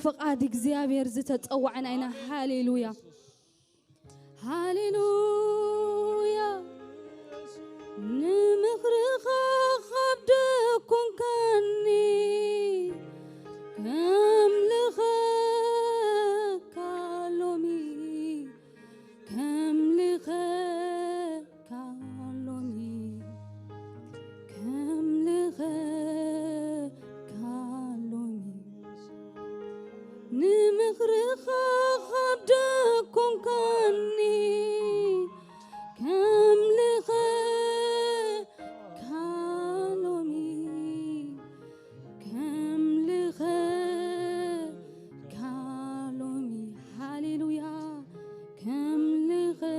ፍቓድ እግዚኣብሔር ዝተጸዋዕና ኢና። ሃሌሉያ፣ ሃሌሉያ። ንምኽርኻ ካብ ደኮንካኒ፣ ከምልኸካ ሎሚ፣ ከምልኸካ ሎሚ፣ ከምልኸካ ሎሚ። ንምኽርኻ ካብ ደኮንካኒ፣ ከምልኸካ ሎሚ፣ ከምልኸካ ሎሚ። ሃሌሉያ። ከምልኸካ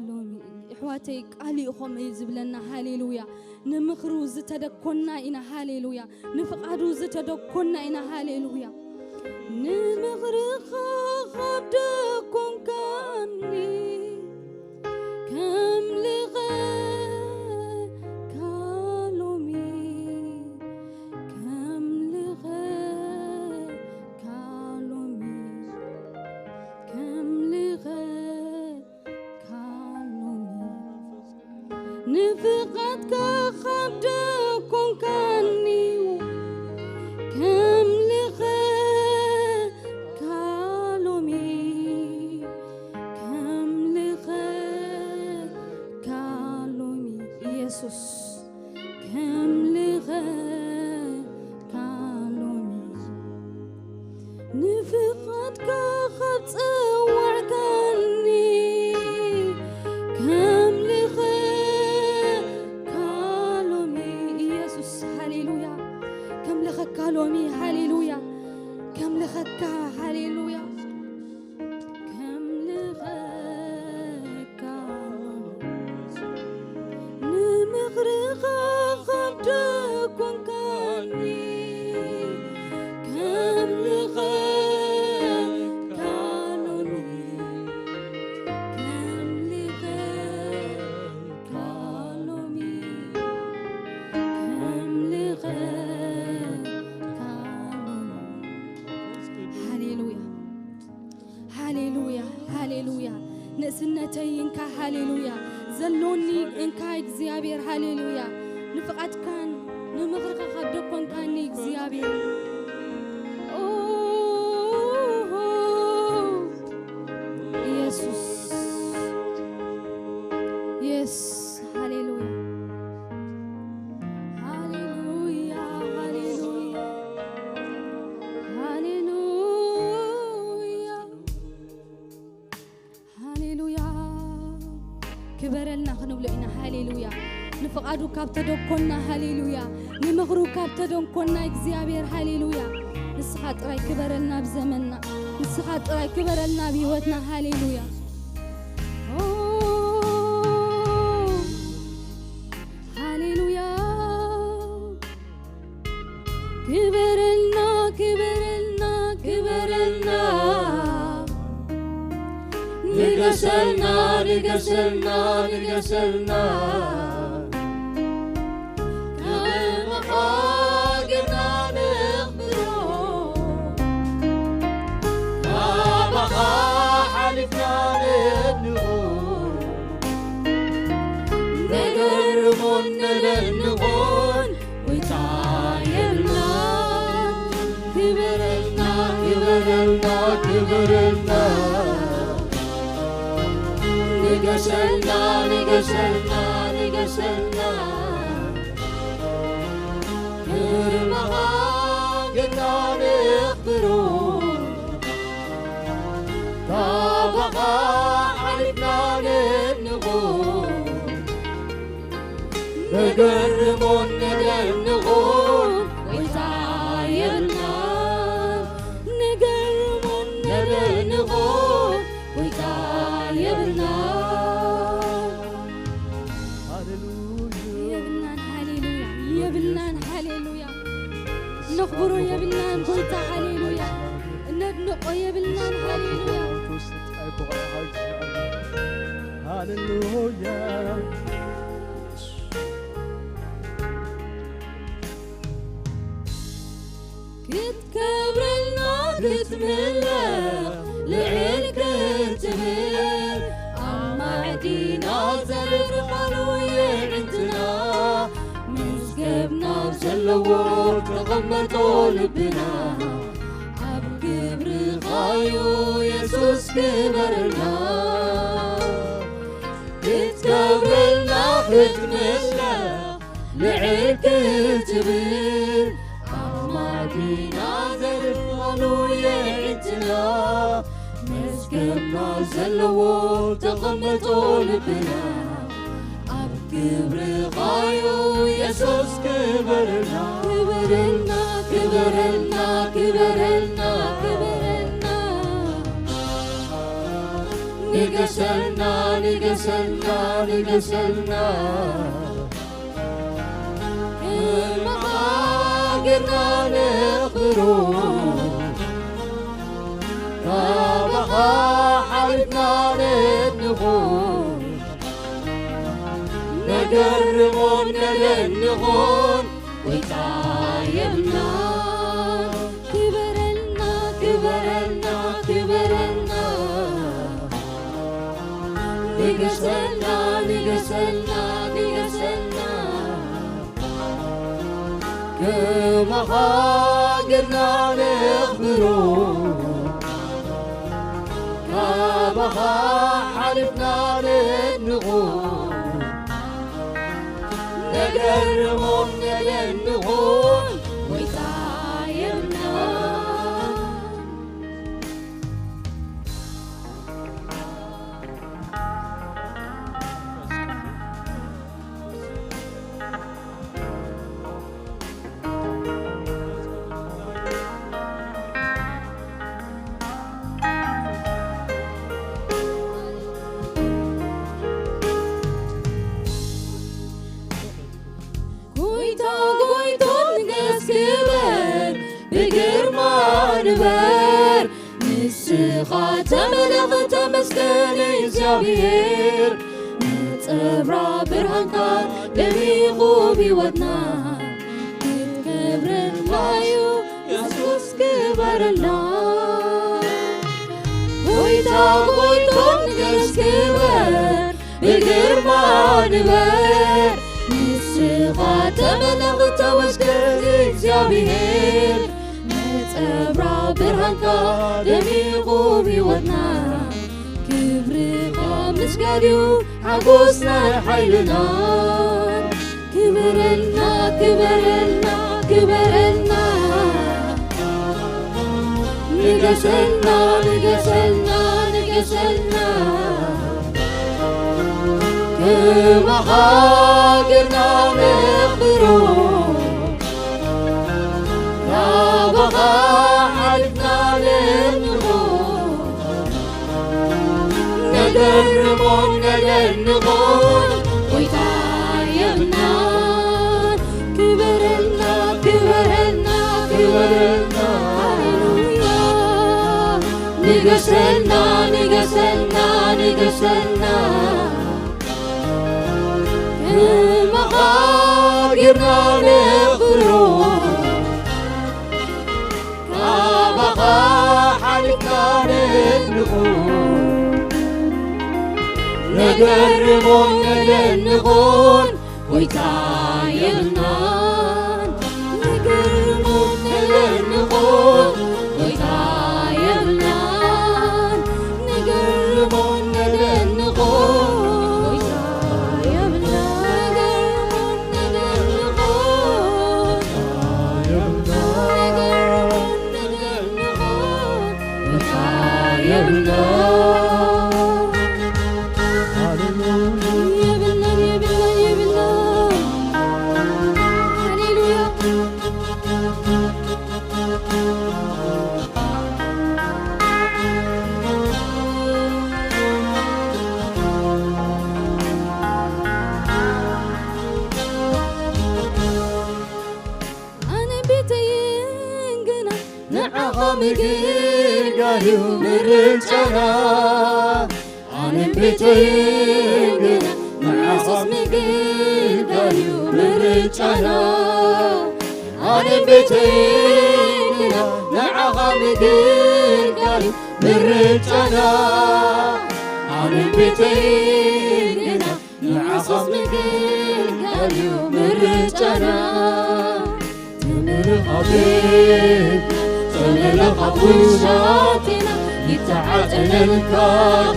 ሎሚ። ኣሕዋተይ፣ ቃል እዩ ከምኡ እዩ ዝብለና። ሃሌሉያ። ንምኽሩ ዝተደኮና ኢና። ሃሌሉያ። ንፍቓዱ ዝተደኮና ኢና። ሃሌሉያ። ንምኽርኻ ካብ ደኮንካኒ፣ ከምልኸካ ሎሚ፣ ከምልኸካ ሎሚ፣ ከምልኸካ ሎሚ። ንፍቓድካ ካብ ደኮንካኒ፣ ከምልኸካ ሎሚ፣ ከምልኸካ ሎሚ። ኢየሱስ፣ ከምልኸካ ሎሚ። ንፍቓድካ ካብ ጸዋዕካኒ፣ ከምልኸካ ሎሚ። ኢየሱስ፣ ሃሌሉያ። ከምልኸካ ሎሚ፣ ሃሌሉያ። ከምልኸካ፣ ሃሌሉያ። ከምልኸካ ሎሚ። ንምኽርኻ ካብ ደኮንካኒ፣ ከምልኸካ ሎሚ፣ ከምልኸካ ሎሚ፣ ከምልኸካ ሎሚ። ሃሌሉያ። ሃሌሉያ፣ ሃሌሉያ። ንእስነተይ እንካ፣ ሃሌሉያ። ዘሎኒ እንካ እግዚኣብሔር፣ ሃሌሉያ። ንፍቓድካን ንምኽርኻ ካብ ደኮንካኒ እግዚኣብሔር። ኦ፣ ኢየሱስ። የስ፣ ሃሌሉያ። ሃሌሉያ፣ ሃሌሉያ። ሃሌሉያ። ሃሌሉያ። ክበረልና ክንብሎ ኢና። ሃሌሉያ። ንፍቓዱ ካብ ተደኮና፣ ሃሌሉያ። ንምኽሩ ካብ ተደኮና እግዚኣብሔር፣ ሃሌሉያ። ንስኻ ጥራይ ክበረልና ኣብ ዘመንና። ንስኻ ጥራይ ክበረልና ኣብ ህይወትና። ሃሌሉያ። ኦ፣ ሃሌሉያ። ክበረልና፣ ክበረልና፣ ክበረልና። ንገሰልና፣ ንገሰልና፣ ንገሰልና። ክብርኻ ጌርና ነኽብሮ። ካባኻ ሓሊፍና ነድንቑ። ነገርሞን ነደንቖን ጎይታ የብልና። ክበረልና፣ ክበረልና፣ ክበረልና። ንገሰልና፣ ንገሰልና፣ ንገሰልና። ግርማኻ ጌርና ነኽብሮ። ካባኻ ሓሊፍና ነድንቖ። ነገርሞን ነደንቖን ጎይታ የብልና። ነገርሞን ነደንቖን ጎይታ የብልና። የብልናን፣ ሃሌሉያ። የብልናን፣ ሃሌሉያ። ነኽብሮ የብልናን ጎይታ፣ ሃሌሉያ። እነድንቆ የብልናን፣ ሃሌሉያ። ሃሌሉያ። ክትከብረልና ክትምለኽ ልዕል ክትብል ኣብ ማዕዲና ዘርፋሉ የዕንትና መዝገብና ዘለዎ ተቐመጦ ልብና ኣብ ክብርኻዩ የሱስ ክበረልና ክትከብረልና ክትምለኽ ልዕል ክትብል ኣብ ማዕዲና ዘርፋሉ የዕንትና መዝገብና ዘለዎ ተቐመጦ ልብና ኣብ ክብርኻዩ የሱስ ክበረልና ክበረልና ክበረልና ክበረልና ክበረልና ንገሰልና ንገሰልና ንገሰልና ከማኻ ጌርና ነኽብሮ ካባኻ ሓሊፍና ነድንቖ ነገርሞን ነደንቖን ጎይታ የብልናን ክበረልና ክበረልና ክበረልና ንገሰልና ንገሰልና ንገሰልና ከማኻ ጌርና ነኽብሮ ካባኻ ሓሊፍና ነድንቖ ነገርሞም ነደንቖን ጎይታ የብልናን ጎይታ ጎይታ ንገስ ክበር ብግርማ ንበር ንስኻ ተመለኽ ተመስገን እግዚኣብሔር ነጸብራ ብርሃንካ ደሚቑ ብሕይወትና ክትከብረልና እዩ የሱስ ክበረልና ጎይታ ጎይታ ንገስ ክበር ብግርማ ንበር ንስኻ ተመለኽ ተመስገን እግዚኣብሔር ነጸብራ ብርሃንካ ደሚቑ ብሕይወትና ክብርኻ ምስጋድ እዩ ሓጎስና ሓይልናን ክበረልና ክበረልና ክበረልና ንገሰልና ንገሰልና ንገሰልና ከማኻ ጌርና ነኽብሮ ካባኻ ሓሊፍና ነድንቖ ነገርሞን ነደንቖን ጎይታ የብልናን ክበረልና ክበረልና ክበረልና ሃሌሉያ ንገሰልና ንገሰልና ንገሰልና ከማኻ ጌርና ነኽብሮ ካባኻ ሓሊፍና ነድንቖ ነገርሞን ነደንቖን ጎይታ የብልናን ነገርሞን ነደንቖን ጎይታ የብልናን ነገርሞን ነደንቖን ጎይታ የብልናን ነገርሞን ነደንቖን ኣነ ቤተይን ግና ንዓኻ ምግልጋል እዩ ምርጫና ኣነ ቤተይን ግና ንዓኻስ ምግልጋል እዩ ምርጫና ኣነ ቤተይን ግና ንዓኻ ምግልጋል እዩ ምርጫና። ኣነን ቤተይን ግና ንዓኻስ ምግልጋል እዩ ምርጫና። ተመለኻ ቤትና፣ ተመለኻ ውሻቴና፣ ይተዓጠነልካ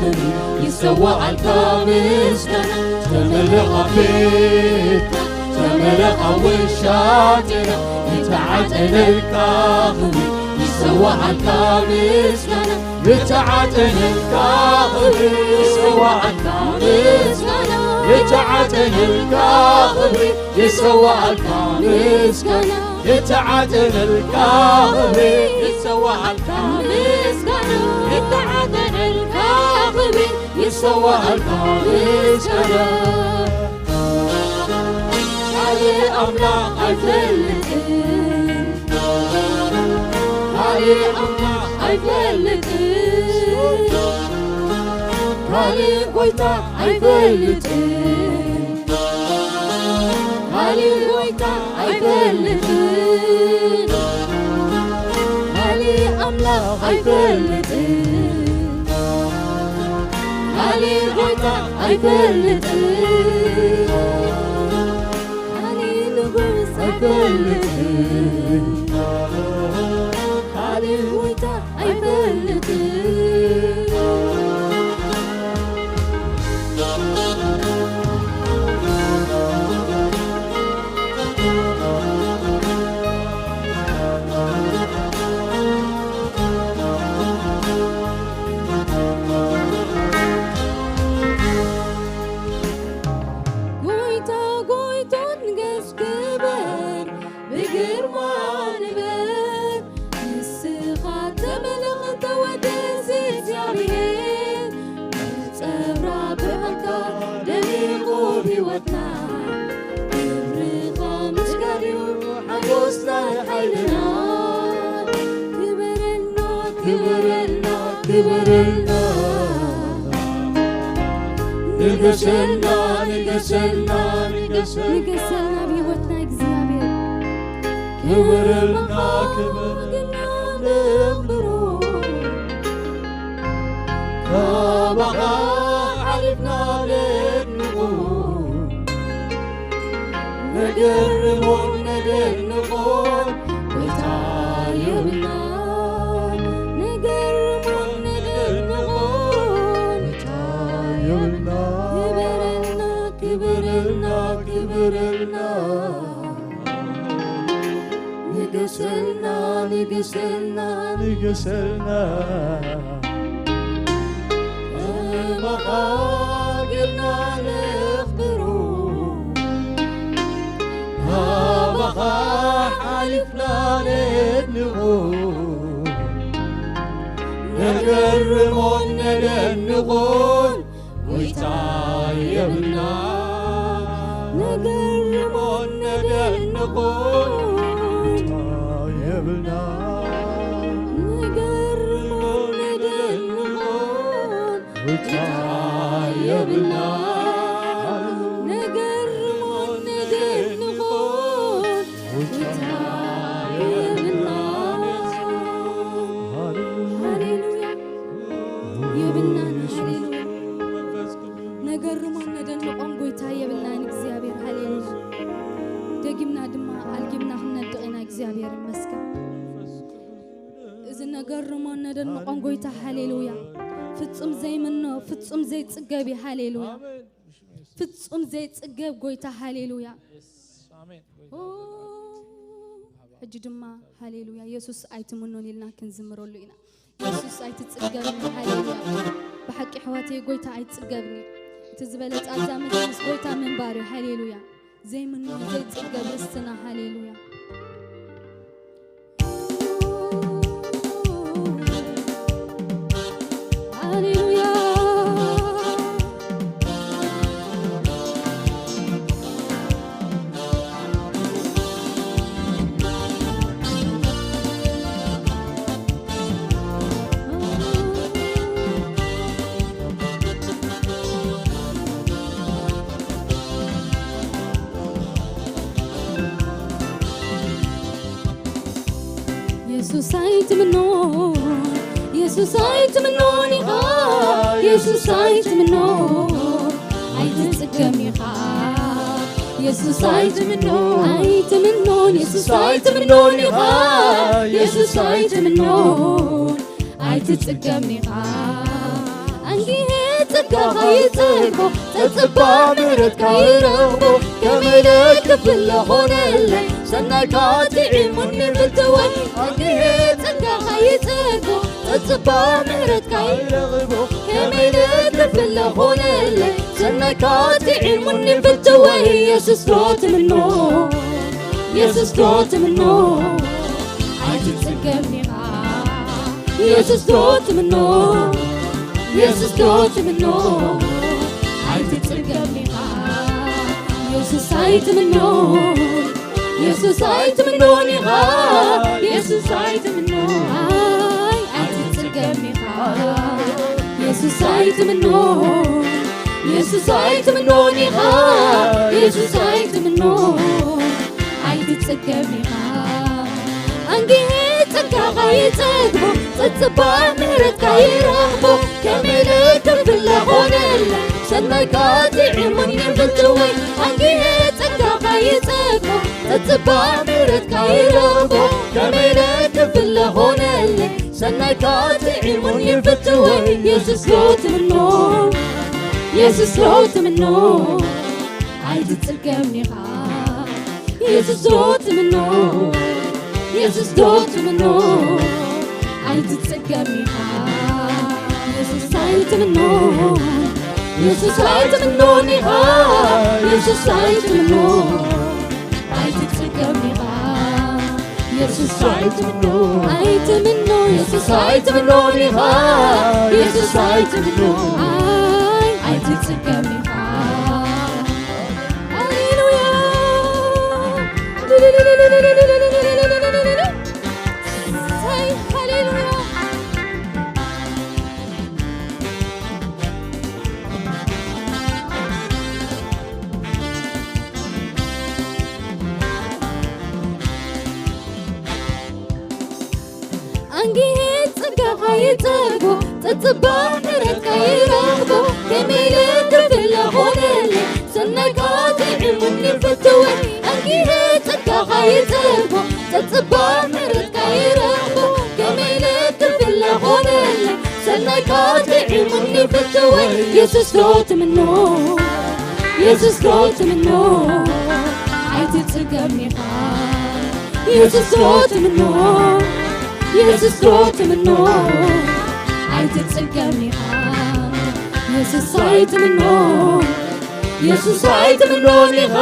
ክብሪ፣ ይሰዋኣልካ ምስጋና። ተመለኻ ቤትና፣ ተመለኻ ውሻቴና፣ ይተዓጠነልካ ክብሪ፣ ይሰዋኣልካ ምስጋና። ይተዓጠነልካ ክብሪ፣ ይሰዋኣልካ ምስጋና። ይተዓጠነልካ ክብሪ፣ ይሰዋኣልካ ምስጋና። ይተዓጠነልካ ክብሪ፣ ይሰዋኣልካ ምስጋና። ይተዓጠነልካ ክብሪ፣ ይሰዋኣልካ ምስጋና። ካልእ ኣምላኽ ኣይፈልጥን፣ ካልእ ኣምላኽ ኣይፈልጥን፣ ካልእ ጎይታ ኣይፈልጥን፣ ካልእ ጎይታ ኣይፈልጥን፣ ካልእ ኣምላኽ ኣይፈልጥን፣ ካልእ ጎይታ ኣይፈልጥን፣ ካልእ ንጉስ ኣይፈልጥን፣ ካልእ ጎይታ ኣይፈልጥን። ጎይታ ጎይታ ንገስ ግበር፣ ብግርማ ንበር። ንስኻ ተመለኽ ተወደስ እግዚኣብሔር፣ ነጸብራቕ ብርሃንካ ደሚቑ ብህይወትና። ክብርኻ ምስጋድ እዩ ሓጎስ ናይ ሓይልና። ክበረልና፣ ክበረልና፣ ክበረልና። ንገሰልና፣ ንገሰልና፣ ንገሰልና። ንገሰልና ብህይወትና እግዚኣብሔር። ክብርልና ክብርልና ነኽብሮ። ካባኻ ሓሊፍና ነድንቑ። ነገርሞን ነደንቖን ጎይታ የብልና። ነገርሞን ነደንቖን ጎይታ የብልና። ክበረልና፣ ክበረልና፣ ክበረልና። ንገሰልና፣ ንገሰልና፣ ንገሰልና። ከማኻ ጌርና ነኽብሮ። ካባኻ ሓሊፍና ነድንቖ። ነገርሞን ነደንቖን ጎይታ የብልና። ነገርሞን ነደንቖን ጎይታ የብልና። ነገርሞን ነደንቖን ጎይታ የብልና። ነገርሞን ነደንቖን ጎይታ የብልና። ሃሌሉያ። የብልናን። ሃሌሉያ። ነገርሞን ነደንቖን ጎይታ የብልናን እግዚኣብሔር። ሃሌሉያ። ደጊምና ድማ ኣልጊምና ክንነድቕ ኢና። እግዚኣብሔር ይመስገን። እዚ ነገርሞን ነደንቖን ጎይታ፣ ሃሌሉያ፣ ፍጹም ዘይምኖ፣ ፍጹም ዘይጽገብ እዩ። ሃሌሉያ። ፍጹም ዘይጽገብ ጎይታ፣ ሃሌሉያ። ኦ፣ ሕጂ ድማ ሃሌሉያ፣ የሱስ ኣይትምኖን ኢልና ክንዝምረሉ ኢና። የሱስ ኣይትጽገብን፣ ሃሌሉያ። ብሓቂ ኣሕዋተይ፣ ጎይታ ኣይትጽገብን እዩ። እቲ ዝበለጸ ኣብዛ ምድሪ ምስ ጎይታ ምንባር እዩ። ሃሌሉያ። ዘይምኖ ዘይጽገብ ርስትና፣ ሃሌሉያ። ሃሌሉያ። የሱስ ኣይትምኖ፣ የሱስ ኣይትምኖን ኢኻ፣ የሱስ ኣይትምኖ፣ ኣይትጽገም ኢኻ። የሱስ ኣይትምኖ፣ ኣይትምኖን፣ የሱስ ኣይትምኖን ኢኻ፣ የሱስ ኣይትምኖን፣ ኣይትጽገም ኢኻ። ኣንጊሄ ጸጋኻ ይጸግቦ፣ ጸጸባ ምሕረትካ ይረኽቦ፣ ከመይ ኢለ ክፍለ ኾነለይ፣ ሰናይካ ጥዒሙኒ ፍትወይ። ኣንጊሄ ጸጋኻ ይጸግቦ፣ ጸጸባ ምሕረትካ ይረኽቦ፣ ከመይ ኢለ ክፍለ ኾነለይ፣ ሰናይካ ጥዒሙኒ ፍትወይ። የሱስ ዶ ትምኖ፣ የሱስ ዶ ትምኖ፣ ኣይትጽገም ኢኻ። የሱስ ዶ ትምኖ፣ የሱስ ዶ ትምኖ፣ ኣይትጽገም ኢኻ። የሱስ ኣይትምኖ፣ የሱስ ኣይትምኖን ኢኻ። የሱስ ኣይትምኖ፣ ኣይ ኣይትጽገም ኢኻ። የሱስ ኣይትምኖ፣ የሱስ ኣይትምኖን ኢኻ። የሱስ ኣይትምኖ፣ ኣይትጽገም ኢኻ። ኣንጊሄ ጸጋኻ ይጸግቦ፣ ጸጸባ ምሕረትካ ይረኽቦ፣ ከመይ ኢለ ክፍለ ኾነለይ፣ ሰናይካ ጥዒሙኒ ፍትወይ። ኣንጊሄ ጸጋኻ ይጸግቦ፣ ጸጸባ ምሕረትካ ይረኽቦ፣ ከመይ ኢለ ክፍለ ኾነለይ፣ ሰናይካ ጥዒሙኒ ፍትወይ። የሱስ ዶ ትምኖ፣ የሱስ ዶ ትምኖ፣ ኣይትጽገም ኢኻ። የሱስ ዶ ትምኖ፣ የሱስ ዶ ትምኖ፣ ኣይትጽገም ኢኻ። የሱስ ኣይትምኖ፣ የሱስ ኣይትምኖን ኢኻ። የሱስ ኣይትምኖ፣ ኣይትጽገም ኢኻ። የሱስ ኣይትምኖ፣ ኣይትምኖ፣ የሱስ ኣይትምኖን ኢኻ። የሱስ ኣይትምኖ፣ ኣይ ኣይትጽገም ኢኻ። ሃሌሉያ። ሃሌሉያ። ኣንጊሄ ጸጋኻ ይጸግቦ፣ ጸጸባ ምሕረትካ ይረኽቦ፣ ከመይ ኢለ ክፍለ ኾነለይ፣ ሰናይካ ጥዒሙኒ ፍትወይ። ኣንጊሄ ጸጋኻ ይጸግቦ፣ ጸጸባ ምሕረትካ ይረኽቦ፣ ከመይ ኢለ ክፍለ ኾነለይ፣ ሰናይካ ጥዒሙኒ ፍትወይ። የሱስ ዶ ትምኖ፣ የሱስ ዶ ትምኖ፣ ኣይትጽገም ኢኻ። የሱስ ዶ ትምኖ፣ የሱስ ዶ ትምኖ፣ ኣይትጽገም ኢኻ። የሱስ ኣይትምኖ፣ የሱስ ኣይትምኖን ኢኻ።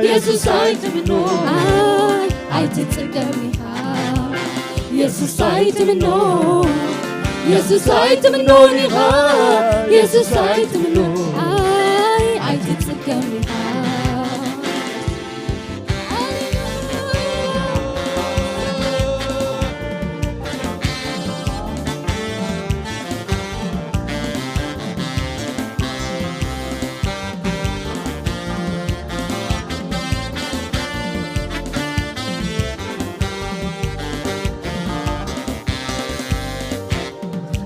የሱስ ኣይትምኖ፣ ኣይ ኣይትጽገም ኢኻ። የሱስ ኣይትምኖ፣ የሱስ ኣይትምኖን ኢኻ። የሱስ ኣይትምኖ፣ ኣይ ኣይትጽገም ኢኻ።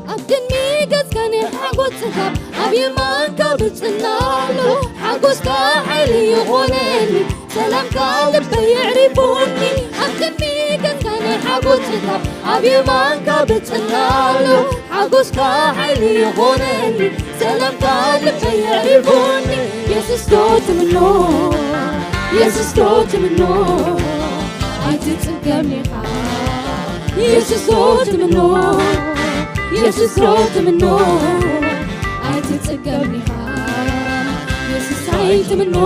ኣብ ቅድሚ ገጽካ ናይ ሓጎስ ጽጋብ፣ ኣብ የማንካ ብጽና ኣሎ። ሓጎስካ ሓይሊ ይኾነኒ፣ ሰላምካ ልበይ የዕሪፉኒ። ኣብ ቅድሚ ገጽካ ናይ ሓጎስ ጽጋብ፣ ኣብ የማንካ ብጽና ኣሎ። ሓጎስካ ሓይሊ ይኾነኒ፣ ሰላምካ ልበይ የዕሪፉኒ። የሱስ ዶ ትምኖ፣ የሱስ ዶ ትምኖ፣ ኣይትጽገም ኢኻ። የሱስ ዶ ትምኖ፣ የሱስ ዶ ትምኖ፣ ኣይትጽገም ኢኻ። የሱስ ኣይትምኖ፣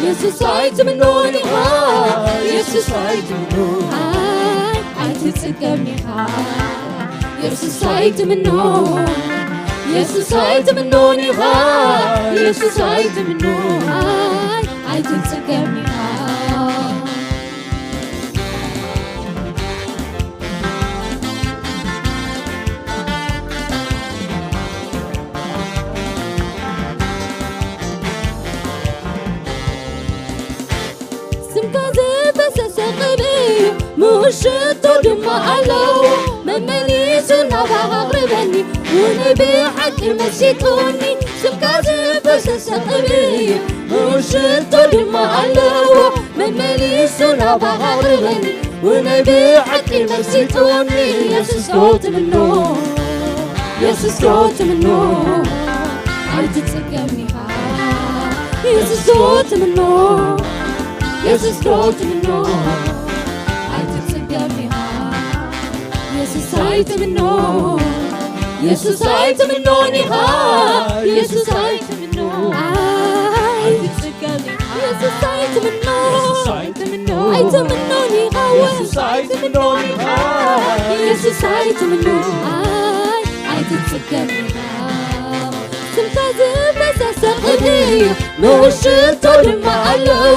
የሱስ ኣይትምኖን ኢኻ። የሱስ ኣይትምኖ፣ ኣይ ኣይትጽገም ኢኻ። የሱስ ኣይትምኖ፣ የሱስ ኣይትምኖን ኢኻ። የሱስ ኣይትምኖ፣ ኣይ ኣይትጽገም ኢኻ። ስምካ ዝፈሰሰ ቅብእ እዩ፣ ምውሽቶ ድማ ኣለዎ መመሊሱ ናባኻ ኣቕርበኒ። ውነይ ብሓቂ መሲጡኒ ስምካ ዝፈሰሰ ቅብኢ እዩ። ምውሽቶ ድማ ኣለዎ መመሊሱ ናባኻ ኣቕርበኒ። ውነይ ብሓቂ መሲጡኒ የሱስ ዶ ትምኖ፣ የሱስ ዶ ትምኖ፣ ኣይትጽገም ኢኻ። የሱስ ዶ ትምኖ፣ የሱስ ዶ ትምኖ፣ ኣይትጽገም ኢኻ። የሱስ ኣይትምኖ፣ የሱስ ኣይትምኖን ኢኻ። የሱስ ኣይትምኖ፣ ኣይትጽገም ኢኻ። የሱስ ኣይትምኖ፣ ኣይትምኖን ኢኻ። የሱስ ኣይትምኖን ኢኻ። የሱስ ኣይትምኖ፣ ኣይ ኣይትጽገም ኢኻ። ስምካ ዝፈሰሰ ቅብኢ እዩ፣ ምውሽቶ ድማ ኣለዎ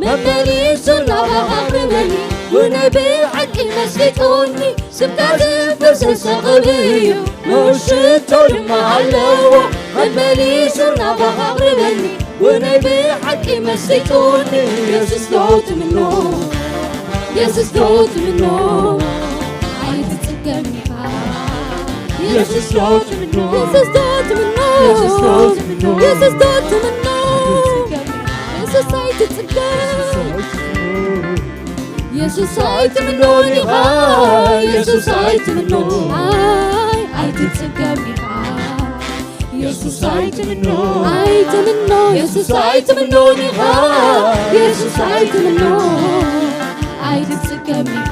መመሊሱ ናባኻ ኣቕርበኒ። ውነይ ብሓቂ መሲጡኒ ስምካ ዝፈሰሰ ቅብኢ እዩ፣ ምውሽቶ ድማ ኣለዎ መመሊሱ ናባኻ ኣቕርበኒ። ውነይ ብሓቂ መሲጡኒ የሱስ ዶ ትምኖ፣ የሱስ ዶ ትምኖ፣ ኣይትጽገም ኢኻ። የሱስ ዶ ትምኖ፣ የሱስ ዶ ትምኖ፣ የሱስ ዶ ትምኖ፣ የሱስ ዶ ትምኖ፣ የሱስ ኣይትጽገም። የሱስ ኣይትምኖን ኢኻ፣ የሱስ ኣይትምኖ፣ ኣይ ኣይትጽገም ኢኻ። የሱስ ኣይትምኖ፣ ኣይትምኖ፣ የሱስ ኣይትምኖን ኢኻ፣ የሱስ ኣይትምኖ፣ ኣይትጽገም ኢኻ።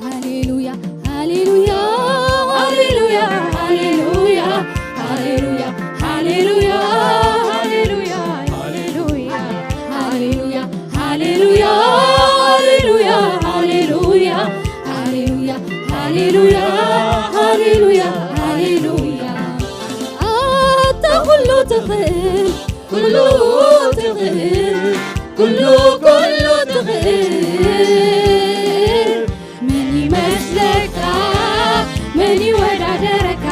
ሃሌሉያ። ሃሌሉያ፣ ሃሌሉያ፣ ሃሌሉያ፣ ሃሌሉያ፣ ሃሌሉያ፣ ሃሌሉያ፣ ሃሌሉያ፣ ሃሌሉያ፣ ሃሌሉያ፣ ሃሌሉያ፣ ሃሌሉያ፣ ሃሌሉያ፣ ሃሌሉያ፣ ሃሌሉያ። ኣታ ኩሉ ትኽእል፣ ኩሉ ትኽእል፣ ኩሉ፣ ኩሉ ትኽእል። መን ይመስለካ? መን ይወዳደረካ?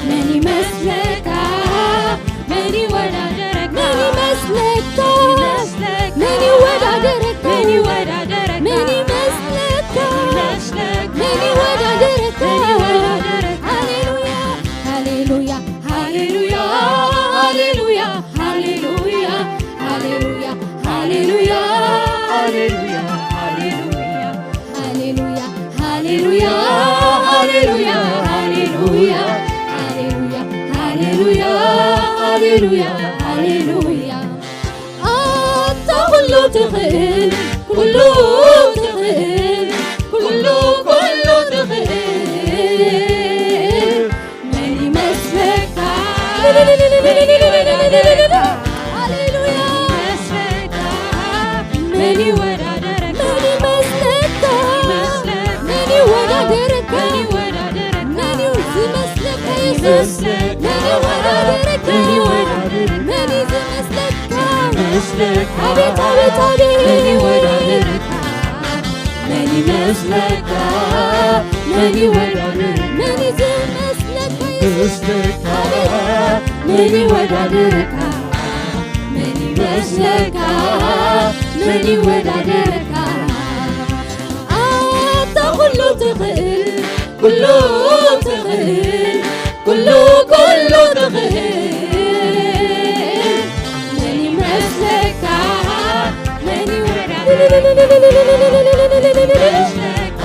መን ይመስለካ? መን ይወዳደረካ? መን ይመስለካ? መን ይወዳደረካ? መን ይወዳደረካ? መን ይመስለካ? መን ይወዳደረካ? ሃሌሉያ፣ ሃሌሉያ፣ ሃሌሉያ፣ ሃሌሉያ፣ ሃሌሉያ፣ ሃሌሉያ፣ ሃሌሉያ፣ ሃሌሉያ፣ ሃሌሉያ፣ ሃሌሉያ፣ ሃሌሉያ፣ ሃሌሉያ፣ ሃሌሉያ። ኣታ ኩሉ ትኽእል፣ ኩሉ ትኽእል፣ ኩሉ፣ ኩሉ ትኽእል። መን ይመስለካ? መን ይወዳደረካ? ሃሌሉያ። መን ይመስለካ? መን ይወዳደረካ? መን ይመስለካ? መን ይወዳደረካ? መን ይወዳደረካ? መን እዩ ዝመስለካ? ኢየሱስ። መን ይወዳደረካ? መን ይወዳደረካ? መን እዩ ዝመስለካ? ይመስለካ? ኣቤት፣ ኣቤት፣ ኣቤት። መን ይወዳደረካ? መን ይመስለካ? መን ይወዳደረካ? መን እዩ ዝመስለካ? ይመስለካ? መን ይወዳደረካ? መን ይመስለካ? መን ይወዳደረካ? ኣታ ኩሉ ትኽእል፣ ኩሉ ትኽእል፣ ኩሉ፣ ኩሉ ትኽእል። መን ይመስለካ? መን ይወዳደረካ? መን ይወዳደረካ?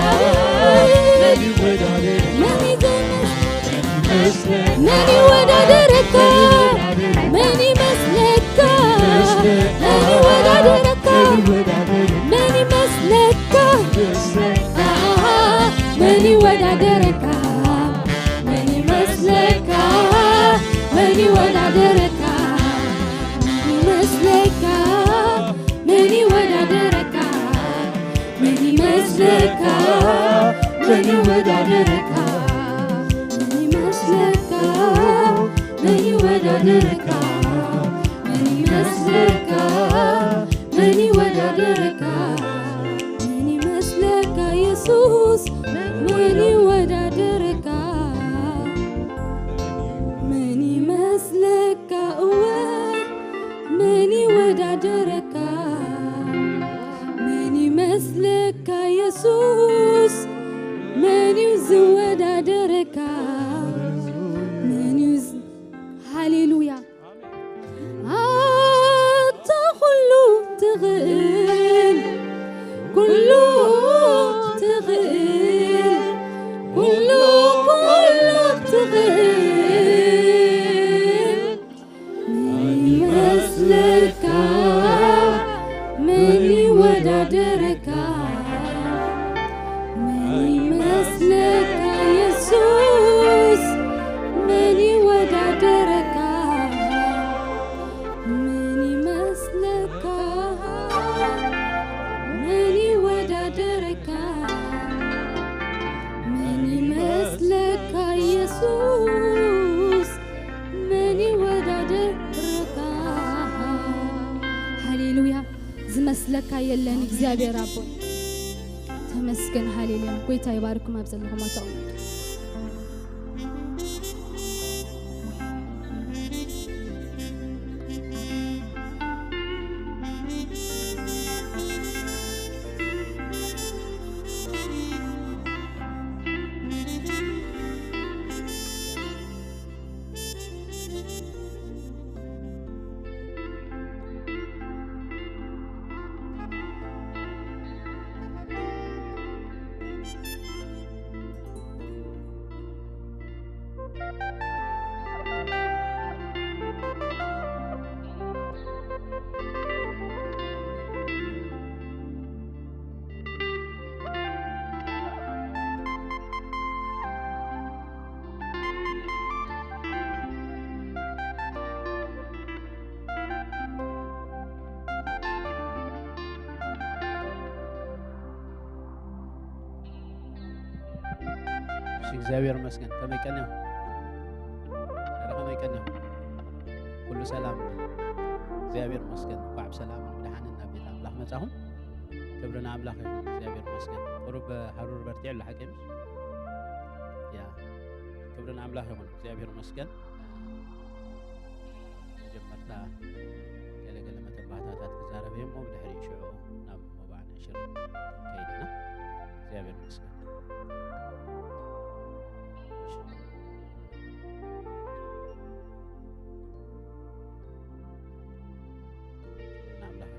መን ይወዳደረካ? መን ይመስለካ? መን ይወዳደረካ? መን ይመስለካ? መን ይወዳደረካ? መን ይመስለካ? መን ይወዳደረካ? መን ይመስለካ? መን ይወዳደረካ? መን ይመስለካ? መን ይወዳደረካ? መን ይመስለካ? መን ይወዳደረካ? መን ይወዳደረካ? መን ይመስለካ? መን ይወዳደረካ? መን ይመስለካ ኢየሱስ? መን ይወዳደረካ? መን ይመስለካ? እወ፣ መን ይወዳደረካ? መን ይመስለካ ኢየሱስ? መን እዩ ዝወዳደረካ? መን እዩ ዝ-፣ ሃሌሉያ። ኣታ ኩሉ ትኽእል፣ ኩሉ ትኽእል፣ ኩሉ፣ ኩሉ ትኽእል። መን ይመስለካ? መን ይወዳደረካ? መን ይመስለካ ኢየሱስ? መን ይወዳደረካ? መን ይመስለካ? መን ይወዳደረካ? መን ይመስለካ ኢየሱስ? መን ይወዳደረካ? ሃሌሉያ። ዝመስለካ የለን እግዚኣብሔር ኣቦ። ተመስገን፣ ሃሌሉያ። ጎይታ ይባርኩም ኣብ ዘለኹም ኣተቑም። እሺ፣ እግዚኣብሔር ይመስገን። ከመይ ቀኒኹም? ኧረ ከመይ ቀኒኹም? ኩሉ ሰላም? እግዚኣብሔር ይመስገን። እንኳዕ ብሰላም ብደሓንን ናብ ቤት ኣምላኽ መጻኹም። ክብሪ ንኣምላኽ ይኹን። እግዚኣብሔር ይመስገን። ቁሩብ ሃሩር በርቲዑ ኣሎ ሓቀይ ምሽ? ያ። ክብሪ ንኣምላኽ ይኹን። እግዚኣብሔር ይመስገን። መጀመርታ ገለገለ መተንባህታታት ክዛረብ እየ እሞ ብድሕሪኡ ሽዑ ናብ መባዕ ንእሽር ከይድ ኢና። እግዚኣብሔር ይመስገን። እሺ። ክብሪ ንኣምላኽ።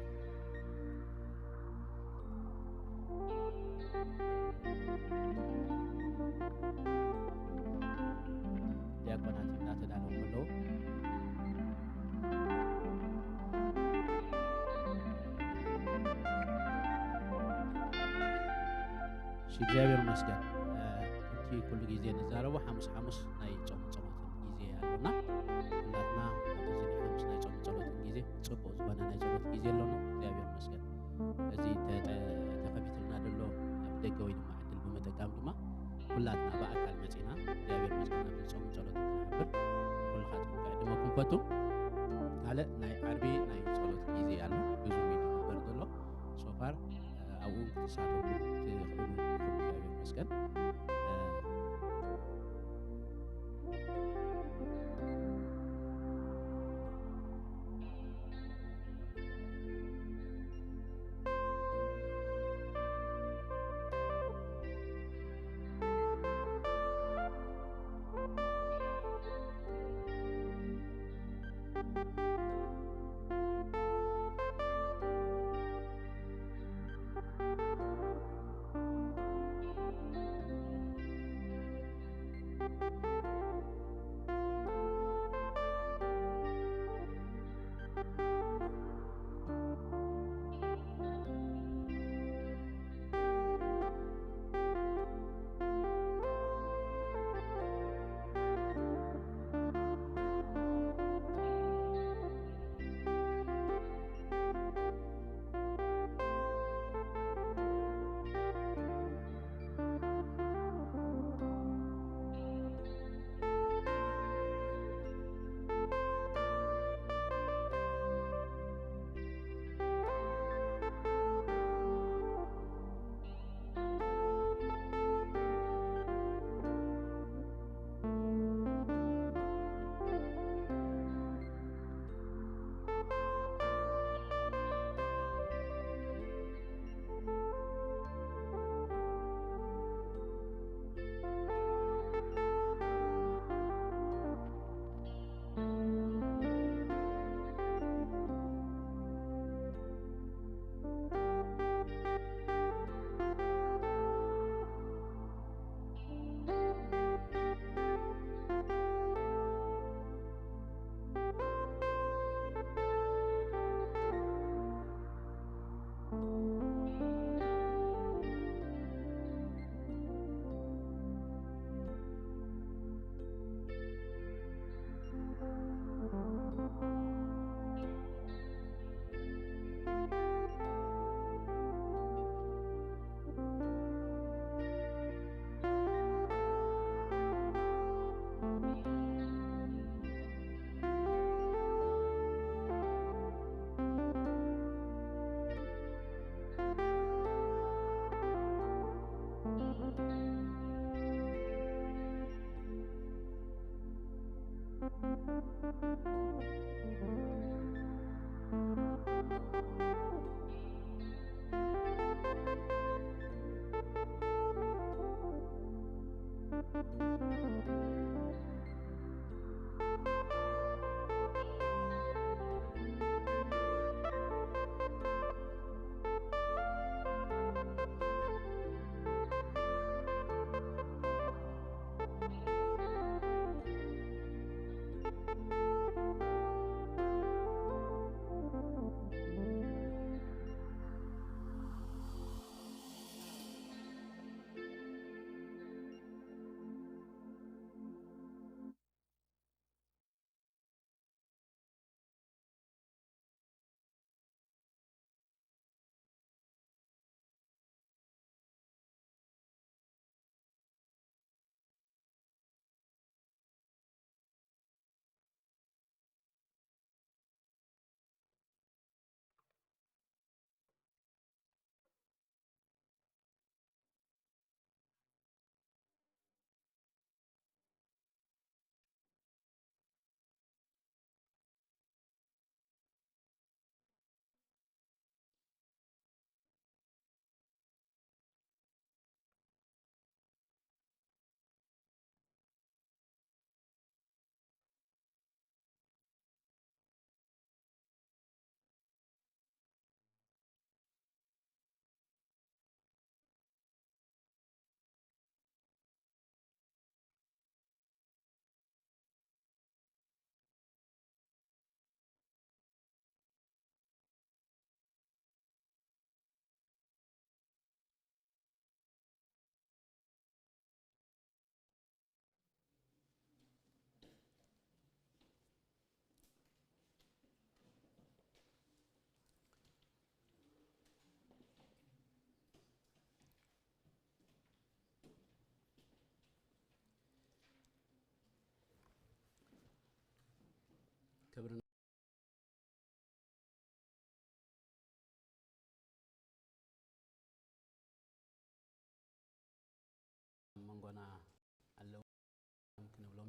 ዲያቆናት እናተዳለዉ ከለዉ፣ እሺ፣ እግዚኣብሔር ይመስገን። እ፣ እቲ ኩሉ ግዜ ንዛረቦ ሓሙስ ሓሙስ ናይ ጾም ጸሎትን ግዜ ኣሎና። ኩላትና ኣብዚ ናይ ሓሙስ ናይ ጾም ጸሎትን ግዜ ጽቡቕ ዝኾነ ናይ ጸሎት ግዜ ኣሎና። እግዚኣብሔር ይመስገን። እዚ ተ-፣ ተ-፣ ተኸፊትልና ዘሎ ኣብ ደገ ወይ ድማ ዕድል ብምጥቃም ድማ ኩላትና ብኣካል መጺና እግዚኣብሔር ይመስገን ኣብዚ ጾም ጸሎት ክንሓብር ንኹልኻትኩም ክዕድመኩም ፈቱ። ካልእ ናይ ዓርቢ ናይ ጸሎት ግዜ ኣሎ። ብዙ እዩ ዝግበር ዘሎ። So far ኣብኡ ክትሳተፉ ትኽእሉ ኢኹም። እግዚኣብሔር ይመስገን።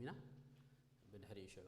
ኢና። ብድሕሪኡ ሽዑ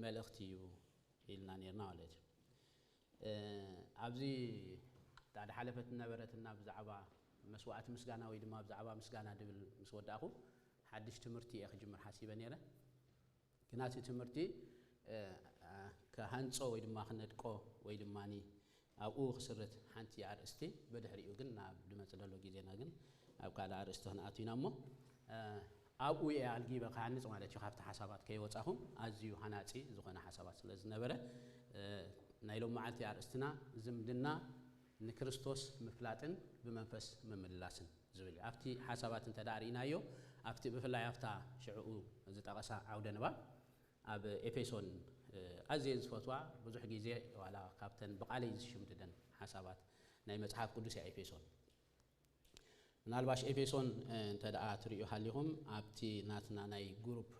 መልእኽቲ እዩ ኢልና ነርና ማለት እዩ። ኣብዚ እታ ዝሓለፈት ዝነበረትና ብዛዕባ መስዋእቲ ምስጋና ወይ ድማ ብዛዕባ ምስጋና ድብል ምስ ወዳእኹ ሓድሽ ትምህርቲ እየ ክጅምር ሓሲበ ነይረ። ግና እቲ ትምህርቲ ክሃንጾ ወይ ድማ ክነድቆ ወይ ድማ ኣብኡ ክስርት ሓንቲ ኣርእስቲ፣ ብድሕሪኡ ግን ናብ ድመጽእ ዘሎ ግዜና ግን ኣብ ካልእ ኣርእስቲ ክንኣቱ ኢና እሞ፣ ኣብኡ እየ ኣልጊበ ክሃንጽ ማለት እዩ። ካብቲ ሓሳባት ከይወጻኹ ኣዝዩ ሃናጺ ዝኾነ ሓሳባት ስለ ዝነበረ፣ ናይ ሎም መዓልቲ ኣርእስትና ዝምድና ንክርስቶስ ምፍላጥን ብመንፈስ ምምልላስን ዝብል እዩ። ኣብቲ ሓሳባት እንተ ደኣ ርኢናዮ፣ ኣብቲ ብፍላይ ኣብታ ሽዕኡ ዝጠቐሳ ዓውደ ንባብ ኣብ ኤፌሶን ኣዝየ ዝፈትዋ፣ ብዙሕ ግዜ ዋላ ካብተን ብቓለይ ዝሽምድደን ሓሳባት ናይ መጽሓፍ ቅዱስ እያ ኤፌሶን። ምናልባሽ ኤፌሶን እንተ ደኣ ትርእዩ ሃሊኹም፣ ኣብቲ ናትና ናይ ግሩፕ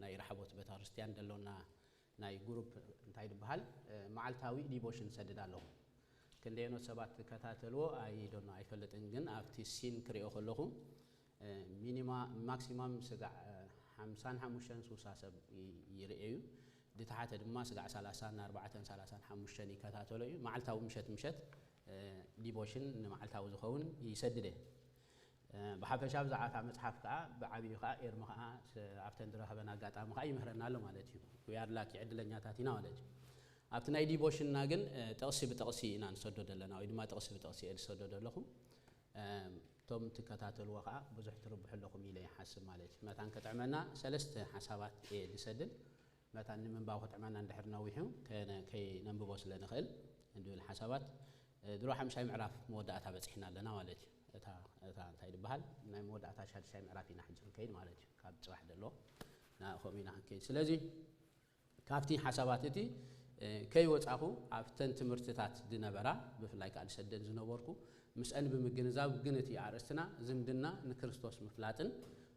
ናይ ራሕቦት ቤተክርስትያን ዘሎና ናይ ግሩፕ እንታይ ዝበሃል መዓልታዊ ዲቦሽን ሰድድ ኣለኹ። ክንደየኖት ሰባት ትከታተልዎ ኣይዶኖ ኣይፈልጥን፣ ግን ኣብቲ ሲን ክሪኦ ከለኹ ሚኒማ ማክሲማም ስጋዕ ሓምሳን ሓሙሽተን ሱሳ ሰብ ይርእዩ። ድተሓተ ድማ ስጋዕ ሰላሳን ኣርባዕተን ሰላሳን ሓሙሽተን ይከታተሎ እዩ። መዓልታዊ ምሸት ምሸት ዲቦሽን ንመዓልታዊ ዝኸውን ይሰድደ። ብሓፈሻ ብዛዕባ እታ መጽሓፍ ከኣ ብዓብዩ ከኣ ኤርሚ ከኣ ኣብተን ዝረኸበን ኣጋጣሚ ከኣ ይምህረና ኣሎ ማለት እዩ። We are lucky፣ ዕድለኛታት ኢና ማለት እዩ። ኣብቲ ናይ ዲቦሽንና ግን ጥቕሲ ብጥቕሲ ኢና ንሰዶ ዘለና፣ ወይ ድማ ጥቕሲ ብጥቕሲ እየ ዝሰዶ ዘለኹ። እቶም ትከታተልዎ ከዓ ብዙሕ ትርብሑ ኣለኹም ኢለ ይሓስብ ማለት እዩ። መታን ከጥዕመና ሰለስተ ሓሳባት እየ ዝሰድል። መታን ንምንባብ ክጥዕመና እንድሕር ነዊሑ ከነ-፣ ከይነንብቦ ስለ ንኽእል እንድብል ሓሳባት፣ እ፣ ድሮ ሓምሻይ ምዕራፍ መወዳእታ በፂሕና ኣለና ማለት እዩ። እታ፣ እታ እንታይ ዝበሃል ናይ መወዳእታ ሻድሻይ ምዕራፍ ኢና ሕጂ ክንከይድ ማለት እዩ። ካብ ፅባሕ ዘሎ ንዕኦም ኢና ክንከይድ። ስለዚ ካብቲ ሓሳባት እቲ፣ እ፣ ከይወጻኹ ኣብተን ትምህርትታት ዝነበራ፣ ብፍላይ ከኣ ዝሰደን ዝነበርኩ፣ ምስአን ብምግንዛብ ግን እቲ ኣርእስትና ዝምድና ንክርስቶስ ምፍላጥን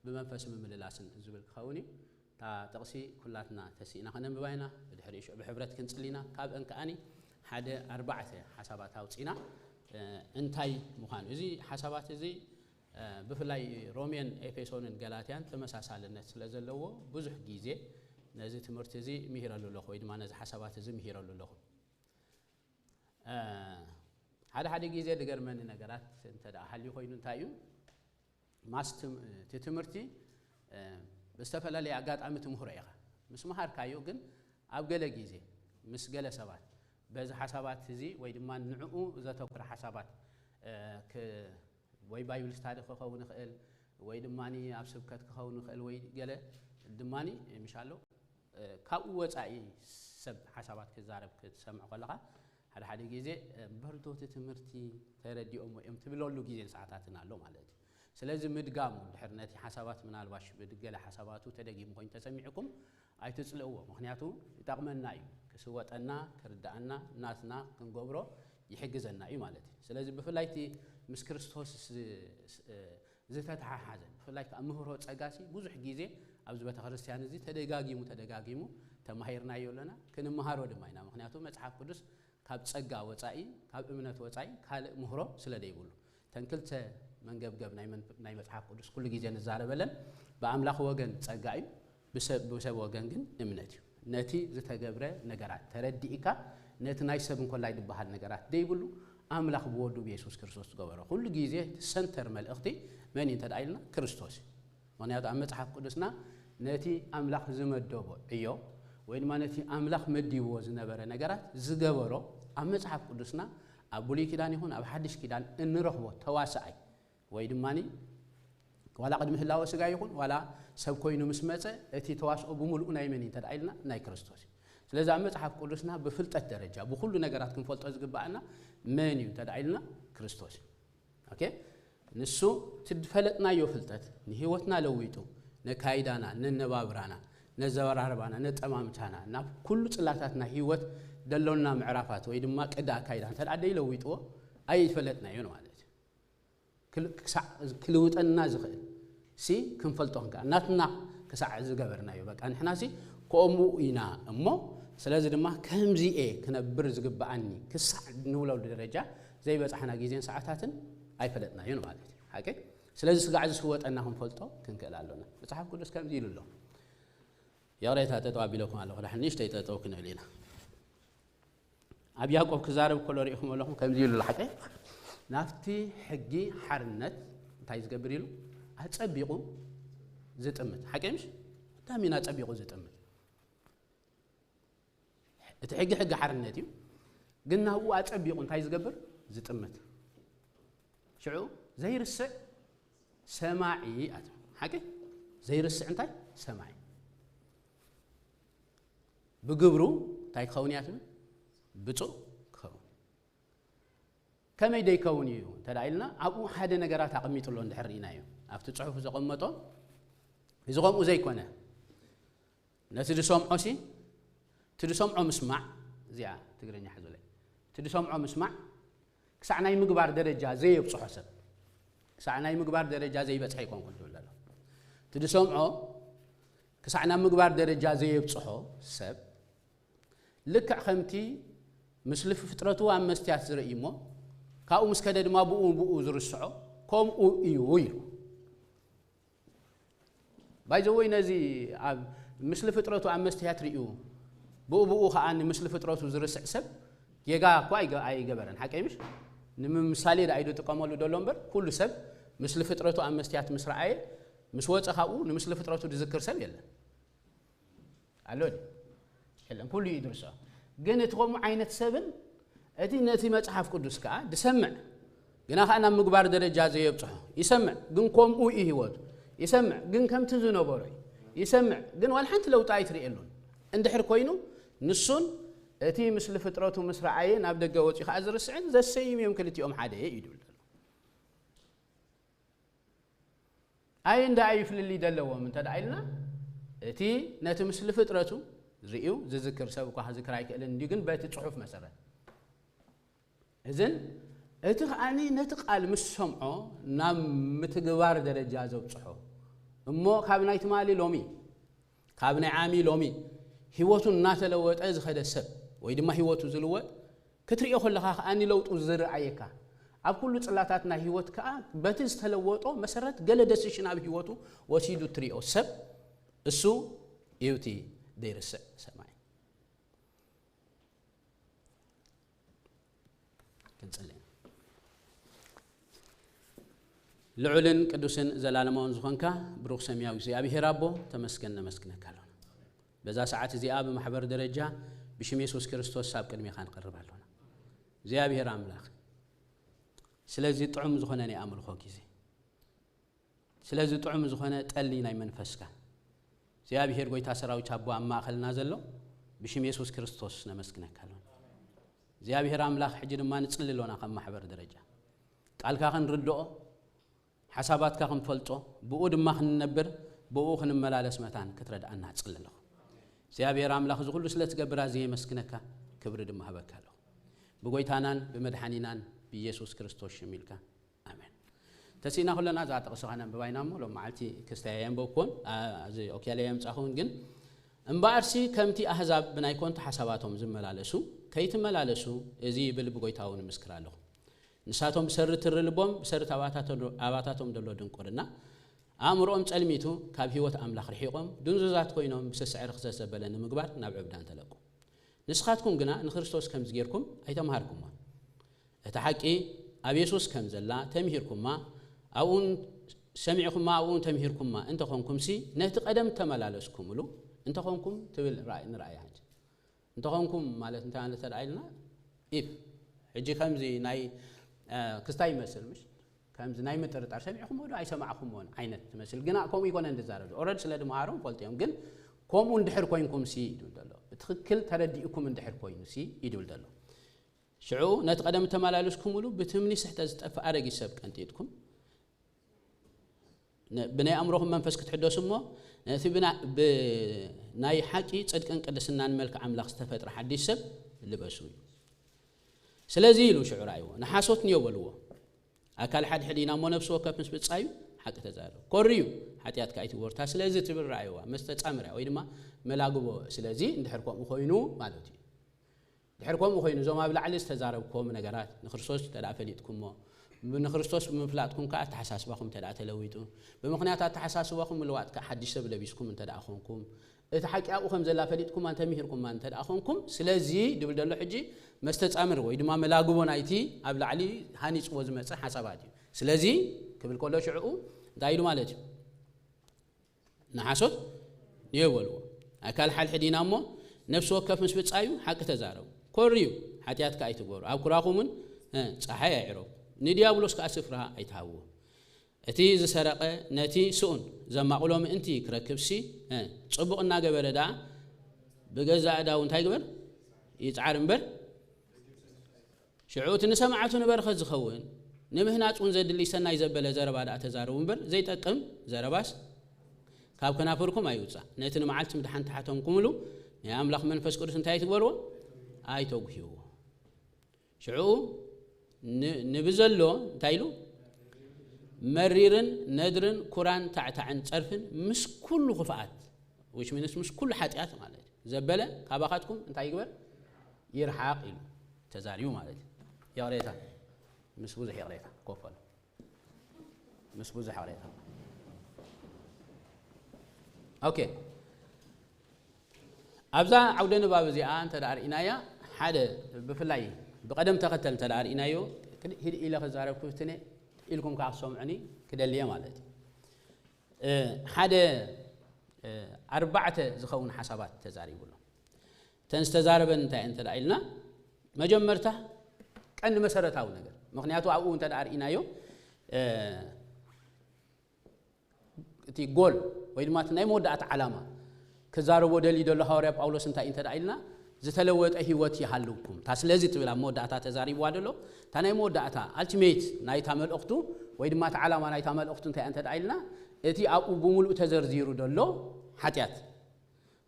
ብመንፈስ ምምልላስን ዝብል ክኸውን እዩ። እታ ጥቕሲ ኩላትና ተሲእና ከነንብባ ኢና። ብድሕሪኡ ሽዑ ብሕብረት ክንጽሊ ኢና። ካብአን ከኣኒ ሓደ ኣርባዕተ ሓሳባት ኣውጺና፣ እ፣ እንታይ ምዃኑ። እዚ ሓሳባት እዚ፣ እ፣ ብፍላይ ሮሜን ኤፌሶንን ገላትያን ተመሳሳልነት ስለ ዘለዎ ብዙሕ ግዜ ነዚ ትምህርቲ እዚ ምሂረሉ ኣለኹ ወይ ድማ ነዚ ሓሳባት እዚ ምሂረሉ ኣለኹ። እ፣ ሓደ ሓደ ግዜ ዝገርመኒ ነገራት እንተ ደኣ ሃልዩ ኮይኑ እንታይ እዩ? ማስ ትም-፣ እቲ ትምህርቲ፣ እ፣ ብዝተፈላለየ ኣጋጣሚ ትምህሮ ኢኻ። ምስ መሃርካዮ ግን ኣብ ገለ ግዜ ምስ ገለ ሰባት በዚ ሓሳባት እዚ ወይ ድማ ንዕኡ ዘተኩረ ሓሳባት፣ እ፣ ክ-፣ ወይ ባይብል ስታዲ ክኸውን ይኽእል ወይ ድማ ኣብ ስብከት ክኸውን ይኽእል ወይ ገለ ድማ ምሻሎ፣ እ፣ ካብኡ ወጻኢ ሰብ ሓሳባት ክዛረብ ክትሰምዕ ከለኻ ሓደ ሓደ ግዜ፣ እ፣ በርዶቲ ትምህርቲ ተረዲኦሞ እዮም ትብለሉ ግዜን ሰዓታትን ኣሎ ማለት እዩ። ስለዚ ምድጋሙ ድሕር ነቲ ሓሳባት ምናልባሽ ብገለ ሓሳባቱ ተደጊሙ ኮይኑ ተሰሚዕኩም ኣይትጽልእዎ። ምኽንያቱ ይጠቕመና እዩ፣ ክስወጠና፣ ክርድኣና፣ ናትና ክንገብሮ ይሕግዘና እዩ ማለት እዩ። ስለዚ ብፍላይ እቲ ምስ ክርስቶስ ዝ-፣ ስ-፣ እ፣ ዝተተሓሓዘ ብፍላይ ከዓ ምህሮ ጸጋሲ ብዙሕ ግዜ ኣብዚ ቤተ ክርስቲያን እዚ ተደጋጊሙ ተደጋጊሙ ተማሂርናዮ ኣለና፣ ክንመሃሮ ድማ ኢና። ምኽንያቱ መጽሓፍ ቅዱስ ካብ ጸጋ ወጻኢ፣ ካብ እምነት ወጻኢ ካልእ ምህሮ ስለ ዘይብሉ። እተን ክልተ መንገብገብ ናይ መን-፣ ናይ መጽሓፍ ቅዱስ ኩሉ ግዜ ንዛረበለን፣ ብኣምላኽ ወገን ጸጋ እዩ፣ ብሰብ፣ ብሰብ ወገን ግን እምነት እዩ። ነቲ ዝተገብረ ነገራት ተረዲእካ፣ ነቲ ናይ ሰብ እንኮላይ ዝበሃል ነገራት ዘይብሉ፣ ኣምላኽ ብወዱ ብየሱስ ክርስቶስ ዝገበሮ። ኩሉ ግዜ እቲ ሰንተር መልእኽቲ መን እዩ እንተ ደኣ ኢልና? ክርስቶስ እዩ። ምኽንያቱ ኣብ መጽሓፍ ቅዱስና ነቲ ኣምላኽ ዝመደቦ ዕዮ ወይ ድማ ነቲ ኣምላኽ መዲብዎ ዝነበረ ነገራት ዝገበሮ ኣብ መጽሓፍ ቅዱስና ኣብ ብሉይ ኪዳን ይኹን ኣብ ሓድሽ ኪዳን እንረኽቦ ተዋሳኣይ ወይ ድማኒ ዋላ ቅድሚ ህላወ ስጋ ይኹን ዋላ ሰብ ኮይኑ ምስ መጸ እቲ ተዋስኦ ብምሉኡ ናይ መን እዩ እንተ ደኣ ኢልና? ናይ ክርስቶስ እዩ። ስለዚ ኣብ መጽሓፍ ቅዱስና ብፍልጠት ደረጃ ብኹሉ ነገራት ክንፈልጦ ዝግባኣና መን እዩ እንተ ደኣ ኢልና? ክርስቶስ እዩ። ኦኬ? ንሱ እቲ ዝፈለጥናዮ ፍልጠት ንህይወትና ለዊጡ፣ ነካይዳና፣ ነነባብራና፣ ነዘራርባና፣ ነጠማምታና፣ ናብ ኩሉ ጽላታት ናይ ህይወት ደሎና ምዕራፋት ወይ ድማ ቅዲ ኣካይዳ እንተ ደኣ ደይለዊጥዎ ኣይፈለጥናዮን ማለት እዩ። ክል-፣ ክሳዕ ክልውጠና ዝኽእል ሲ ክንፈልጦ ክንከኣል ናትና ክሳዕ ዝገበርናዮ በቃ ንሕና ሲ ከምኡ ኢና እሞ ስለዚ ድማ ከምዚኤ ክነብር ዝግብኣኒ ክሳዕ ንብለሉ ደረጃ ዘይበጻሕና ግዜን ሰዓታትን ኣይፈለጥናዮን ማለት እዩ። ሓቂ? ስለዚ ስጋዕ ዝስወጠና ክንፈልጦ ክንክእል ኣሎና። መጽሓፍ ቅዱስ ከምዚ ኢሉ ኣሎ። ይቕሬታ፣ ጠጠው ኣቢለኩም ኣለኹ። ድሓን ንእሽተይ ጠጠው ክንብል ኢና። ኣብ ያዕቆብ ክዛረብ ከሎ ርኢኹም ኣለኹም፣ ከምዚ ኢሉ ኣሎ። ሓቂ? ናብቲ ሕጊ ሓርነት እንታይ ዝገብር ኢሉ? ኣጸቢቑ ዝጥምት። ሓቂ ምሽ? ብጣዕሚ ኢና ኣጸቢቑ ዝጥምት። እቲ ሕጊ ሕጊ ሓርነት እዩ። ግን ናብኡ ኣጸቢቑ እንታይ ዝገብር? ዝጥምት። ሽዑ ዘይርስዕ ሰማዒ ኣት-፣ ሓቂ? ዘይርስዕ እንታይ? ሰማዒ። ብግብሩ እንታይ ክኸውን እያ ትብል? ብፁዕ ክኸውን። ከመይ ደይከውን እዩ እንተ ደኣ ኢልና፣ ኣብኡ ሓደ ነገራት ኣቐሚጡ ኣሎ እንድሕር ርኢናዮ። ኣብቲ ጽሑፍ ዘቐመጦ፣ እዚ ከምኡ ዘይኮነ። ነቲ ዝሰምዖ ሲ፣ እቲ ዝሰምዖ ምስማዕ፣ እዚኣ ትግርኛ ሕዙለይ። እቲ ዝሰምዖ ምስማዕ፣ ክሳዕ ናይ ምግባር ደረጃ ዘየብጽሖ ሰብ፣ ክሳዕ ናይ ምግባር ደረጃ ዘይበጽሐ ኣይኮንኩን ዝብል ዘሎ። እቲ ዝሰምዖ ክሳዕ ናብ ምግባር ደረጃ ዘየብጽሖ ሰብ፣ ልክዕ ከምቲ ምስሊ ፍጥረቱ ኣብ መስትያት ዝርኢ እሞ፣ ካብኡ ምስ ከደ ድማ ብኡ ብኡ ዝርስዖ፣ ከምኡ እዩ ኢሉ። ባይ ዘ ወይ ነዚ ኣብ ምስሊ ፍጥረቱ ኣብ መስትያት ርእዩ፣ ብኡ ብኡ ኸኣ ንምስሊ ፍጥረቱ ዝርስዕ ሰብ ጌጋ እኳ ኣይገ-፣ ኣይገበረን። ሓቀይ ምሽ? ንምሳሌ ደኣ እዩ ዝጥቀመሉ ዘሎ እምበር፣ ኩሉ ሰብ ምስሊ ፍጥረቱ ኣብ መስትያት ምስ ረኣየ፣ ምስ ወጸ ካብኡ ንምስሊ ፍጥረቱ ዝዝክር ሰብ የለን። ኣሎ ድዩ? የለን። ኩሉ እዩ ዝርስዖ። ግን እቲ ከምኡ ዓይነት ሰብን እቲ ነቲ መጽሓፍ ቅዱስ ከኣ ዝሰምዕ፣ ግና ኸዓ ናብ ምግባር ደረጃ ዘየብጽሖ ይሰምዕ፣ ግን ከምኡ እዩ ህይወቱ። ይሰምዕ፣ ግን ከምቲ ዝነበሮ እዩ። ይሰምዕ፣ ግን ዋላ ሓንቲ ለውጢ ኣይትርእየሉን። እንድሕር ኮይኑ፣ ንሱን እቲ ምስሊ ፍጥረቱ ምስ ረኣየ ናብ ደገ ወጺኡ ኸዓ ዝርስዕን ዘሰይም እዮም፣ ክልቲኦም ሓደ እዩ ይብል ዘሎ። ኣይ እንዳ ኣዩ ፍልልይ ዘለዎም እንተ ደኣ ኢልና፣ እቲ ነቲ ምስሊ ፍጥረቱ ርእዩ ዝዝክር ሰብ እኳ ክዝክር ኣይክእልን እንድዩ፣ ግን በቲ ጽሑፍ መሰረት። እዝን እቲ ከኣኒ ነቲ ቃል ምስ ሰምዖ ናብ ምትግባር ደረጃ ዘብጽሖ እሞ ካብ ናይ ትማሊ ሎሚ፣ ካብ ናይ ዓሚ ሎሚ ህይወቱ እናተለወጠ ዝኸደ ሰብ ወይ ድማ ህይወቱ ዝልወጥ ክትርእዮ ከለኻ ከኣኒ ለውጡ ዝረኣየካ። ኣብ ኩሉ ጽላታት ናይ ህይወት ከኣ በቲ ዝተለወጦ መሰረት ገለ ደሲሽን ኣብ ህይወቱ ወሲዱ እትርእዮ ሰብ እሱ እዩ እቲ ዘይርስዕ ሰማይ። ክንጽሊ። ልዑልን ቅዱስን ዘላለማውን ዝኾንካ ብሩኽ ሰማያዊ እግዚኣብሔር ኣቦ፣ ተመስገን ነመስግነካ ኣሎና። በዛ ሰዓት እዚኣ ብማሕበር ደረጃ ብሽም የሱስ ክርስቶስ ኣብ ቅድሜኻ ንቐርብ ኣሎና። እግዚኣብሔር ኣምላኽ፣ ስለዚ ጥዑም ዝኾነ ናይ ኣምልኾ ግዜ፣ ስለዚ ጥዑም ዝኾነ ጠሊ ናይ መንፈስካ፣ እግዚኣብሔር ጐይታ ሰራዊት ኣቦ ኣብ ማእኸልና ዘሎ፣ ብሽም የሱስ ክርስቶስ ነመስግነካ ኣሎና። እግዚኣብሔር ኣምላኽ፣ ሕጂ ድማ ንጽሊ ኣሎና ከም ማሕበር ደረጃ። ቃልካ ክንርድኦ፣ ሓሳባትካ ክንፈልጦ፣ ብኡ ድማ ክንነብር፣ ብኡ ክንመላለስ መታን ክትረድኣና እጽሊ ኣለኹ። እግዚኣብሔር ኣምላኽ፣ እዚ ኩሉ ስለ ትገብር ኣዝየ የመስግነካ፣ ክብሪ ድማ እህበካ ኣለኹ። ብጐይታናን ብመድሓኒናን ብኢየሱስ ክርስቶስ ሽም ኢልካ፣ ኣሜን። ተሲእና ኩለና እዛ ጥቕሲ ከነንብባ ኢና እሞ፣ ሎም መዓልቲ ክስታይ ኣየንበብኩዎን፣ ኣ-፣ እዚ ኦክያለይ ኣየምጻኹን፣ ግን እምበኣርሲ ከምቲ ኣህዛብ ብናይ ኮንቶ ሓሳባቶም ዝመላለሱ ከይትመላለሱ፣ እዚ ይብል ብጐይታ እውን እምስክር ኣለኹ። ንሳቶም ብሰሪ ትሪ ልቦም፣ ብሰሪ ኣባታቶም፣ ኣባታቶም ዘሎ ድንቁርና፣ ኣእምሮኦም ጸልሚቱ፣ ካብ ህይወት ኣምላኽ ርሒቖም፣ ድንዙዛት ኮይኖም፣ ብስስዐ ርኽሰት ዘበለ ንምግባር ናብ ዕብዳን ተለቁ። ንስኻትኩም ግና ንክርስቶስ ከምዚ ጌርኩም ኣይተምሃርኩማ። እታ ሓቂ ኣብ የሱስ ከም ዘላ ተምሂርኩማ፣ ኣብኡን ሰሚዕኩማ፣ ኣብኡን ተምሂርኩማ እንተኾንኩምሲ፣ ነቲ ቀደም ተመላለስኩምሉ እንተኾንኩም ትብል ራእይ ንረኣያ ሕጂ። እንተኾንኩም ማለት እንታይ ማለት ተደኣ ኢልና፣ ኢፍ፣ ሕጂ ከምዚ ናይ፣ እ፣ ክስታይ ይመስል፣ ምሽ? ከምዚ ናይ ምጥርጣር፣ ሰሚዕኩሞ ዶ ኣይሰማዕኩሞን ዓይነት ትመስል። ግና ከምኡ ይኮነ እንድዛረብ። ኦረድ ስለ ድመሃሮም ፈልጥዮም። ግን ከምኡ እንድሕር ኮይንኩም ሲ ይብል ዘሎ። ብትኽክል ተረዲእኩም እንድሕር ኮይኑ ሲ ይድብል ዘሎ። ሽዑ ነቲ ቀደም እተመላለስኩምሉ ብትምኒ ስሕተት ዝጠፍእ ኣረጊት ሰብ ቀንጢጥኩም፣ ነ-፣ ብናይ ኣእምሮኹም መንፈስ ክትሕደሱ እሞ፣ ነቲ ብና-፣ ብናይ ሓቂ ጽድቅን ቅድስናን መልክዕ ኣምላኽ ዝተፈጥረ ሓድሽ ሰብ ልበሱ እዩ። ስለዚ ኢሉ ሽዑ ረኣይዎ፣ ንሓሶት ንዮ በልዎ። ኣካል ሓድሕድ ኢና እሞ ነፍሲ ወከፍ ምስ ብጻዩ ሓቂ ተዛረቡ። ኮርዩ፣ ሓጢኣትካ ኣይትግበሩ። እታ ስለዚ ትብል ረኣይዋ፣ መስተ ጻምር እያ ወይ ድማ መላግቦ። ስለዚ እንድሕር ከምኡ ኮይኑ ማለት እዩ። ድሕር ከምኡ ኮይኑ፣ እዞም ኣብ ላዕሊ ዝተዛረብኩዎም ነገራት ንክርስቶስ እንተ ደኣ ፈሊጥኩሞ፣ ብ-፣ ንክርስቶስ ብምፍላጥኩም ከኣ ኣተሓሳስባኹም እንተ ደኣ ተለዊጡ፣ ብምኽንያት ኣተሓሳስባኹም ምልዋጥ ከኣ ሓድሽ ሰብ ለቢስኩም እንተ ደኣ ኾንኩም፣ እቲ ሓቂ ኣብኡ ከም ዘላ ፈሊጥኩማ እንተ ምሂርኩማ እንተ ደኣ ኾንኩም፣ ስለዚ ድብል ደሎ ሕጂ መስተጻምር ወይ ድማ መላግቦ ናይቲ ኣብ ላዕሊ ሃኒጽዎ ዝመጸ ሓሳባት እዩ። ስለዚ ክብል ከሎ ሽዕኡ እንታይ ኢሉ ማለት እዩ? ንሓሶት ንዮ በልዎ። ኣካል ሓድሕድ ኢና እሞ፣ ነፍሲ ወከፍ ምስ ብጻዩ ሓቂ ተዛረቡ። ኮርዩ፣ ሓጢኣት ከኣ ኣይትግበሩ። ኣብ ኩራኹምን፣ እ፣ ጸሓይ ኣይዕረቡ። ንዲያብሎስ ከኣ ስፍራ ኣይትሃብዎ። እቲ ዝሰረቐ ነቲ ስኡን ዘማቕሎ ምእንቲ ክረክብሲ፣ እ፣ ጽቡቕ እናገበረ ደኣ ብገዛእ እዳዉ እንታይ ይግበር? ይጽዓር እምበር፣ ሽዑ እቲ ንሰማዕቱ ንበረኸት ዝኸውን፣ ንምህናጽ እውን ዘድሊ ሰናይ ዘበለ ዘረባ ደኣ ተዛረቡ እምበር፣ ዘይጠቅም ዘረባስ ካብ ከናፍርኩም ኣይውጻእ። ነቲ ንመዓልቲ ምድሓን ተሓተምኩምሉ ናይ ኣምላኽ መንፈስ ቅዱስ እንታይ ኣይትግበርዎ? ኣይተጉህይዎ። ሽዑ ን-፣ ንብዘሎ እንታይ ኢሉ? መሪርን ነድርን ኩራን ታዕታዕን ጸርፍን ምስ ኩሉ ክፍኣት፣ which means ምስ ኩሉ ሓጢኣት ማለት እዩ። ዘበለ ካባኻትኩም እንታይ ይግበር? ይርሓቕ ኢሉ ተዛሪቡ ማለት እዩ። ይቕሬታ፣ ምስ ብዙሕ ይቕሬታ፣ ኮፈሉ። ምስ ብዙሕ ይቕሬታ። ኦኬ። ኣብዛ ዓውደ ንባብ እዚኣ እንተ ደኣ ርኢናያ፣ ሓደ ብፍላይ ብቐደም ተኸተል እንተ ደኣ ርኢናዮ፣ ክድ-፣ ሂድ ኢለ ክዛረብ ክፍትን እየ ኢልኩም ከኣ ክትሰምዑኒ ክደሊ እየ ማለት እዩ። እ፣ ሓደ፣ እ፣ ኣርባዕተ ዝኸውን ሓሳባት ተዛሪቡ ኣሎ። እተን ዝተዛረበን እንታይ እንተ ደኣ ኢልና፣ መጀመርታ ቀንዲ መሰረታዊ ነገር፣ ምኽንያቱ ኣብኡ እንተ ደኣ ርኢናዮ እቲ ጎል ወይ ድማ ናይ መወዳእታ ዓላማ ክዛረቦ ደሊ ዘሎ ሃዋርያ ጳውሎስ እንታይ እንተ ኢልና፣ ዝተለወጠ ህይወት ይሃልውኩም። እታ ስለዚ ትብል ኣብ መወዳእታ ተዛሪብዋ ደሎ እታ ናይ መወዳእታ ኣልቲሜት ናይታ መልእኽቱ ወይ ድማ እቲ ዓላማ ናይታ መልእኽቱ እንታይ እንተ ኢልና፣ እቲ ኣብኡ ብምሉእ ተዘርዚሩ ደሎ ሓጢኣት፣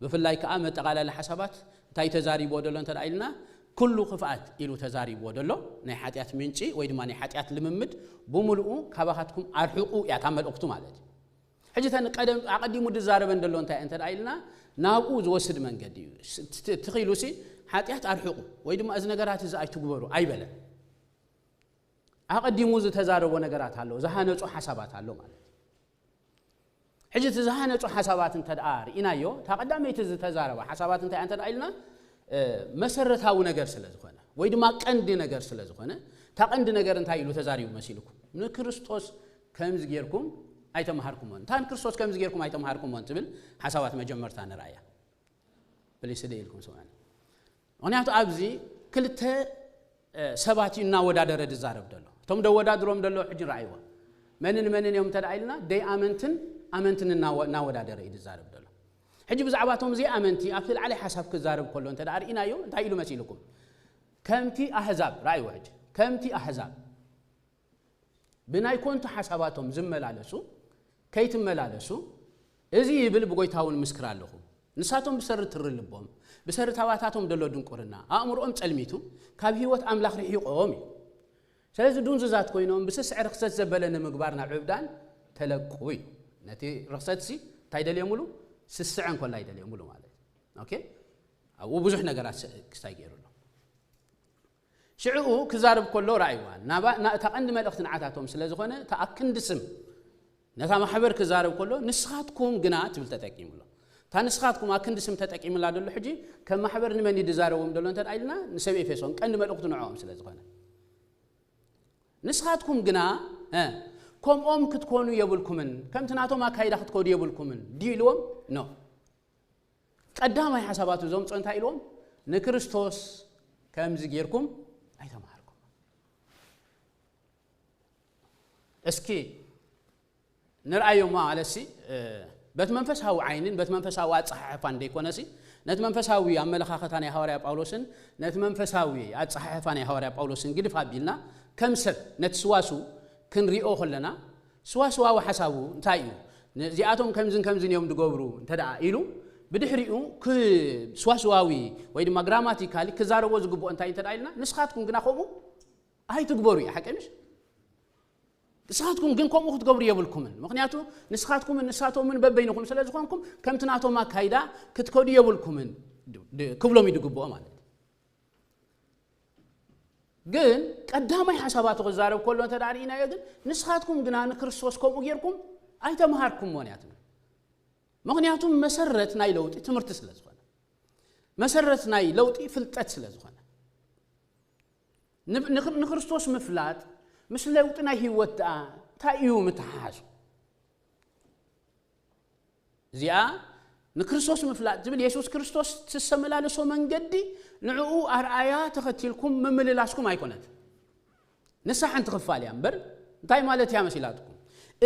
ብፍላይ ከዓ መጠቓላሊ ሓሳባት እንታይ ተዛሪብዎ ደሎ እንተ ኢልና፣ ኩሉ ክፍኣት ኢሉ ተዛሪብዎ ደሎ ናይ ሓጢኣት ምንጪ ወይ ድማ ናይ ሓጢኣት ልምምድ ብምሉኡ ካባኻትኩም ኣርሕቑ እያ እታ መልእኽቱ ማለት እዩ። ሕጂ እተን ቀደም ኣቐዲሙ ዝዛረበን ደሎ እንታይ እንተ ኢልና፣ ናብኡ ዝወስድ መንገዲ እዩ። ትኽኢሉ ሲ ሓጢኣት ኣርሕቑ ወይ ድማ እዚ ነገራት እዚ ኣይትግበሩ ኣይበለን። ኣቐዲሙ ዝተዛረቦ ነገራት ኣሎ፣ ዝሃነጾ ሓሳባት ኣሎ ማለት እዩ። ሕጂ እቲ ዝሃነጹ ሓሳባት እንተ ደኣ ርኢናዮ፣ እታ ቀዳመይቲ ዝተዛረባ ሓሳባት እንታይ እንተ ደኣ ኢልና፣ መሰረታዊ ነገር ስለ ዝኾነ ወይ ድማ ቀንዲ ነገር ስለ ዝኾነ፣ እታ ቀንዲ ነገር እንታይ ኢሉ ተዛሪቡ መሲልኩም? ንክርስቶስ ከምዚ ጌርኩም ኣይተምሃርኩሞን። እታ ንክርስቶስ ከምዚ ጌርኩም ኣይተምሃርኩሞን ትብል ሓሳባት መጀመርታ ንርኣያ። ፕሊስ ደይ ኢልኩም ስምዑኒ። ምኽንያቱ ኣብዚ ክልተ ሰባት እዩ እናወዳደረ ዝዛረብ ዘሎ። እቶም ደወዳድሮም ዘሎ ሕጂ ረኣይዎ። መንን መንን እዮም እንተ ኢልና ደይ ኣመንትን ኣመንትን እናወዳደረ እዩ ዝዛረብ ዘሎ። ሕጂ ብዛዕባቶም ዘይኣመንቲ ኣብቲ ላዕሊ ሓሳብ ክዛረብ ከሎ እንተ ርኢናዮ እንታይ ኢሉ መሲልኩም? ከምቲ ኣህዛብ ረኣይዎ። ሕጂ ከምቲ ኣህዛብ ብናይ ኮንቱ ሓሳባቶም ዝመላለሱ ከይትመላለሱ፣ እዚ ይብል ብጎይታ እውን ምስክር ኣለኹ። ንሳቶም ብሰሪ ትሪ ልቦም፣ ብሰሪ ታባታቶም ደሎ ድንቁርና ኣእምሮኦም ጸልሚቱ፣ ካብ ህይወት ኣምላኽ ርሒቖም እዩ። ስለዚ ዱንዙዛት ኮይኖም ብስስዐ ርኽሰት ዘበለ ንምግባር ናብ ዕብዳን ተለቁ እዩ። ነቲ ርኽሰትሲ እንታይ ደልየምሉ? ስስዐ እንኮላ ይደልየምሉ ማለት እዩ። ኦኬ? ኣብኡ ብዙሕ ነገራት ክስታይ ገይሩ ኣሎ። ሽዕኡ ክዛረብ ከሎ ረኣይዋ። ናባ እታ ቀንዲ መልእኽቲ ንዓታቶም ስለ ዝኾነ እታ ኣክንዲ ስም ነታ ማሕበር ክዛረብ ከሎ ንስኻትኩም ግና ትብል ተጠቂሙሎ። እታ ንስኻትኩም ኣክንዲ ስም ተጠቂምላ ደሎ ሕጂ ከም ማሕበር ንመን እዩ ዝዛረቦም ደሎ እንተ ኢልና ንሰብ ኤፌሶን ቀንዲ መልእኽቱ ንዕኦም ስለ ዝኾነ ንስኻትኩም ግና ከምኦም ክትኮኑ የብልኩምን ከምቲ ናቶም ኣካይዳ ክትከዱ የብልኩምን ድዩ ኢልዎም? ኖ። ቀዳማይ ሓሳባቱ ዘምፅኦ እንታይ ኢልዎም? ንክርስቶስ ከምዚ ጌርኩም ኣይተምሃርኩም። እስኪ ንርኣዮ እሞ ማለትሲ በቲ መንፈሳዊ ዓይንን በቲ መንፈሳዊ ኣፀሓሕፋን ደይኮነሲ ነቲ መንፈሳዊ ኣመለኻኸታ ናይ ሃዋርያ ጳውሎስን ነቲ መንፈሳዊ ኣፀሓሕፋ ናይ ሃዋርያ ጳውሎስን ግድፍ ኣቢልና ከም ሰብ ነቲ ስዋሱ ክንሪኦ ከለና ስዋስዋዊ ሓሳቡ እንታይ እዩ? እዚኣቶም ከምዝን ከምዝን እዮም ዝገብሩ እንተ ደኣ ኢሉ ብድሕሪኡ ስዋስዋዊ ወይ ድማ ግራማቲካሊ ክዛረቦ ዝግብኦ እንታይ እንተ ኢልና ንስኻትኩም ግና ከምኡ ኣይትግበሩ እዩ። ሓቂ ምሽ? ንስኻትኩም ግን ከምኡ ክትገብሩ የብልኩምን። ምኽንያቱ ንስኻትኩምን ንሳቶምን በበይንኹም ስለ ዝኾንኩም ከምቲ ናቶም ኣካይዳ ክትከዱ የብልኩምን ክብሎም እዩ ዝግብኦ ማለት እዩ። ግን ቀዳማይ ሓሳባቱ ክዛረብ ከሎ እንተ ርኢናዮ ግን ንስኻትኩም ግና ንክርስቶስ ከምኡ ጌርኩም ኣይተምሃርኩሞን እያ ትብል። ምኽንያቱም መሰረት ናይ ለውጢ ትምህርቲ ስለ ዝኾነ፣ መሰረት ናይ ለውጢ ፍልጠት ስለ ዝኾነ፣ ንክርስቶስ ምፍላጥ ምስ ለውጢ ናይ ህይወት ደኣ እንታይ እዩ ምተሓሓዙ? እዚኣ ንክርስቶስ ምፍላጥ ዝብል የሱስ ክርስቶስ ዝተመላለሶ መንገዲ ንዕኡ ኣርኣያ ተኸቲልኩም ምምልላስኩም ኣይኮነት። ንሳ ሓንቲ ክፋል እያ እምበር እንታይ ማለት እያ መሲላትኩም?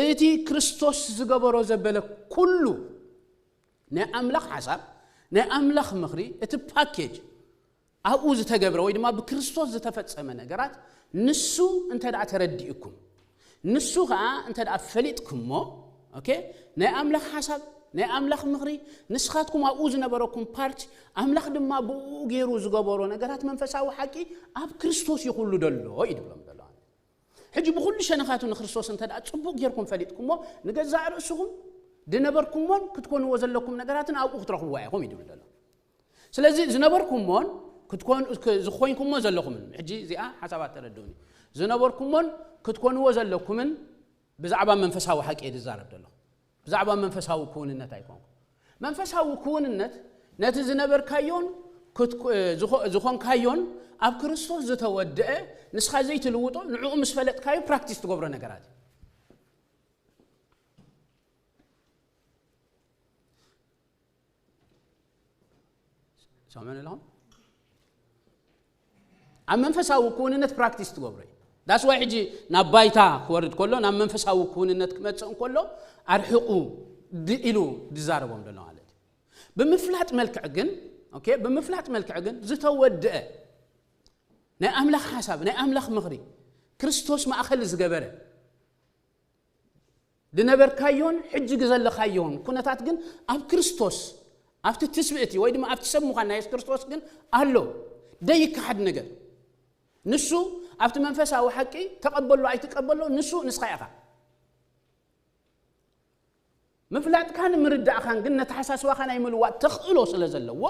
እቲ ክርስቶስ ዝገበሮ ዘበለ ኩሉ ናይ ኣምላኽ ሓሳብ ናይ ኣምላኽ ምኽሪ እቲ ፓኬጅ ኣብኡ ዝተገብረ ወይ ድማ ብክርስቶስ ዝተፈጸመ ነገራት ንሱ እንተ ደኣ ተረዲእኩም ንሱ ኸዓ እንተ ደኣ ፈሊጥኩሞ ኦኬ ናይ ኣምላኽ ሓሳብ ናይ ኣምላኽ ምኽሪ ንስኻትኩም ኣብኡ ዝነበረኩም ፓርት ኣምላኽ ድማ ብኡ ገይሩ ዝገበሮ ነገራት መንፈሳዊ ሓቂ ኣብ ክርስቶስ ይኹሉ ደሎ እዩ ድብሎም ዘሎ ሕጂ ብኹሉ ሸነኻቱ ንክርስቶስ እንተ ደኣ ጽቡቕ ጌርኩም ፈሊጥኩሞ ንገዛእ ርእስኹም ዝነበርኩሞን ክትኮንዎ ዘለኩም ነገራትን ኣብኡ ክትረኽብዋ ኢኹም እዩ ድብል ዘሎ ስለዚ ዝነበርኩሞን ክትኮን ዝኾንኩሞ ዘለኹምን ሕጂ እዚኣ ሓሳባት ተረድኡኒ ዝነበርኩሞን ክትኮንዎ ዘለኩምን ብዛዕባ መንፈሳዊ ሓቂ እየ ዝዛረብ ዘለኹ ብዛዕባ መንፈሳዊ ክውንነት ኣይኮንኩ መንፈሳዊ ክውንነት ነቲ ዝነበርካዮን ዝኾንካዮን ኣብ ክርስቶስ ዝተወደአ ንስኻ ዘይትልውጦ ንዕኡ ምስ ፈለጥካዮ ፕራክቲስ ትገብሮ ነገራት ሰምዑን ኣለኹም ኣብ መንፈሳዊ ክውንነት ፕራክቲስ ትገብሮ እዩ That's why ሕጂ ናብ ባይታ ክወርድ ከሎ፣ ናብ መንፈሳዊ ክውንነት ክመጽእ እንከሎ ኣርሕቑ ድ- ኢሉ ዝዛረቦም ዘሎ ማለት እዩ። ብምፍላጥ መልክዕ ግን፣ okay፣ ብምፍላጥ መልክዕ ግን ዝተወድአ ናይ ኣምላኽ ሓሳብ፣ ናይ ኣምላኽ ምኽሪ፣ ክርስቶስ ማእከል ዝገበረ፣ ዝነበርካዮን ሕጂ ዘለኻዮን ኩነታት ግን ኣብ ክርስቶስ፣ ኣብቲ ትስብእቲ ወይ ድማ ኣብቲ ሰብ ምዃን ናይ የሱስ ክርስቶስ ግን ኣሎ። ደይከሓድ ነገር። ንሱ ኣብቲ መንፈሳዊ ሓቂ ተቐበሎ ኣይትቀበሎ፣ ንሱ ንስኻ ኢኻ። ምፍላጥካን ምርዳእካን ግን ነተሓሳስባኻ ናይ ምልዋጥ ተኽእሎ ስለ ዘለዎ፣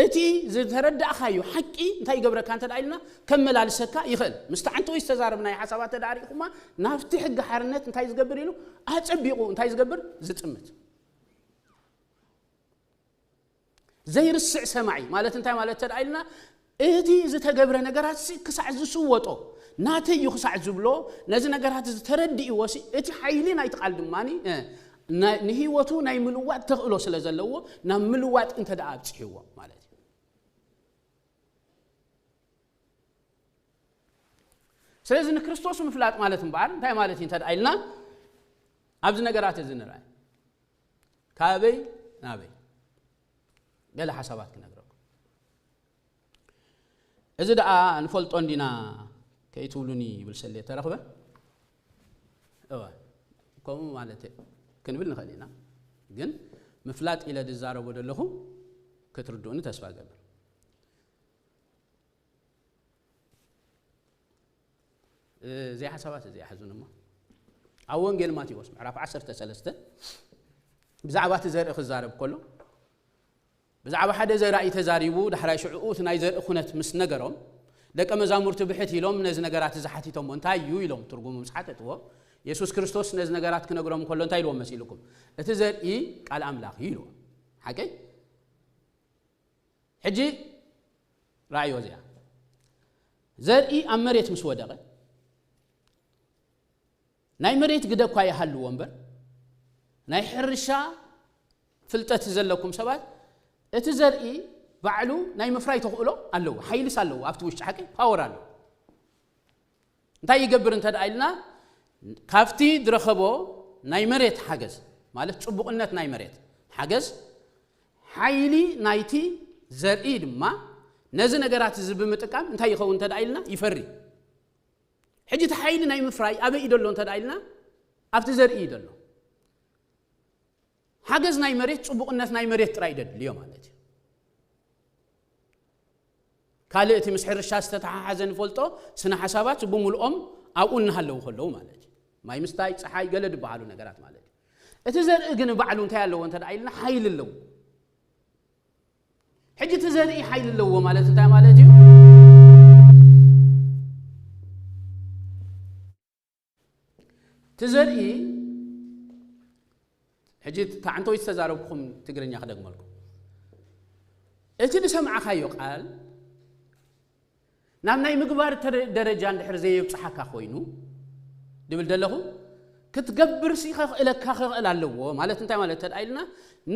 እቲ ዝተረዳእካዮ ሓቂ እንታይ ይገብረካ እንተ ደኣ ኢልና፣ ከመላልሰካ ይኽእል። ምስቲ ዓንተወይ ዝተዛረብናዮ ሓሳባት እንተ ደኣ ርኢኹማ፣ ናብቲ ሕጊ ሓርነት እንታይ ዝገብር ኢሉ፣ ኣጸቢቑ እንታይ ዝገብር? ዝጥምት። ዘይርስዕ ሰማዒ ማለት እንታይ ማለት እንተ ደኣ ኢልና፣ እቲ ዝተገብረ ነገራት ሲ ክሳዕ ዝስወጦ፣ ናተይ እዩ ክሳዕ ዝብሎ፣ ነዚ ነገራት እዚ ተረዲእዎ ሲ፣ እቲ ሓይሊ ናይቲ ቃል ድማ፣ እ፣ ና- ንህይወቱ ናይ ምልዋጥ ተኽእሎ ስለ ዘለዎ፣ ናብ ምልዋጥ እንተ ደኣ ኣብጽሕዎ ማለት እዩ። ስለዚ ንክርስቶስ ምፍላጥ ማለት እምበኣር እንታይ ማለት እዩ እንተ ደኣ ኢልና፣ ኣብዚ ነገራት እዚ ንርኣይ። ካበይ ናበይ? ገለ ሓሳባት ክነግረኩም። እዚ ደኣ ንፈልጦ እንዲና ከይትብሉኒ ይብል ሰሌ ተረኽበ። እወ፣ ከምኡ ማለት ክንብል ንኽእል ኢና። ግን ምፍላጥ ኢለ ዝዛረቦ ዘለኹ ክትርድኡኒ ተስፋ እገብር። እዚኣ ሓሳባት እዚኣ ሓዙን እሞ፣ ኣብ ወንጌል ማቴዎስ ምዕራፍ ዓሰርተ ሰለስተ ብዛዕባ እቲ ዘርኢ ክዛረብ ከሎ፣ ብዛዕባ ሓደ ዘራኢ ተዛሪቡ፣ ዳሕራይ ሽዕኡ እቲ ናይ ዘርኢ ኩነት ምስ ነገሮም፣ ደቀ መዛሙርቲ ብሕት ኢሎም ነዚ ነገራት እዚ ሓቲቶሞ፣ "እንታይ እዩ?" ኢሎም ትርጉሙ ምስ ሓተትዎ፣ የሱስ ክርስቶስ ነዚ ነገራት ክነግሮም ከሎ እንታይ ኢልዎም መሲልኩም? "እቲ ዘርኢ ቃል ኣምላኽ እዩ" ኢልዎም። ሓቀይ? ሕጂ ረኣይዎ እዚኣ። ዘርኢ ኣብ መሬት ምስ ወደቐ፣ ናይ መሬት ግደ እኳ ይሃልዎ እምበር፣ ናይ ሕርሻ ፍልጠት ዘለኩም ሰባት፣ እቲ ዘርኢ ባዕሉ ናይ ምፍራይ ተኽእሎ ኣለዎ፣ ሓይልስ ኣለዎ፣ ኣብቲ ውሽጢ ሓቂ ፓወር ኣለዎ። እንታይ ይገብር እንተ ደኣ ኢልና፣ ካብቲ ዝረኸቦ ናይ መሬት ሓገዝ፣ ማለት ጽቡቕነት ናይ መሬት ሓገዝ፣ ሓይሊ ናይቲ ዘርኢ ድማ ነዚ ነገራት እዚ ብምጥቃም እንታይ ይኸውን እንተ ደኣ ኢልና፣ ይፈሪ። ሕጂ እቲ ሓይሊ ናይ ምፍራይ ኣበይ እዩ ዘሎ እንተ ደኣ ኢልና፣ ኣብቲ ዘርኢ እዩ ዘሎ። ሓገዝ ናይ መሬት፣ ጽቡቕነት ናይ መሬት ጥራይ ደድልዮ ማለት እዩ። ካልእ እቲ ምስ ሕርሻ ዝተተሓሓዘ ንፈልጦ ስነ ሓሳባት ብምልኦም ኣብኡ እናሃለዉ ከለዉ ማለት እዩ። ማይ ምስታይ፣ ጸሓይ፣ ገለ ዝበሃሉ ነገራት ማለት እዩ። እቲ ዘርኢ ግን ባዕሉ እንታይ ኣለዎ እንተ ደኣ ኢልና፣ ሓይሊ ኣለዎ። ሕጂ እቲ ዘርኢ ሓይሊ ኣለዎ ማለት እንታይ ማለት እዩ? እቲ ዘርኢ፣ ሕጂ እታ ዓንተወይ ዝተዛረብኩም ትግርኛ ክደግመልኩም። እቲ ዝሰማዕካዮ ቃል ናብ ናይ ምግባር ተረ- ደረጃ እንድሕር ዘየብጽሓካ ኮይኑ፣ ድብል ደለኹ፣ ክትገብርሲ ከኽእለካ ክኽእል ኣለዎ። ማለት እንታይ ማለት እንተ ደኣ ኢልና፣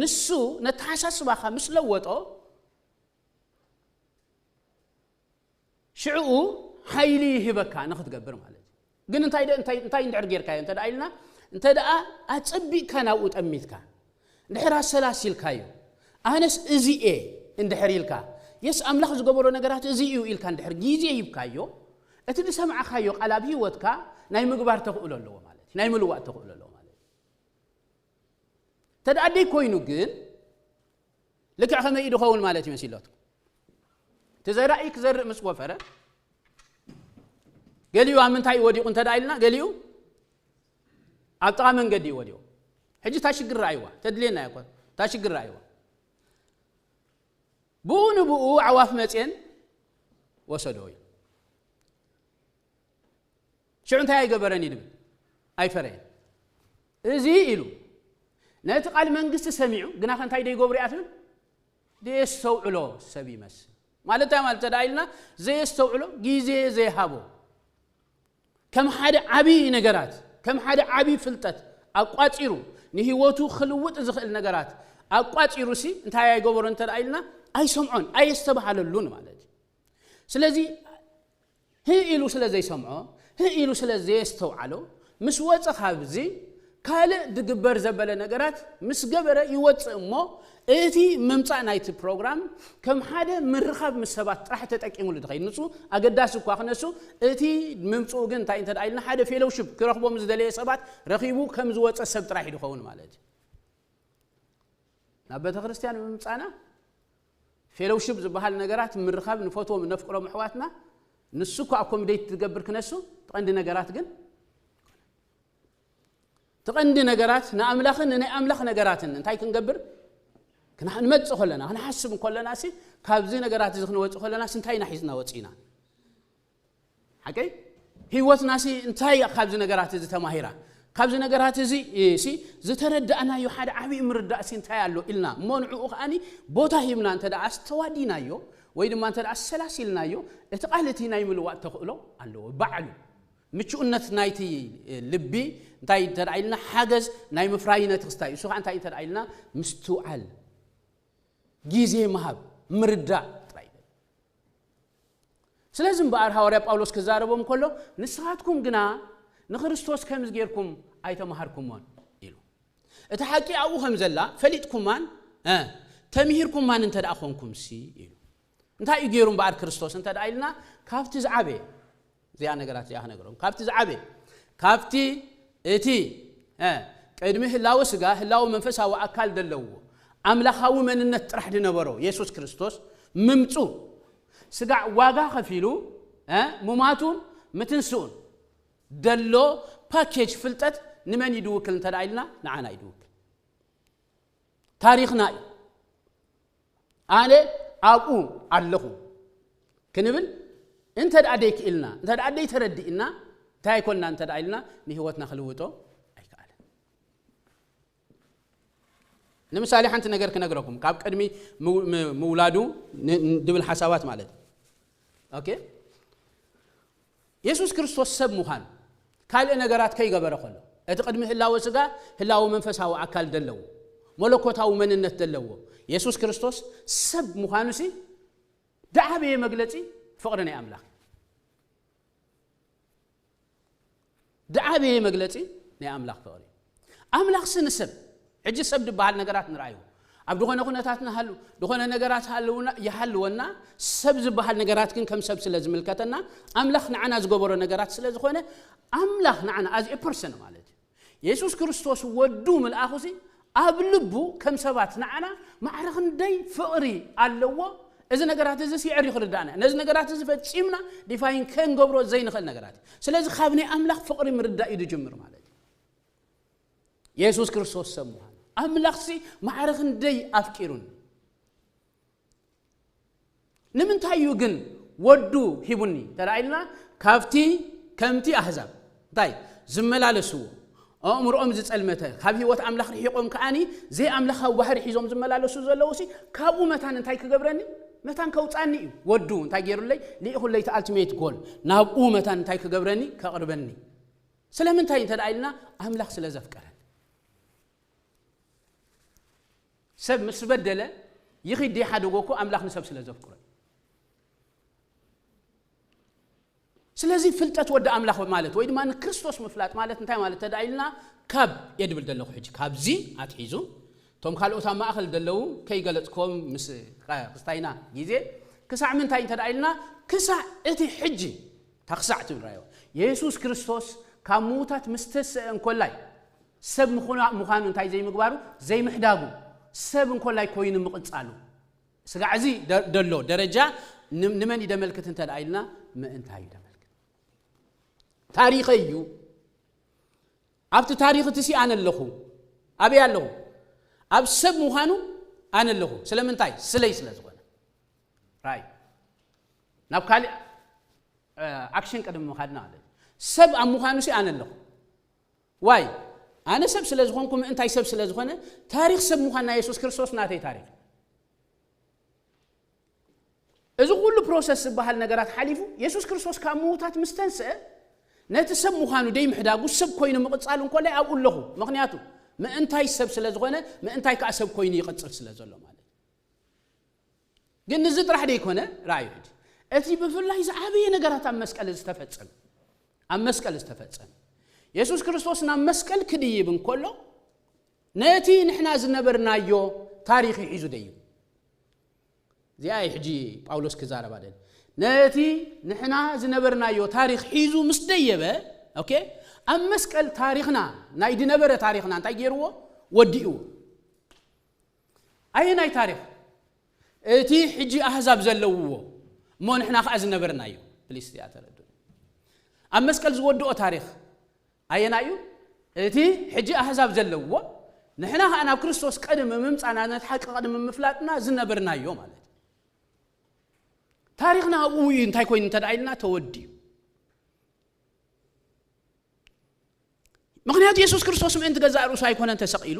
ንሱ ነተሓሳስባኻ ምስ ለወጦ፣ ሽዕኡ ሓይሊ ይህበካ ንኽትገብር ማለት እዩ። ግን እንታይ ደ- እንታይ እንታይ እንድሕር ጌርካዮ እንተ ደኣ ኢልና፣ እንተ ደኣ ኣጸቢቕካ ናብኡ ጠሚትካ፣ እንድሕር ኣሰላሲልካዮ፣ ኣነስ እዚ እየ እንድሕር ኢልካ፣ የስ ኣምላኽ ዝገበሮ ነገራት እዚ እዩ ኢልካ እንድሕር ግዜ ሂብካዮ፣ እቲ ዝሰማዕካዮ ቃል ኣብ ህይወትካ ናይ ምግባር ተኽእሎ ኣለዎ ማለት እዩ። ናይ ምልዋጥ ተኽእሎ ኣለዎ ማለት እዩ። እንተ ደኣ ደይ ኮይኑ ግን፣ ልክዕ ከመይ እዩ ዝኸውን ማለት እዩ መሲለትኩም? እቲ ዘራኢ ክዘርእ ምስ ወፈረ፣ ገሊኡ ኣብ ምንታይ እዩ ወዲቑ እንተ ደኣ ኢልና፣ ገሊኡ ኣብ ጥቓ መንገዲ እዩ ወዲቑ። ሕጂ እታ ሽግር ረኣይዋ፣ ተድልየና እያ እኮ፣ እታ ሽግር ረኣይዋ። ብኡ ንብኡ ኣዕዋፍ መጽየን ወሰዶ እዩ። ሽዑ እንታይ ኣይገበረን እዩ ድብል? ኣይፈረየን። እዚ ኢሉ ነቲ ቃል መንግስቲ ሰሚዑ፣ ግና ከ እንታይ ደይገብሩ እያ ትብል? ደየስተውዕሎ ሰብ ይመስል። ማለት እንታይ ማለት እንተ ደኣ ኢልና፣ ዘየስተውዕሎ፣ ግዜ ዘይሃቦ፣ ከም ሓደ ዓቢ ነገራት፣ ከም ሓደ ዓቢ ፍልጠት ኣቋጺሩ፣ ንህይወቱ ክልውጥ ዝኽእል ነገራት ኣቋጺሩ ሲ እንታይ ኣይገበሮ እንተ ደኣ ኢልና፣ ኣይሰምዖን፣ ኣየስተባሃለሉን ማለት እዩ። ስለዚ ህእ ኢሉ ስለ ዘይሰምዖ፣ ህእ ኢሉ ስለ ዘየስተውዓሎ፣ ምስ ወጸ ካብዚ፣ ካልእ ድግበር ዘበለ ነገራት ምስ ገበረ ይወጽእ እሞ፣ እቲ ምምጻእ ናይቲ ፕሮግራም ከም ሓደ ምርኻብ ምስ ሰባት ጥራሕ ተጠቂሙሉ ዝኸይድ። ንሱ ኣገዳሲ እኳ ክነሱ፣ እቲ ምምጽኡ ግን እንታይ እንተ ደኣ ኢልና፣ ሓደ ፌሎውሺፕ ክረኽቦም ዝደለየ ሰባት ረኺቡ ከም ዝወጸ ሰብ ጥራሕ እዩ ዝኸውን ማለት እዩ። ናብ ቤተ ክርስቲያን ብምምጻና ፌሎውሺፕ ዝበሃል ነገራት ምርኻብ ንፈትዎም ነፍቅሮም ኣሕዋትና ንሱ እኳ ኣኮምዴት ዝገብር ክነሱ፣ ትቐንዲ ነገራት ግን ትቐንዲ ነገራት ንኣምላኽን ንናይ ኣምላኽ ነገራትን እንታይ ክንገብር ክና- ክንመጽእ ከለና፣ ክንሓስብ ከለና ሲ ካብዚ ነገራት እዚ ክንወጽእ ከለና ሲ እንታይ ኢና ሒዝና ወጺና? ሓቀይ? ህይወትና ሲ እንታይ እያ ካብዚ ነገራት እዚ ተማሂራ? ካብዚ ነገራት እዚ ሲ ዝተረዳእናዮ ሓደ ዓብዪ ምርዳእ ሲ እንታይ ኣሎ ኢልና እሞ ንዕኡ ከኣኒ ቦታ ሂብና እንተ ደኣ ኣስተዋዲናዮ ወይ ድማ እንተ ደኣ ኣሰላሲልናዮ እቲ ቃል እቲ ናይ ምልዋጥ ተኽእሎ ኣለዎ። ባዕሉ ምቹእነት ናይቲ ልቢ እንታይ እንተ ደኣ ኢልና ሓገዝ ናይ ምፍራይ ነቲ ክስታይ እሱ ከዓ እንታይ እንተ ደኣ ኢልና ምስትውዓል ግዜ ምሃብ ምርዳእ ጥራይ እዩ። ስለዚ እምበኣር ሃዋርያ ጳውሎስ ክዛረቦም ከሎ ንስኻትኩም ግና ንክርስቶስ ከምዚ ጌርኩም ኣይተማሃርኩሞን ኢሉ። እቲ ሓቂ ኣብኡ ከም ዘላ ፈሊጥኩማን እ፣ ተምሂርኩማን እንተ ደኣ ኾንኩም ሲ ኢሉ። እንታይ እዩ ገይሩ እምበኣር ክርስቶስ እንተ ደኣ ኢልና ካብቲ ዝዓበየ እዚኣ ነገራት እዚኣ ክነግሮም ካብቲ ዝዓበየ ካብቲ እቲ እ፣ ቅድሚ ህላወ ስጋ ህላወ መንፈሳዊ ኣካል ዘለዎ ኣምላኻዊ መንነት ጥራሕ ዝነበሮ የሱስ ክርስቶስ ምምፁ ስጋዕ ዋጋ ከፊሉ እ፣ ሙማቱን ምትንስኡን ደሎ ፓኬጅ ፍልጠት ንመን እዩ ድውክል እንተ ደኣ ኢልና ንዓና እዩ ድውክል። ታሪኽና እዩ። ኣነ ኣብኡ ኣለኹ ክንብል እንተ ደኣ ደይክእልና እንተ ደኣ ደይተረዲእና እንታይ ኣይኮንና እንተ ደኣ ኢልና ንህይወትና ክልውጦ ኣይከኣለን። ንምሳሌ ሓንቲ ነገር ክነግረኩም ካብ ቅድሚ ምው- ም- ምውላዱ ን- ን- ድብል ሓሳባት ማለት እዩ። ኦኬ የሱስ ክርስቶስ ሰብ ምዃን ካልእ ነገራት ከይገበረ ከሎ እቲ ቅድሚ ህላወ ስጋ ህላወ መንፈሳዊ ኣካል ዘለዎ መለኮታዊ መንነት ዘለዎ የሱስ ክርስቶስ ሰብ ምዃኑ ሲ ደዓበየ መግለጺ ፍቕሪ ናይ ኣምላኽ ደዓበየ መግለጺ ናይ ኣምላኽ ፍቕሪ ኣምላኽ ሲ ንሰብ ሕጂ ሰብ ዝበሃል ነገራት ንርኣዩ ኣብ ዝኾነ ኩነታት ንሃሉ ዝኾነ ነገራት ሃለውና ይሃልወና ሰብ ዝበሃል ነገራት ግን ከም ሰብ ስለ ዝምልከተና ኣምላኽ ንዓና ዝገበሮ ነገራት ስለ ዝኾነ ኣምላኽ ንዓና ኣዝ ፐርሰን ማለት እዩ የሱስ ክርስቶስ ወዱ ምልኣኹ ሲ ኣብ ልቡ ከም ሰባት ንዓና ማዕረ ክንደይ ፍቕሪ ኣለዎ እዚ ነገራት እዚ ሲዕር እዩ ክርዳእና ነዚ ነገራት እዚ ፈጺምና ዲፋይን ከንገብሮ ዘይንኽእል ነገራት እዩ ስለዚ ካብ ናይ ኣምላኽ ፍቕሪ ምርዳእ እዩ ዝጅምር ማለት እዩ የሱስ ክርስቶስ ሰብ ምዃኑ ኣምላኽሲ ማዕረ ክንደይ ኣፍቂሩን ንምንታይ እዩ ግን ወዱ ሂቡኒ ተዳኢልና ካብቲ ከምቲ ኣህዛብ እንታይ ዝመላለስዎ ኣእምሮኦም ዝጸልመተ ካብ ህይወት ኣምላኽ ርሒቖም ከዓኒ ዘይኣምላኻዊ ባህሪ ሒዞም ዝመላለሱ ዘለዉ ሲ ካብኡ መታን እንታይ ክገብረኒ መታን ከውጻኒ እዩ ወዱ እንታይ ገይሩለይ ልኢኹለይ እቲ ኣልቲሜት ጎል ናብኡ መታን እንታይ ክገብረኒ ከቕርበኒ ስለምንታይ እንተ ኢልና ኣምላኽ ስለ ዘፍቀረን ሰብ ምስ በደለ ይኺድ ይሓደጎ እኮ ኣምላኽ ንሰብ ስለ ዘፍቅሮ ስለዚ ፍልጠት ወዲ ኣምላኽ ማለት ወይ ድማ ንክርስቶስ ምፍላጥ ማለት እንታይ ማለት ተዳ ኢልና ካብ የድብል ዘለኹ ሕጂ ካብዚ ኣትሒዙ እቶም ካልኦት ኣብ ማእኸል ዘለዉ ከይገለፅኮም ምስ ክስታይና ግዜ ክሳዕ ምንታይ እንተ ኢልና ክሳዕ እቲ ሕጂ ታክሳዕ ትብል ራዮ የሱስ ክርስቶስ ካብ ምዉታት ምስ ተስአ እንኮላይ ሰብ ምዃኑ እንታይ ዘይምግባሩ ዘይምሕዳጉ ሰብ እንኮላይ ኮይኑ ምቕጻሉ ስጋዕ እዚ ደሎ ደረጃ ንመን ይደመልክት እንተ ደኣ ኢልና ምእንታይ ይደመልክት ታሪኸ እዩ ኣብቲ ታሪኽ እቲ ሲ ኣነ ኣለኹ ኣበይ ኣለኹ ኣብ ሰብ ምዃኑ ኣነ ኣለኹ ስለምንታይ ስለይ ስለ ዝኾነ ራይ ናብ ካልእ ኣክሽን ቅድሚ ምኻድና ማለት ሰብ ኣብ ምዃኑ ሲ ኣነ ኣለኹ ዋይ ኣነ ሰብ ስለ ዝኾንኩ ምእንታይ ሰብ ስለ ዝኾነ ታሪኽ ሰብ ምዃን ናይ የሱስ ክርስቶስ ናተይ ታሪኽ እዚ ኩሉ ፕሮሰስ ዝበሃል ነገራት ሓሊፉ የሱስ ክርስቶስ ካብ ምዉታት ምስ ተንስአ ነቲ ሰብ ምዃኑ ደይምሕዳጉ ሰብ ኮይኑ ምቕጻሉ እንኮላይ ኣብኡ ኣለኹ ምኽንያቱ ምእንታይ ሰብ ስለ ዝኾነ ምእንታይ ከዓ ሰብ ኮይኑ ይቕጽል ስለ ዘሎ ማለት ግን እዚ ጥራሕ ደይኮነ ርኣዩ ሕጂ እቲ ብፍላይ ዝዓበየ ነገራት ኣብ መስቀል ዝተፈጸመ ኣብ መስቀል ዝተፈጸመ። የሱስ ክርስቶስ ናብ መስቀል ክድይብ እንከሎ፣ ነቲ ንሕና ዝነበርናዮ ታሪኽ እዩ ሒዙ ደይቡ። እዚኣ እዩ ሕጂ ጳውሎስ ክዛረባ ደሊ። ነቲ ንሕና ዝነበርናዮ ታሪኽ ሒዙ ምስ ደየበ፣ ኦኬ፣ ኣብ መስቀል ታሪኽና፣ ናይ ድነበረ ታሪኽና እንታይ ገይርዎ? ወዲእዎ። ኣየናይ ታሪኽ? እቲ ሕጂ ኣህዛብ ዘለውዎ፣ እሞ ንሕና ኸኣ ዝነበርናዮ። ፕሊስ፣ እዚኣ ተረድኡ። ኣብ መስቀል ዝወድኦ ታሪኽ ኣየናይ እዩ? እቲ ሕጂ ኣህዛብ ዘለውዎ፣ ንሕና ኸኣ ናብ ክርስቶስ ቅድሚ ምምጻና፣ ነቲ ሓቂ ቅድሚ ምፍላጥና ዝነበርናዮ ማለት እዩ። ታሪኽና ኣብኡ እዩ፣ እንታይ ኮይኑ እንተ ደኣ ኢልና፣ ተወዲኡ። ምኽንያቱ የሱስ ክርስቶስ ምእንቲ ገዛእ ርእሱ ኣይኮነን ተሰቒሉ፣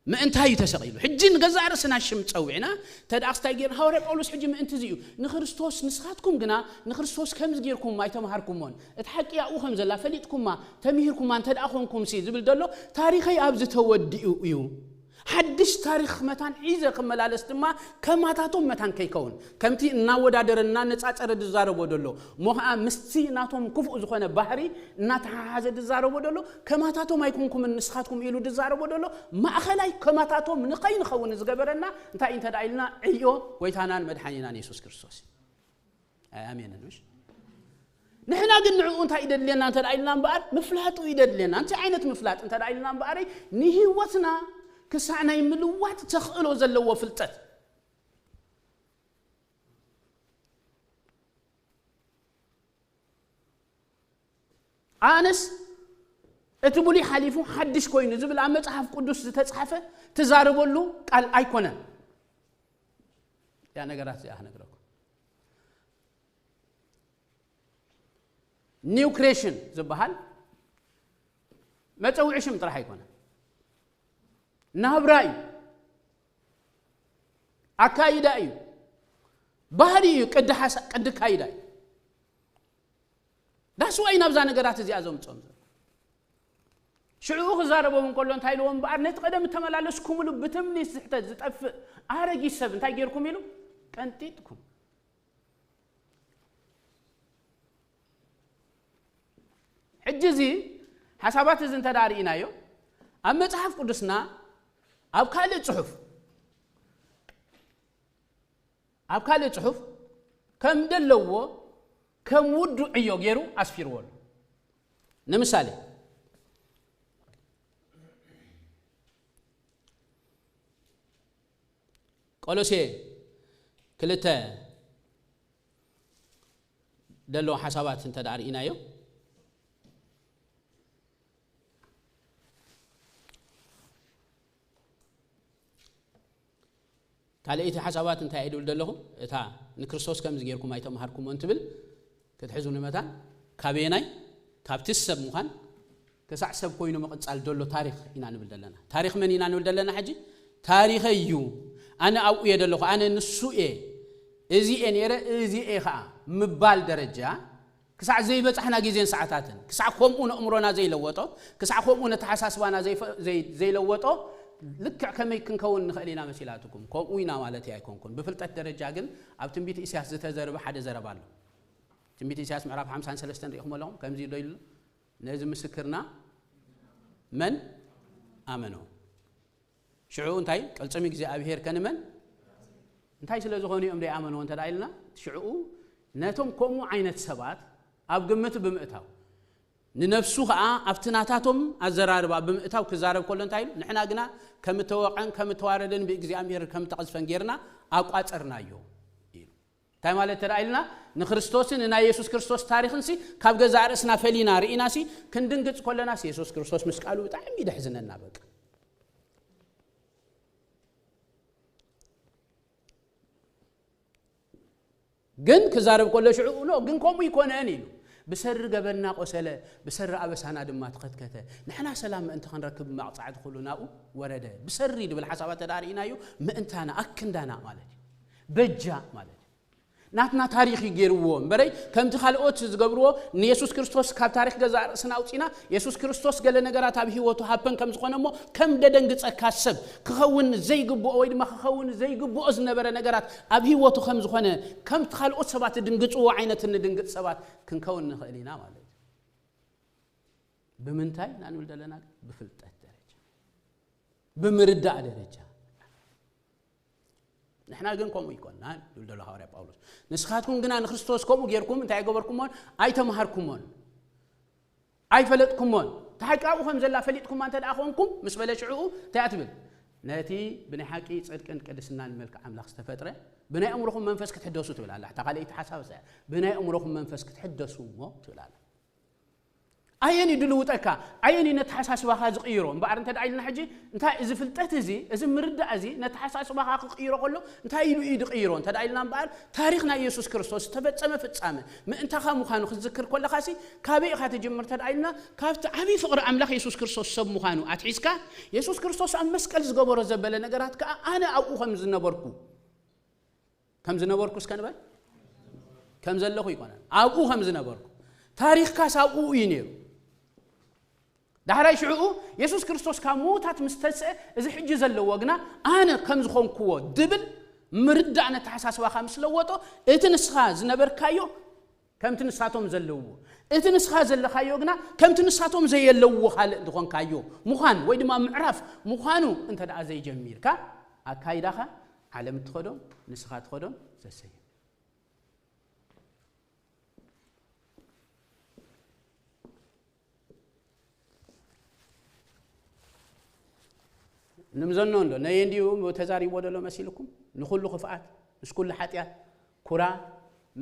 ምእንታይ እዩ ተሰቒሉ። ሕጂ ንገዛእ ርእስና ሽም ጸዊዕና፣ እንተ ደኣ ክስታይ ጌርና፣ ሃዋርያ ጳውሎስ ሕጂ ምእንቲ እዚ እዩ። ንክርስቶስ፣ ንስኻትኩም ግና ንክርስቶስ ከምዚ ጌርኩም ኣይተምሃርኩሞን። እቲ ሓቂ ኣብኡ ከም ዘላ ፈሊጥኩማ፣ ተምሂርኩማ እንተ ደኣ ኾንኩምሲ ዝብል ዘሎ፣ ታሪኸይ ኣብዚ ተወዲኡ እዩ። ሓድሽ ታሪኽ መታን ሒዘ ክመላለስ ድማ ከማታቶም መታን ከይከውን፣ ከምቲ እናወዳደረ እናነጻጸረ ዝዛረቦ ዘሎ፣ እሞ ኸኣ ምስቲ ናቶም ክፉእ ዝኾነ ባህሪ እናተሓሓዘ ዝዛረቦ ዘሎ፣ ከማታቶም ኣይኮንኩምን ንስኻትኩም ኢሉ ዝዛረቦ ዘሎ፣ ማእኸላይ ከማታቶም ንኸይንኸውን ዝገበረና እንታይ እንተ ደኣ ኢልና፣ ዕዮ ጎይታናን መድሓኒናን የሱስ ክርስቶስ እዩ። ኣይ ኣሜንን፣ ምሽ? ንሕና ግን ንዕኡ እንታይ ይደድልየና እንተ ደኣ ኢልና እምበኣር፣ ምፍላጡ ይደድልየና። እንታይ ዓይነት ምፍላጥ እንተ ደኣ ኢልና እምበኣር፣ ንህይወትና ክሳዕ ናይ ምልዋጥ ተኽእሎ ዘለዎ ፍልጠት። ኣነስ እቲ ብሉይ ሓሊፉ ሓድሽ ኮይኑ ዝብል ኣብ መጽሓፍ ቅዱስ ዝተጻሕፈ ትዛረበሉ ቃል ኣይኮነን። ያ ነገራት እዚኣ ክነግረኩም። ኒው ክሬሽን ዝበሃል መጸውዒ ሽም ጥራሕ ኣይኮነን። ናብራ እዩ። ኣካይዳ እዩ። ባህሪ እዩ። ቅዲ ሓሳ-፣ ቅዲ ካይዳ እዩ። ዳስ ዋይ ናብዛ ነገራት እዚኣ ዘምጾም ዘሎ። ሽዑ ክዛረቦም እንከሎ እንታይ ኢልዎም እምበኣር፣ ነቲ ቀደም እተመላለስኩምሉ ብትምኒት ዝሕተት ዝጠፍእ ኣረጊት ሰብ እንታይ ጌርኩም ኢሉ? ቀንጢጥኩም። ሕጂ እዚ ሓሳባት እዚ እንተ ደኣ ርኢናዮ፣ ኣብ መጽሓፍ ቅዱስና ኣብ ካልእ ጽሑፍ፣ ኣብ ካልእ ጽሑፍ ከም ደለዎ፣ ከም ውዱእ ዕዮ ገይሩ ኣስፊርዎ ኣሎ። ንምሳሌ፣ ቆሎሴ ክልተ ደለዉ ሓሳባት እንተ ደኣ ርኢናዮ፣ ካልኣይቲ ሓሳባት እንታይ እየ ድብል ዘለኹ? እታ ንክርስቶስ ከምዚ ጌርኩም ኣይተምሃርኩሞን ትብል ክትሕዙ ንመታን፣ ካበየናይ? ካብቲ ሰብ ምዃን ክሳዕ ሰብ ኮይኑ ምቕጻል ዘሎ ታሪኽ ኢና ንብል ዘለና። ታሪኽ መን ኢና ንብል ዘለና ሕጂ? ታሪኸይ እዩ። ኣነ ኣብኡ እየ ዘለኹ፣ ኣነ ንሱ እየ፣ እዚ እየ ነይረ፣ እዚ እየ ኸኣ ምባል ደረጃ ክሳዕ ዘይበጻሕና ግዜን ሰዓታትን፣ ክሳዕ ከምኡ ነእምሮና ዘይለወጦ፣ ክሳዕ ከምኡ ነተሓሳስባና ዘይፈ-፣ ዘይ-፣ ዘይለወጦ፣ ልክዕ ከመይ ክንከውን ንኽእል ኢና መሲላትኩም? ከምኡ ኢና ማለት ኣይኮንኩን። ብፍልጠት ደረጃ ግን ኣብ ትንቢት ኢሳያስ ዝተዘርበ ሓደ ዘረባ ኣሎ። ትንቢት ኢሳያስ ምዕራፍ ሓምሳን ሰለስተን ርኢኹም ኣለኹም? ከምዚ ዶ ኢሉ? ነዚ ምስክርና መን ኣመኖ? ሽዑ እንታይ? ቅልጽም እግዚኣብሔር ከንመን? እንታይ ስለ ዝኾኑ እዮም ደይኣመንዎ እንተ ደኣ ኢልና፣ ሽዑ ነቶም ከምኡ ዓይነት ሰባት ኣብ ግምት ብምእታው፣ ንነፍሱ ኸኣ ኣብቲ ናታቶም ኣዘራርባ ብምእታው ክዛረብ ከሎ እንታይ ኢሉ? ንሕና ግና ከም እተወቕዐን ከም እተዋረደን ብእግዚኣብሔር ከም እተቐዝፈን ጌርና ኣቋጸርናዮ ኢሉ። እንታይ ማለት እንተ ደኣ ኢልና፣ ንክርስቶስን ንናይ የሱስ ክርስቶስ ታሪኽንሲ ካብ ገዛእ ርእስና ፈሊና ርኢናሲ ክንድንግጽ ከለናሲ የሱስ ክርስቶስ ምስ ቃሉ ብጣዕሚ ደሕዝነና በቃ። ግን ክዛረብ ከሎ ሽዑ፣ "ኖ፣ ግን ከምኡ ኣይኮነን" ኢሉ። "ብሰሪ ገበንና ቆሰለ፣ ብሰሪ ኣበሳና ድማ ተኸትከተ፣ ንሕና ሰላም ምእንቲ ክንረክብ መቕጻዕቲ ኩሉ ናብኡ ወረደ።" ብሰሪ ድብል ሓሳባት ተዳርኢናዮ፣ ምእንታና፣ ኣክንዳና ማለት እዩ። በጃ ማለት እዩ። ናትና ታሪኽ እዩ ገይርዎ እምበረይ፣ ከምቲ ካልኦት ዝገብርዎ ንየሱስ ክርስቶስ ካብ ታሪኽ ገዛእ ርእስና ኣውጺና፣ የሱስ ክርስቶስ ገለ ነገራት ኣብ ህይወቱ ሃፐን ከም ዝኾነ እሞ፣ ከም ደደንግጸካ ሰብ ክኸውን ዘይግብኦ ወይ ድማ ክኸውን ዘይግብኦ ዝነበረ ነገራት ኣብ ህይወቱ ከም ዝኾነ፣ ከምቲ ካልኦት ሰባት ዝድንግጽዎ ዓይነት እንድንግጽ ሰባት ክንከውን ንኽእል ኢና ማለት እዩ። ብምንታይ ኢና ንብል ዘለና? ብፍልጠት ደረጃ፣ ብምርዳእ ደረጃ። ንሕና ግን ከምኡ ይኮንና ይብል ዘሎ ሃዋርያ ጳውሎስ። ንስኻትኩም ግና ንክርስቶስ ከምኡ ጌርኩም እንታይ ኣይገበርኩሞን? ኣይተምሃርኩሞን፣ ኣይፈለጥኩሞን። እቲ ሓቂ ኣብኡ ከም ዘላ ፈሊጥኩማ እንተ ደኣ ኮንኩም ምስ በለ ሽዕኡ እንታይ እያ ትብል? ነቲ ብናይ ሓቂ ጽድቅን ቅድስናን መልክዕ ኣምላኽ ዝተፈጥረ ብናይ ኣእምሮኹም መንፈስ ክትሕደሱ ትብል ኣላ። እታ ካልኣይቲ ሓሳብ እሳ እያ። ብናይ ኣእምሮኹም መንፈስ ክትሕደሱ እሞ ትብል ኣላ። ኣየን እዩ ድልውጠካ? ኣየን እዩ ነተሓሳስባኻ ዝቕይሮ? እምበኣር እንተ ደኣ ኢልና ሕጂ እንታይ እዚ ፍልጠት እዚ፣ እዚ ምርዳእ እዚ ነተሓሳስባኻ ክቕይሮ ከሎ እንታይ ኢሉ እዩ ዝቕይሮ? እንተ ደኣ ኢልና እምበኣር ታሪኽ ናይ የሱስ ክርስቶስ ዝተፈጸመ ፍጻመ ምእንታኻ ምዃኑ ክትዝክር ከለኻሲ ካበይ ኢኻ ትጅምር እንተ ደኣ ኢልና ካብቲ ዓብዪ ፍቕሪ ኣምላኽ የሱስ ክርስቶስ ሰብ ምዃኑ ኣትሒዝካ የሱስ ክርስቶስ ኣብ መስቀል ዝገበሮ ዘበለ ነገራት ከኣ ኣነ ኣብኡ ከም ዝነበርኩ ከም ዝነበርኩ እስከ ንበል። ከም ዘለኹ ይኮነን፣ ኣብኡ ከም ዝነበርኩ። ታሪኽካስ ኣብኡ እዩ ነይሩ። ዳሕራይ ሽዕኡ የሱስ ክርስቶስ ካብ ምዉታት ምስ ተንስአ እዚ ሕጂ ዘለዎ ግና ኣነ ከም ዝኾንክዎ ድብል ምርዳእ ነተሓሳስባኻ ምስ ለወጦ እቲ ንስኻ ዝነበርካዮ ከምቲ ንሳቶም ዘለውዎ እቲ ንስኻ ዘለኻዮ ግና ከምቲ ንሳቶም ዘየለውዎ ካልእ ዝኾንካዮ ምዃን ወይ ድማ ምዕራፍ ምዃኑ እንተ ደኣ ዘይጀሚርካ ኣካይዳኻ ዓለም እትኸዶም ንስኻ ትኸዶም ዘሰይም ንምዘኖ እንዶ ነየ እንዲዩ ተዛሪቦ ደሎ መሲልኩም ንኩሉ ክፍኣት ምስ ኩሉ ሓጢኣት ኩራ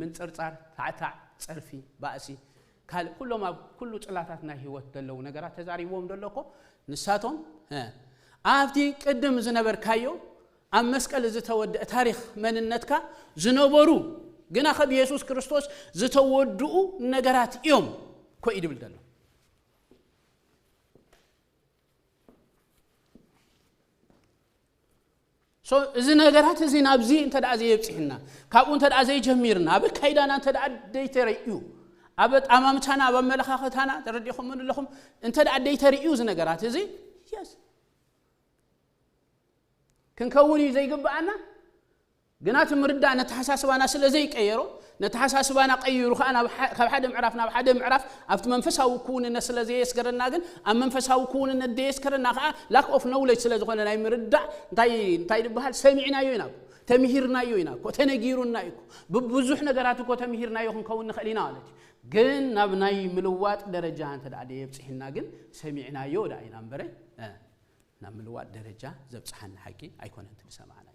ምንፅርፃር ታዕታዕ ፀርፊ ባእሲ ካልእ ኩሎም ኣብ ኩሉ ፅላታት ናይ ህይወት ዘለዉ ነገራት ተዛሪብዎም ደሎ እኮ ንሳቶም ኣብቲ ቅድም ዝነበርካዮ ኣብ መስቀል ዝተወደአ ታሪኽ መንነትካ ዝነበሩ ግና ከብ የሱስ ክርስቶስ ዝተወድኡ ነገራት እዮም ኮ እዩ ድብል ዘሎ so እዚ ነገራት እዚ ናብዚ እንተ ደኣ ዘየብፅሕና ካብኡ እንተ ደኣ ዘይጀሚርና ኣብ ኣካይዳና እንተ ደኣ ደይተረዩ ኣብ ኣጣማምታና ኣብ ኣመለኻኸታና ተረዲኹም ኣለኹም እንተ ደኣ ደይተርእዩ እዚ ነገራት እዚ yes ክንከውን እዩ ዘይግብኣና ግና እቲ ምርዳእ ነተሓሳስባና ስለ ዘይቀየሮ ነተሓሳስባና ቀይሩ ከዓ ካብ ሓደ ምዕራፍ ናብ ሓደ ምዕራፍ ኣብቲ መንፈሳዊ ክውንነት ስለ ዘየስገረና ግን ኣብ መንፈሳዊ ክውንነት ዘየስገረና ከዓ lack of knowledge ስለ ዝኾነ ናይ ምርዳእ እንታይ ዝበሃል ሰሚዕናዮ ኢና ተምሂርናዮ ኢና እኮ ተነጊሩና እዩ ብብዙሕ ነገራት እኮ ተምሂርናዮ ክንከውን ንኽእል ኢና ማለት እዩ ግን ናብ ናይ ምልዋጥ ደረጃ እንተ ደኣ የብፅሕና ግን ሰሚዕናዮ ደኣ ኢና እምበረ ናብ ምልዋጥ ደረጃ ዘብፅሓና ሓቂ ኣይኮነን እቲ ዝሰማዕናዮ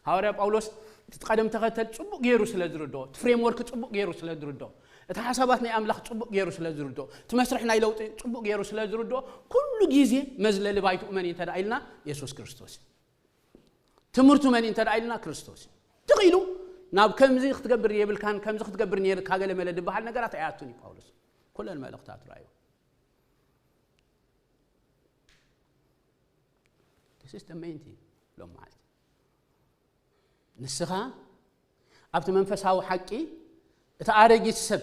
ሃዋርያ ጳውሎስ እቲ ቀደም ተኸተል ፅቡቅ ገይሩ ስለ ዝርድኦ እቲ ፍሬምወርክ ፅቡቅ ገይሩ ስለ ዝርድኦ እቲ ሓሳባት ናይ ኣምላኽ ፅቡቅ ገይሩ ስለ ዝርድኦ እቲ መስርሕ ናይ ለውጢ ፅቡቅ ገይሩ ስለ ዝርድኦ ኩሉ ግዜ መዝለሊ ባይትኡ መን እዩ እንተ ኢልና የሱስ ክርስቶስ እዩ ትምህርቱ መን እዩ እንተ ኢልና ክርስቶስ እዩ ትኽኢሉ ናብ ከምዚ ክትገብር የብልካን ከምዚ ክትገብር ነርካ ገለ መለ ዝበሃል ነገራት ኣይኣቱን እዩ ጳውሎስ ኩለን መልእኽታቱ ራእዩ This is the main thing ሎም ማለት ንስኻ ኣብቲ መንፈሳዊ ሓቂ እቲ ኣረጊት ሰብ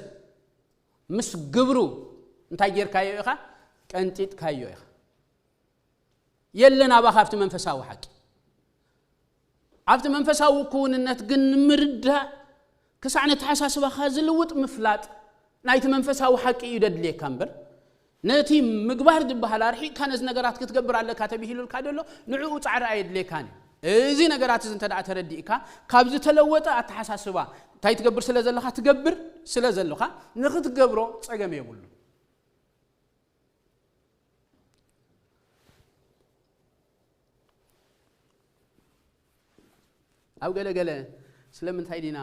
ምስ ግብሩ እንታይ ጌርካዮ ኢኻ ቀንጢጥካዮ ኢኻ የለን ኣባኻ ኣብቲ መንፈሳዊ ሓቂ ኣብቲ መንፈሳዊ ክውንነት ግን ንምርዳእ ክሳዕ ነተሓሳስባኻ ዝልውጥ ምፍላጥ ናይቲ መንፈሳዊ ሓቂ እዩ ደድልየካ እምበር ነቲ ምግባር ዝበሃል ኣርሒቕካ ነዚ ነገራት ክትገብር ኣለካ ተብሂሉልካ ደሎ ንዕኡ ፃዕሪ ኣየድልየካን እዩ እዚ ነገራት እዚ እንተ ተረዲእካ ካብ ዝተለወጠ ኣተሓሳስባ እንታይ ትገብር ስለ ዘለኻ ትገብር ስለ ዘለኻ ንክትገብሮ ፀገም የብሉ ኣብ ገለገለ ስለምንታይ ዲና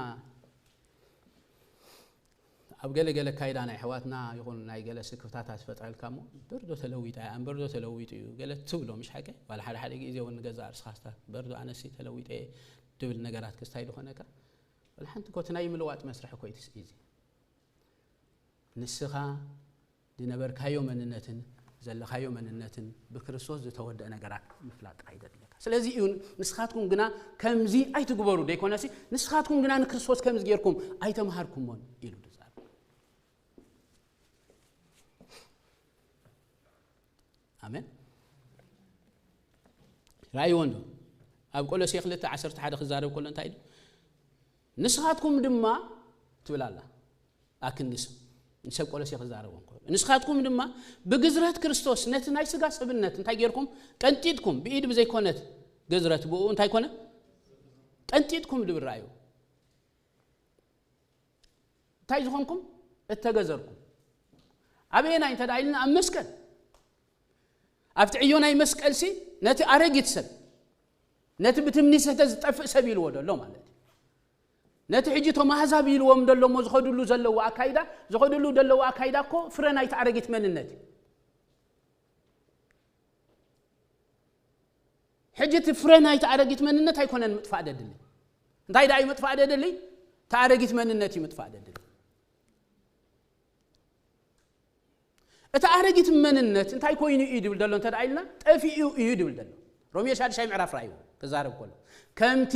ኣብ ገለገለ ካይዳ ናይ ኣሕዋትና ይኹን ናይ ገለ ስክፍታታት ዝፈጥረልካ እሞ በርዶ ተለዊጣ እያ እምበርዶ ተለዊጡ እዩ ገለ ትብሎ ምሽ ሓቂ ዋላ ሓደ ሓደ ግዜ እውን ንገዛእ ርስኻስታ በርዶ ኣነሲ ተለዊጠ እየ ድብል ነገራት ክስታይ ዝኾነካ ወላ ሓንቲ ኮቲ ናይ ምልዋጥ መስርሒ ኮይትስ ኢዚ ንስኻ ዝነበርካዮ መንነትን ዘለኻዮ መንነትን ብክርስቶስ ዝተወደአ ነገራት ምፍላጥ ጥራይ ዘድልየካ። ስለዚ እዩ ንስኻትኩም ግና ከምዚ ኣይትግበሩ ደይኮነሲ ንስኻትኩም ግና ንክርስቶስ ከምዚ ጌርኩም ኣይተምሃርኩሞን ኢሉ ዝዛረብ። ኣሜን። ራእይዎ እንዶ ኣብ ቆሎሴ ክልተ ዓሰርተ ሓደ ክዛረብ ከሎ እንታይ ኢሉ? ንስኻትኩም ድማ ትብል ኣላ ኣክንዲ ስም ንሰብ ቆሎሴ ክዛረቦም ከሎ፣ ንስኻትኩም ድማ ብግዝረት ክርስቶስ ነቲ ናይ ስጋ ሰብነት እንታይ ጌርኩም? ቀንጢጥኩም፣ ብኢድ ብዘይኮነት ግዝረት ብኡ እንታይ ኮነ? ቀንጢጥኩም ድብል ራእዩ። እንታይ ዝኾንኩም? እተገዘርኩም። ኣበየናይ እንተ ደኣ ኢልና፣ ኣብ መስቀል። ኣብቲ ዕዮ ናይ መስቀል ሲ ነቲ ኣረጊት ሰብ፣ ነቲ ብትምኒት ዝተዝጠፍእ ሰብ ኢልዎ ደሎ ማለት እዩ። ነቲ ሕጂ እቶም ኣህዛብ ኢልዎም ደሎ እሞ ዝኸድሉ ዘለዉ ኣካይዳ፣ ዝኸድሉ ደለዉ ኣካይዳ እኮ ፍረ ናይቲ ኣረጊት መንነት እዩ። ሕጂ እቲ ፍረ ናይቲ ኣረጊት መንነት ኣይኮነን ምጥፋእ ደድሊ። እንታይ ደኣ እዩ ምጥፋእ ደድሊ? እቲ ኣረጊት መንነት እዩ ምጥፋእ ደድሊ። እቲ ኣረጊት መንነት እንታይ ኮይኑ እዩ ድብል ደሎ እንተ ደኣ ኢልና፣ ጠፊኡ እዩ ድብል ደሎ። ሮሜ ሻድሻይ ምዕራፍ ራእይዎ ክዛረብ ከሎ፣ ከምቲ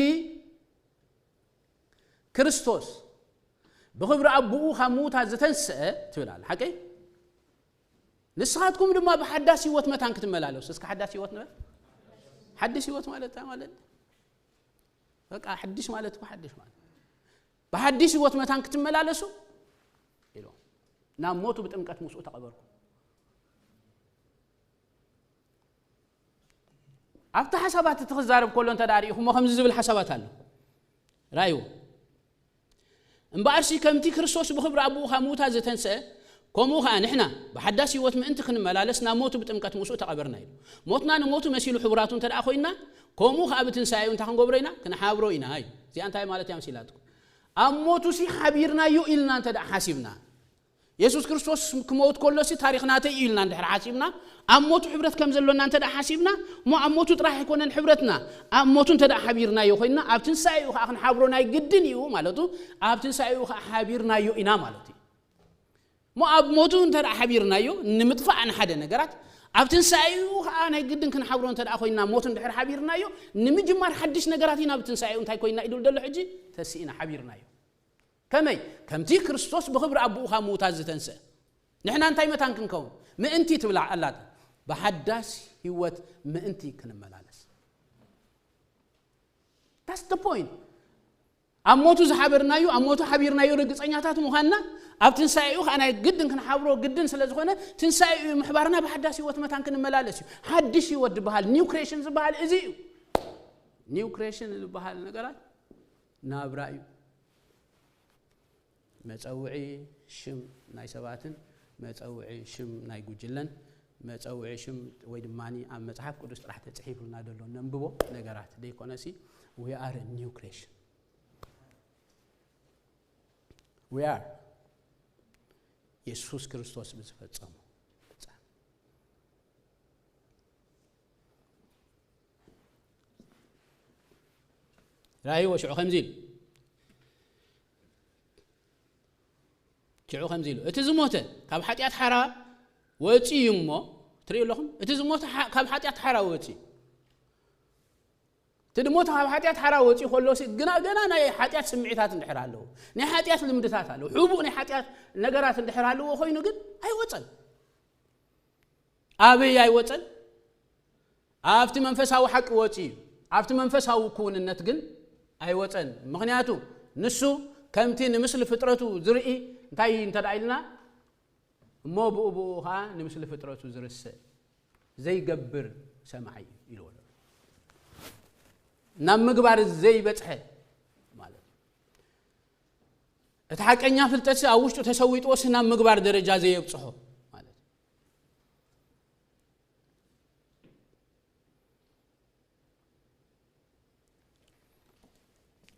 ክርስቶስ ብኽብሪ ኣቦኡ ካብ ምዉታት ዝተንስአ ትብል ኣላ። ሓቀይ? ንስኻትኩም ድማ ብሓዳስ ህይወት መታን ክትመላለሱ። እስከ ሓዳስ ህይወት ንበል። ሓድሽ ህይወት ማለት እንታይ ማለት? በቃ ሓድሽ ማለት እኮ ሓድሽ ማለት። ብሓድሽ ህይወት መታን ክትመላለሱ ኢሉ ናብ ሞቱ ብጥምቀት ምስኡ ተቐበርኩም። ኣብቲ ሓሳባት እቲ ክዛረብ ከሎ እንተ ደኣ ርኢኹሞ ከምዚ ዝብል ሓሳባት ኣሎ። ራእይዎ። እምበኣርሲ ከምቲ ክርስቶስ ብኽብሪ ኣቦኡ ካብ ምዉታት ዝተንስአ፣ ከምኡ ኸኣ ንሕና ብሓዳስ ህይወት ምእንቲ ክንመላለስ ናብ ሞቱ ብጥምቀት ምስኡ ተቐበርና ኢሉ። ሞትና ንሞቱ መሲሉ ሕቡራቱ እንተ ደኣ ኮይንና፣ ከምኡ ኸኣ ብትንሳኤኡ እንታይ ክንገብሮ ኢና? ክንሓብሮ ኢና እዩ። እዚኣ እንታይ ማለት እያ መሲላትኩም? ኣብ ሞቱሲ ሓቢርናዮ ኢልና እንተ ደኣ ሓሲብና፣ የሱስ ክርስቶስ ክመውት ከሎሲ ታሪኽ ናተይ እዩ ኢልና እንድሕር ሓሲብና፣ ኣብ ሞቱ ሕብረት ከም ዘሎና እንተ ደኣ ሓሲብና፣ እሞ ኣብ ሞቱ ጥራሕ ኣይኮነን ሕብረትና፣ ኣብ ሞቱ እንተ ደኣ ሓቢርናዮ ኮይንና፣ ኣብ ትንሳኤኡ ኸኣ ክንሓብሮ ናይ ግድን እዩ ማለቱ፣ ኣብ ትንሳኤኡ ኸኣ ሓቢርናዮ ኢና ማለት እዩ። እሞ ኣብ ሞቱ እንተ ደኣ ሓቢርናዮ ንምጥፋእ ንሓደ ነገራት፣ ኣብ ትንሳኤኡ ኸኣ ናይ ግድን ክንሓብሮ እንተ ደኣ ኮይንና፣ ሞቱ እንድሕር ሓቢርናዮ፣ ንምጅማር ሓድሽ ነገራት ኢና። ኣብ ትንሳኤኡ እንታይ ኮይንና ኢሉ ደሎ ሕጂ? ተስኢና ሓቢርናዮ። ከመይ? ከምቲ ክርስቶስ ብኽብሪ ኣቦኡ ካብ ምዉታት ዝተንስአ፣ ንሕና እንታይ መታን ክንከውን? ምእንቲ ትብላ ኣላታ። ብሓዳስ ህይወት ምእንቲ ክንመላለስ። That's the point። ኣብ ሞቱ ዝሓበርናዩ፣ ኣብ ሞቱ ሓቢርናዩ ርግጸኛታት ምዃንና፣ ኣብ ትንሳኤኡ ኸኣ ናይ ግድን ክንሓብሮ ግድን ስለ ዝኾነ፣ ትንሳኤኡ ምሕባርና ብሓዳስ ህይወት መታን ክንመላለስ እዩ። ሓድሽ ህይወት ዝበሃል፣ ኒው ክሬሽን ዝበሃል እዚ እዩ። ኒው ክሬሽን ዝበሃል ነገራት ናብራ እዩ። መጸውዒ ሽም ናይ ሰባትን መጸውዒ ሽም ናይ ጉጅለን፣ መጸውዒ ሽም ወይ ድማ ኣብ መጽሓፍ ቅዱስ ጥራሕ ተጽሒፉልና ዘሎ ነንብቦ ነገራት ደይኮነሲ፣ we are a new creation። We are የሱስ ክርስቶስ ብዝፈጸሞ ፍጻሜ። ራእይዎ ሽዑ ከምዚ ኢሉ፣ ሽዑ ከምዚ ኢሉ፣ እቲ ዝሞተ ካብ ሓጢኣት ሓራ ወፂኡ እዩ እሞ፣ ትርእዩ ኣለኹም? እቲ ዝሞተ ሓ-፣ ካብ ሓጢኣት ሓራ ወፂኡ። እቲ ዝሞተ ካብ ሓጢኣት ሓራ ወፂኡ ከሎ ሲ-፣ ግና ገና ናይ ሓጢኣት ስምዒታት እንድሕር ኣለዎ፣ ናይ ሓጢኣት ልምድታት ኣለዎ፣ ሕቡእ ናይ ሓጢኣት ነገራት እንድሕር ኣለዎ ኮይኑ ግን ኣይወፀን። ኣበይ ኣይወፀን? ኣብቲ መንፈሳዊ ሓቂ ወፂኡ እዩ። ኣብቲ መንፈሳዊ ክውንነት ግን ኣይወፀን። ምኽንያቱ ንሱ ከምቲ ንምስሊ ፍጥረቱ ዝርኢ እንታይ እንተ ደኣ ኢልና፣ እሞ ብኡ ብኡ ኸዓ ንምስሊ ፍጥረቱ ዝርስዕ ዘይገብር ሰማዒ እዩ ኢልዎ ኣሎ። ናብ ምግባር ዘይበፅሐ ማለት እዩ። እቲ ሓቀኛ ፍልጠትሲ ኣብ ውሽጡ ተሰዊጥዎሲ ናብ ምግባር ደረጃ ዘየብፅሖ ማለት እዩ።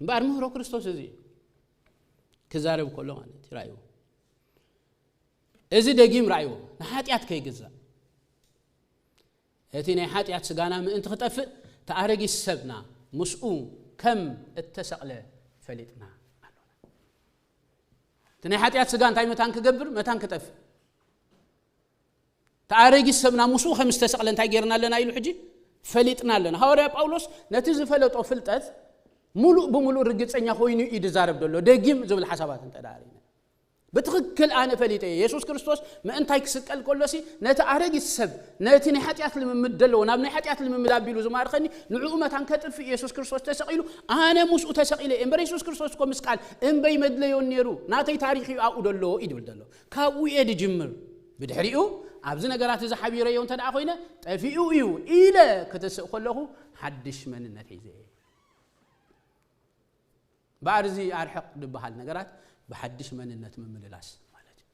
እምበኣር ምህሮ ክርስቶስ እዚ እዩ። ክዛረብ ከሎ ማለት እዩ፣ ራእይዎ። እዚ ደጊም ራእይዎ፣ ንሓጢኣት ከይግዛእ። እቲ ናይ ሓጢኣት ስጋና ምእንቲ ክጠፍእ፣ እቲ ኣረጊት ሰብና ምስኡ ከም እተሰቕለ ፈሊጥና ኣሎና። እቲ ናይ ሓጢኣት ስጋ እንታይ መታን ክገብር? መታን ክጠፍእ። እቲ ኣረጊት ሰብና ምስኡ ከም ዝተሰቕለ እንታይ ጌርና ኣለና ኢሉ ሕጂ? ፈሊጥና ኣለና። ሃዋርያ ጳውሎስ ነቲ ዝፈለጦ ፍልጠት ሙሉእ ብሙሉእ ርግጸኛ ኮይኑ እዩ ዝዛረብ ዘሎ። ደጊም ዝብል ሓሳባት እንተ ደኣ ርኢና። ብትኽክል ኣነ ፈሊጠ እየ። የሱስ ክርስቶስ ምእንታይ ክስቀል ከሎሲ፣ ነቲ ኣረጊት ሰብ፣ ነቲ ናይ ሓጢኣት ልምምድ ዘለዎ፣ ናብ ናይ ሓጢኣት ልምምድ ኣቢሉ ዝማርኸኒ፣ ንዕኡ መታን ከጥፍእ የሱስ ክርስቶስ ተሰቒሉ፣ ኣነ ምስኡ ተሰቒለ እየ። እምበር የሱስ ክርስቶስ እኮ ምስቃል እምበይ መድለዮን ነይሩ፣ ናተይ ታሪኽ እዩ ኣብኡ ደሎ እዩ ድብል ደሎ። ካብኡ እየ ድጅምር። ብድሕሪኡ፣ ኣብዚ ነገራት እዚ ሓቢረዮ እንተ ደኣ ኮይነ፣ ጠፊኡ እዩ ኢለ ክትስእ ከለኹ፣ ሓድሽ መንነት ሒዘ እየ። በኣርዚ ኣርሕቕ ዝበሃል ነገራት ብሓድሽ መንነት ምምልላስ ማለት እዩ።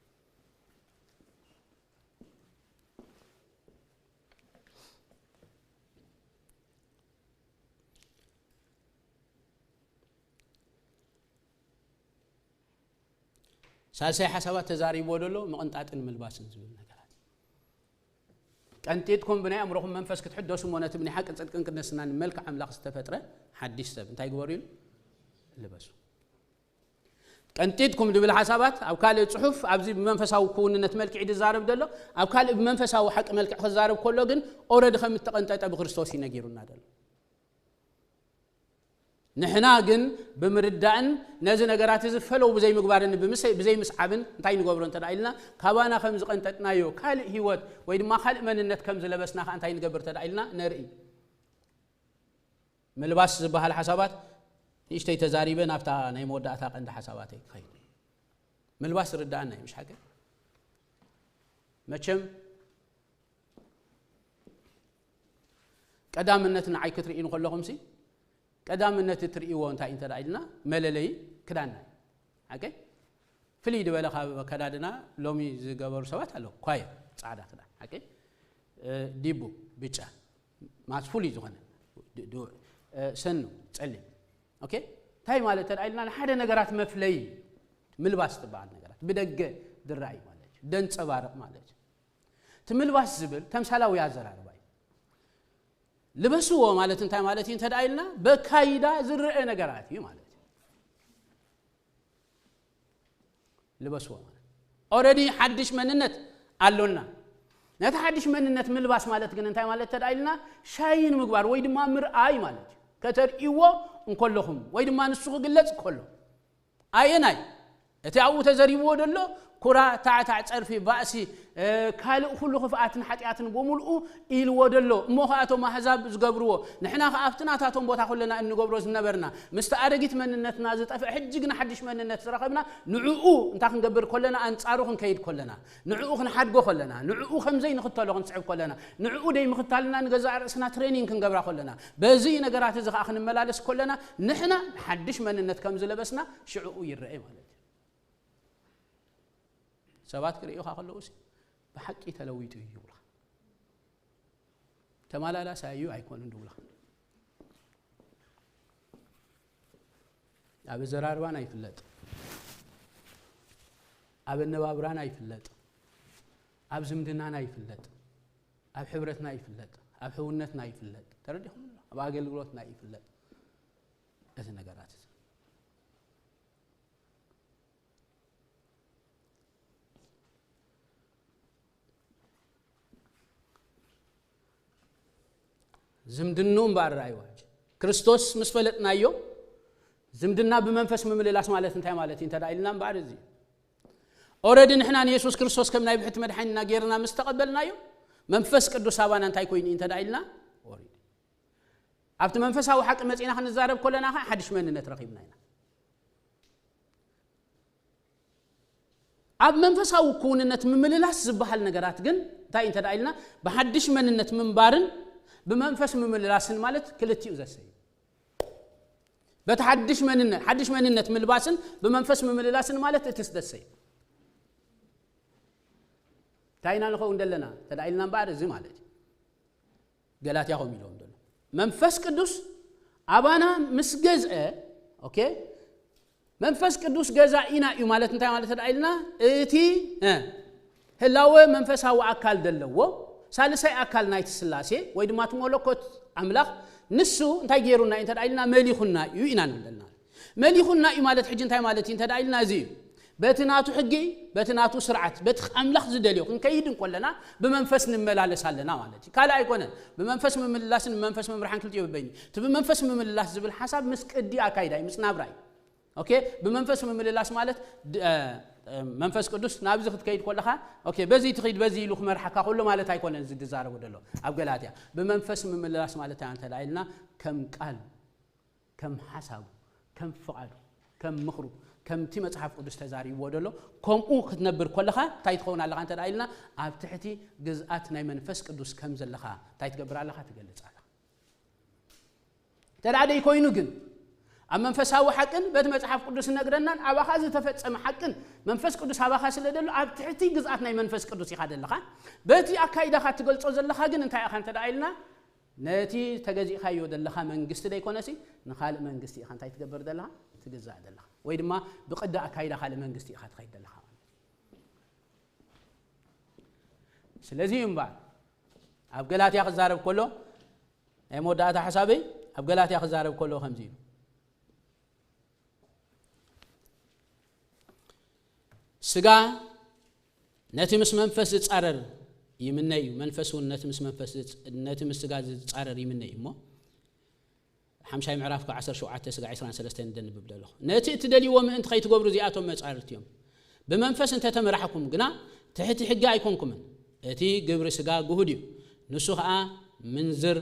ሳልሳይ ሓሳባት ተዛሪብዎ ዘሎ ምቕንጣጥን ምልባስን ዝብል ነገራት። ቀንጢጥኩም ብናይ ኣእምሮኹም መንፈስ ክትሕደሱ እሞ ነቲ ብናይ ሓቂ ጽድቅን ቅድስናን መልክዕ ኣምላኽ ዝተፈጥረ ሓድሽ ሰብ እንታይ ግበሩ ኢሉ? ልበሱ። ቀንጢጥኩም ዝብል ሓሳባት ኣብ ካልእ ጽሑፍ፣ ኣብዚ ብመንፈሳዊ ክውንነት መልክዕ እዩ ዝዛረብ ዘሎ። ኣብ ካልእ ብመንፈሳዊ ሓቂ መልክዕ ክዛረብ ከሎ ግን ኦረዲ ከም እተቐንጠጠ ብክርስቶስ እዩ ነጊሩና ዘሎ። ንሕና ግን ብምርዳእን ነዚ ነገራት እዚ ፈለው ብዘይምግባርን ብምሰ-፣ ብዘይምስዓብን እንታይ ንገብሮ እንተ ደኣ ኢልና፣ ካባና ከም ዝቐንጠጥናዮ ካልእ ህይወት ወይ ድማ ካልእ መንነት ከም ዝለበስና ከኣ እንታይ ንገብር እንተ ደኣ ኢልና ነርኢ። ምልባስ ዝበሃል ሓሳባት ንእሽተይ ተዛሪበ ናብታ ናይ መወዳእታ ቀንዲ ሓሳባተይ ክኸይድ። ምልባስ ርዳእና እዩ፣ ምሽ ሓቂ? መቸም ቀዳምነት ንዓይ ክትርእዩ ከለኹምሲ፣ ቀዳምነት እትርእይዎ እንታይ እንተ ደኣ ኢልና፣ መለለዪ ክዳንና እዩ። ሓቂ? ፍልይ ዝበለ ካብ ኣከዳድና ሎሚ ዝገበሩ ሰባት ኣለዉ። ኳየር፣ ጻዕዳ ክዳን፣ ሓቂ? እ፣ ዲቡ፣ ብጫ፣ ማስ ፍሉይ ዝኾነ፣ ድ-፣ ድ-፣ እ፣ ሰኑ፣ ጸሊም። ኦኬ? እንታይ ማለት እንተ ደኣ ኢልና፣ ንሓደ ነገራት መፍለዪ ምልባስ ዝበሃል ነገራት፣ ብደገ ዝረኣይ ማለት እዩ፣ ደንጸባርቕ ማለት እዩ። እቲ ምልባስ ዝብል ተምሳላዊ ኣዘራርባ እዩ። ልበስዎ ማለት እንታይ ማለት እዩ እንተ ደኣ ኢልና፣ በካይዳ ዝረአ ነገራት እዩ ማለት እዩ። ልበስዎ ማለት ኦረዲ ሓድሽ መንነት ኣሎና። ነቲ ሓድሽ መንነት ምልባስ ማለት ግን እንታይ ማለት እንተ ደኣ ኢልና፣ ሻይን ምግባር ወይ ድማ ምርኣይ ማለት እዩ። ከተርእይዎ እንከለኹም ወይ ድማ ንሱ ክግለጽ ከሎ። ኣየናይ? እቲ ኣብኡ ተዘሪብዎ ደሎ ኩራ፣ ታዕታዕ፣ ጸርፊ፣ ባእሲ፣ እ፣ ካልእ ኩሉ ክፍኣትን ሓጢኣትን ብምልኡ ኢልዎ ደሎ። እሞ ኸኣ እቶም ኣህዛብ ዝገብርዎ፣ ንሕና ኸኣ ኣብቲ ናታቶም ቦታ ከለና እንገብሮ ዝነበርና፣ ምስቲ ኣረጊት መንነትና ዝጠፍአ፣ ሕጂ ግን ሓድሽ መንነት ዝረኸብና፣ ንዕኡ እንታይ ክንገብር ከለና፣ ኣንጻሩ ክንከይድ ከለና፣ ንዕኡ ክንሓድጎ ከለና፣ ንዕኡ ከም ዘይንኽተሎ ክንስዕብ ከለና፣ ንዕኡ ደይ ምኽታልና ንገዛእ ርእስና ትሬኒንግ ክንገብራ ከለና፣ በዚ ነገራት እዚ ኸኣ ክንመላለስ ከለና፣ ንሕና ሓድሽ መንነት ከም ዝለበስና ሽዕኡ ይረአ ማለት እዩ። ሰባት ክርእዩኻ ከለዉሲ፣ ብሓቂ ተለዊጡ እዩ ይብሉኻ። ተመላላሳይ እዩ ኣይኮኑን ድብሉኻ። ኣብ ኣዘራርባና ይፍለጥ፣ ኣብ ኣነባብራና ይፍለጥ፣ ኣብ ዝምድናና ይፍለጥ፣ ኣብ ሕብረትና ይፍለጥ፣ ኣብ ሕውነትና ይፍለጥ። ተረዲኹም ኣሎ? ኣብ ኣገልግሎትና ይፍለጥ። እዚ ነገራት እዚ ዝምድንኡ እምበኣር ረኣይዋ። ክርስቶስ ምስ ፈለጥናዮ፣ ዝምድና ብመንፈስ ምምልላስ ማለት እንታይ ማለት እዩ እንተ ደኣ ኢልና እምበኣር እዚ እዩ። ኦረዲ ንሕና ንየሱስ ክርስቶስ ከም ናይ ብሕቲ መድሓኒና ጌርና ምስ ተቐበልናዮ፣ መንፈስ ቅዱስ ኣባና እንታይ ኮይኑ እዩ እንተ ደኣ ኢልና፣ ወሪዱ። ኣብቲ መንፈሳዊ ሓቂ መጺእና ክንዛረብ ከለና ኸዓ ሓድሽ መንነት ረኺብና ኢና። ኣብ መንፈሳዊ ክውንነት ምምልላስ ዝበሃል ነገራት ግን እንታይ እንተ ደኣ ኢልና፣ ብሓድሽ መንነት ምንባርን ብመንፈስ ምምልላስን ማለት ክልቲኡ ዘሰዩ። በቲ ሓድሽ መንነት፣ ሓድሽ መንነት ምልባስን ብመንፈስ ምምልላስን ማለት እቲ ደሰዩ። እንታይ ኢና ንኸውን ዘለና እንተ ደኣ ኢልና እምበኣር እዚ ማለት እዩ። ገላትያ ከምኡ ኢሎም ዘሎ። መንፈስ ቅዱስ ኣባና ምስ ገዝአ፣ ኦኬ፣ መንፈስ ቅዱስ ገዛኢና እዩ ማለት እንታይ ማለት እንተደኣ ኢልና፣ እቲ፣ እ፣ ህላወ መንፈሳዊ ኣካል ዘለዎ ሳልሳይ ኣካል ናይቲ ስላሴ ወይ ድማ እቲ መለኮት ኣምላኽ ንሱ እንታይ ገይሩና እዩ እንተደኣ ኢልና፣ መሊኹና እዩ ኢና ንብል ዘለና። መሊኹና እዩ ማለት ሕጂ እንታይ ማለት እዩ እንተደኣ ኢልና፣ እዚ እዩ። በቲ ናቱ ሕጊ፣ በቲ ናቱ ስርዓት፣ በቲ ኣምላኽ ዝደልዮ ክንከይድ እንከለና ብመንፈስ ንመላለስ ኣለና ማለት እዩ። ካልእ ኣይኮነን። ብመንፈስ ምምልላስን ብመንፈስ ምምርሓን ክልቲኡ በበይኑ። እቲ ብመንፈስ ምምልላስ ዝብል ሓሳብ ምስ ቅዲ ኣካይዳ እዩ፣ ምስ ናብራ እዩ። ኦኬ? ብመንፈስ ምምልላስ ማለት ድ-፣ እ፣ መንፈስ ቅዱስ ናብዚ ክትከይድ ከለኻ ኦኬ በዚ ትኸይድ በዚ ኢሉ ክመርሓካ ከሎ ማለት ኣይኮነን። እዚ ዝዛረቡ ዘሎ ኣብ ገላትያ ብመንፈስ ምምልላስ ማለት እንታይ እንተ ኢልና ከም ቃል ከም ሓሳቡ ከም ፍቓዱ ከም ምኽሩ ከምቲ መጽሓፍ ቅዱስ ተዛሪብዎ ዘሎ ከምኡ ክትነብር ከለኻ እንታይ ትኸውን ኣለኻ እንተ ኢልና ኣብ ትሕቲ ግዝኣት ናይ መንፈስ ቅዱስ ከም ዘለኻ እንታይ ትገብር ኣለኻ ትገልጽ ኣለኻ። ተዳዕደይ ኮይኑ ግን ኣብ መንፈሳዊ ሓቅን በቲ መጽሓፍ ቅዱስ እነግረናን ኣባኻ ዝተፈጸመ ሓቅን መንፈስ ቅዱስ ኣባኻ ስለ ደሎ ኣብ ትሕቲ ግዝኣት ናይ መንፈስ ቅዱስ ኢኻ ዘለኻ። በቲ ኣካይዳኻ ትገልጾ ዘለኻ ግን እንታይ ኢኻ እንተ ኢልና ነቲ ተገዚእካዮ ዘለኻ መንግስቲ ደይኮነሲ ንኻልእ መንግስቲ ኢኻ እንታይ ትገብር ዘለኻ ትግዛእ ዘለኻ ወይ ድማ ብቅዲ ኣካይዳ ካልእ መንግስቲ ኢኻ ትኸይድ ዘለኻ ማለት እዩ። ስለዚ እዩ እምበኣር ኣብ ገላትያ ክዛረብ ከሎ ናይ መወዳእታ ሓሳበይ ኣብ ገላትያ ክዛረብ ከሎ ከምዚ እዩ። ስጋ ነቲ ምስ መንፈስ ዝጻረር ይምነ እዩ፣ መንፈስ እውን ነቲ ምስ መንፈስ ዝጽ- ነቲ ምስ ስጋ ዝጻረር ይምነ እዩ እሞ ሓምሻይ ምዕራፍ ካብ ዓሰርተ ሸውዓተ ስጋ ዕስራን ሰለስተን እንደንብብ ዘለኹ ነቲ እትደልይዎ ምእንቲ ከይትገብሩ እዚኣቶም መጻርርቲ እዮም። ብመንፈስ እንተተመራሕኩም ግና ትሕቲ ሕጊ ኣይኮንኩምን። እቲ ግብሪ ስጋ ግሁድ እዩ። ንሱ ኸኣ ምንዝር፣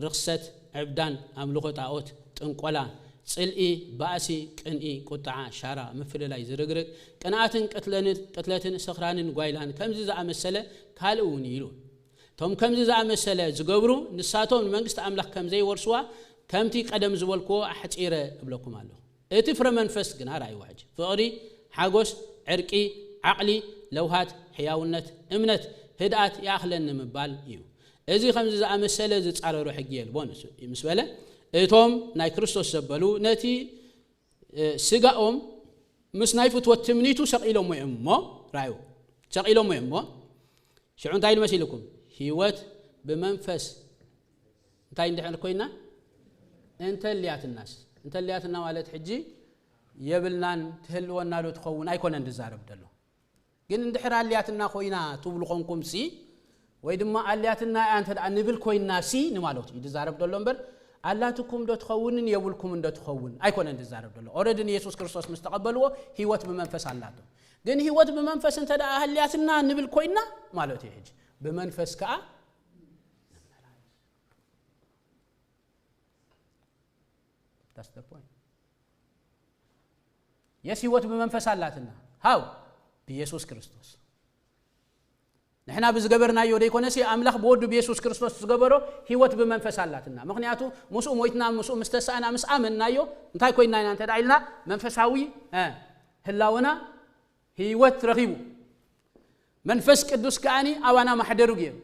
ርኽሰት፣ ዕብዳን፣ ኣምልኾ ጣዖት፣ ጥንቆላ፣ ጽልኢ፣ ባእሲ፣ ቅንኢ፣ ቁጥዓ፣ ሻራ፣ ምፍልላይ፣ ዝርግርግ፣ ቅንኣትን ቅትለትን፣ ቅትለትን፣ ስኽራንን ጓይላን ከምዚ ዝኣመሰለ ካልእ እውን ኢሉ። እቶም ከምዚ ዝኣመሰለ ዝገብሩ ንሳቶም ንመንግስቲ ኣምላኽ ከም ዘይወርስዋ ከምቲ ቀደም ዝበልክዎ ኣሕጺረ እብለኩም ኣለኹ። እቲ ፍረ መንፈስ ግና ርኣይዎ ሕጂ። ፍቕሪ፣ ሓጎስ፣ ዕርቂ፣ ዓቕሊ፣ ለውሃት፣ ሕያውነት፣ እምነት፣ ህድኣት ይኣኽለኒ ምባል እዩ። እዚ ከምዚ ዝኣመሰለ ዝጻረሮ ሕጊ የልቦን። ምስ በለ እቶም ናይ ክርስቶስ ዘበሉ ነቲ ስጋኦም ምስ ናይ ፍትወት ትምኒቱ ሰቒሎሞ እዮም እሞ ራዩ ሰቒሎሞ እዮም እሞ ሽዑ እንታይ ኢሉ መሲልኩም? ህይወት ብመንፈስ እንታይ እንድሕር ኮይና እንተልያትናስ እንተልያትና ማለት ሕጂ የብልናን ትህልወና ዶ ትኸውን ኣይኮነን ዝዛረብ ዘሎ። ግን እንድሕር ኣልያትና ኮይና ትብሉ ኮንኩም ሲ ወይ ድማ ኣልያትና እያ እንተ ደኣ ንብል ኮይና ሲ ንማለት እዩ ዝዛረብ ዘሎ እምበር ኣላትኩም ዶ ትኸውንን የብልኩም እንዶ ትኸውን ኣይኮነን ዝዛረብ ዘሎ። ኦረዲ ንየሱስ ክርስቶስ ምስ ተቐበልዎ ህይወት ብመንፈስ ኣላቶ። ግን ህይወት ብመንፈስ እንተ ደኣ ኣልያትና ንብል ኮይና ማለት እዩ። ሕጂ ብመንፈስ ከኣ That's the point. የስ ህይወት ብመንፈስ ኣላትና ሃው ብየሱስ ክርስቶስ ንሕና ብዝገበርናዮ ደይኮነሲ ኣምላኽ ብወዱ ብየሱስ ክርስቶስ ዝገበሮ ህይወት ብመንፈስ ኣላትና። ምክንያቱ ምስኡ ሞይትና ምስኡ ምስ ተሳእና ምስ ኣመንናዮ እንታይ ኮይና ኢና እንተ ኢልና መንፈሳዊ ህላወና ህይወት ረኺቡ መንፈስ ቅዱስ ከኣኒ ኣባና ማሕደሩ ገይሩ።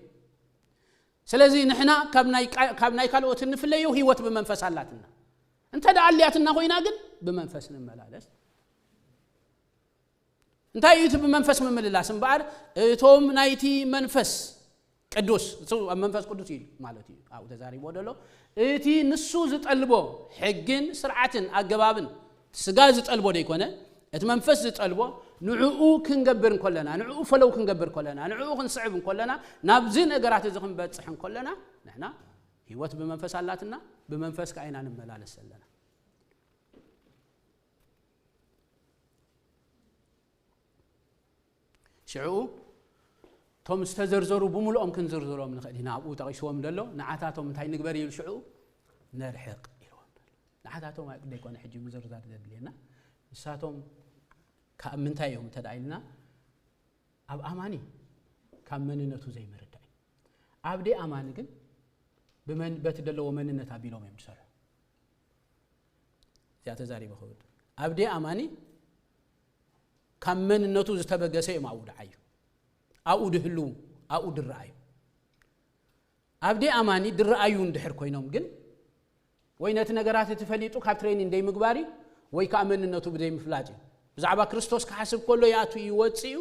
ስለዚ ንሕና ካብ ናይ ካልኦት እንፍለዮ ህይወት ብመንፈስ ኣላትና። እንተ ደኣ ኣልያትና ኮይና ግን ብመንፈስ ንመላለስ። እንታይ እዩ እቲ ብመንፈስ ምምልላስ እምበኣር እቶም ናይቲ መንፈስ ቅዱስ እሱ ኣብ መንፈስ ቅዱስ እዩ ማለት እዩ ኣብኡ ተዛሪቦ ዘሎ እቲ ንሱ ዝጠልቦ ሕግን ስርዓትን ኣገባብን ስጋ ዝጠልቦ ደይኮነ እቲ መንፈስ ዝጠልቦ ንዕኡ ክንገብር እንኮለና ንዕኡ ፈለው ክንገብር ከለና ንዕኡ ክንስዕብ እንኮለና ናብዚ ነገራት እዚ ክንበፅሕ እንኮለና ንሕና ህይወት ብመንፈስ ኣላትና ብመንፈስ ከዓ ኢና ንመላለስ ዘለና ሽዑ እቶም ዝተዘርዘሩ ብምልኦም ክንዝርዝሮም ንኽእል ኢና ኣብኡ ጠቒስዎም ዘሎ ንዓታቶም እንታይ ንግበር ኢሉ ሽዑ ነርሕቕ ኢልዎም ንዓታቶም ኣይቅደ ይኮነ ሕጂ ምዝርዛር ዘድልየና ንሳቶም ካብ ምንታይ እዮም እንተ ኢልና ኣብ ኣማኒ ካብ መንነቱ ዘይምርዳእ እዩ ኣብ ደይ ኣማኒ ግን በቲ ዘለዎ መንነት ኣቢሎም እዮም ዝሰርሑ እዚኣ ተዛሪበ ክብል ኣብ ደይ ኣማኒ ካብ መንነቱ ዝተበገሰ እዮም ኣብኡ ድዓዩ ኣብኡ ድህልው ኣብኡ ድረኣዩ ኣብ ደይ ኣማኒ ድረኣዩ እንድሕር ኮይኖም ግን ወይ ነቲ ነገራት እቲ ፈሊጡ ካብ ትሬኒንግ ደይምግባር እዩ ወይ ከዓ መንነቱ ብዘይምፍላጥ እዩ ብዛዕባ ክርስቶስ ክሓስብ ከሎ ይኣቱ እዩ ይወፅእ እዩ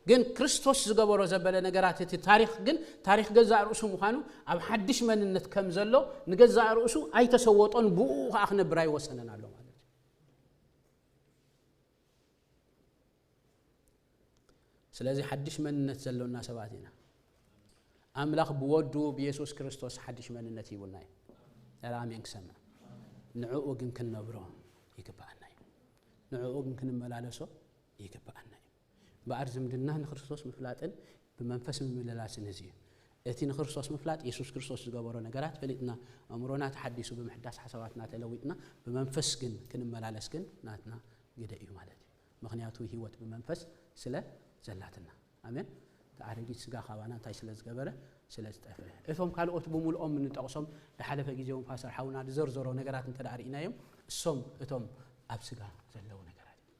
ግን ክርስቶስ ዝገበሮ ዘበለ ነገራት እቲ ታሪክ ግን ታሪክ ገዛእ ርእሱ ምዃኑ ኣብ ሓድሽ መንነት ከም ዘሎ ንገዛእ ርእሱ ኣይተሰወጦን ብኡ ከዓ ክነብር ኣይወሰነን ኣሎ ማለት እዩ ስለዚ ሓድሽ መንነት ዘሎና ሰባት ኢና ኣምላኽ ብወዱ ብየሱስ ክርስቶስ ሓድሽ መንነት ሂቡና እዩ ረ ኣሜን ክሰምዕ ንዕኡ ግን ክንነብሮ ይግብኣና እዩ ንዕኡ ግን ክንመላለሶ ይግብኣና እዩ እምበኣር ዝምድና ንክርስቶስ ምፍላጥን ብመንፈስ ምምልላስን እዚ እዩ። እቲ ንክርስቶስ ምፍላጥ፣ የሱስ ክርስቶስ ዝገበሮ ነገራት ፈሊጥና፣ ኣእምሮና ተሓዲሱ፣ ብምሕዳስ ሓሳባትና ተለዊጥና፣ ብመንፈስ ግን ክንመላለስ ግን ናትና ግደ እዩ ማለት እዩ። ምኽንያቱ ህይወት ብመንፈስ ስለ ዘላትና። ኣሜን። እቲ ኣረጊት ስጋ ካባና እንታይ ስለ ዝገበረ? ስለ ዝጠፍአ። እቶም ካልኦት ብምልኦም እንጠቕሶም፣ ዝሓለፈ ግዜ እውን ፓስተር ሓውና ዝዘርዘሮ ነገራት እንተ ደኣ ርኢናዮም፣ እሶም እቶም ኣብ ስጋ ዘለዉ ነገራት እዮም።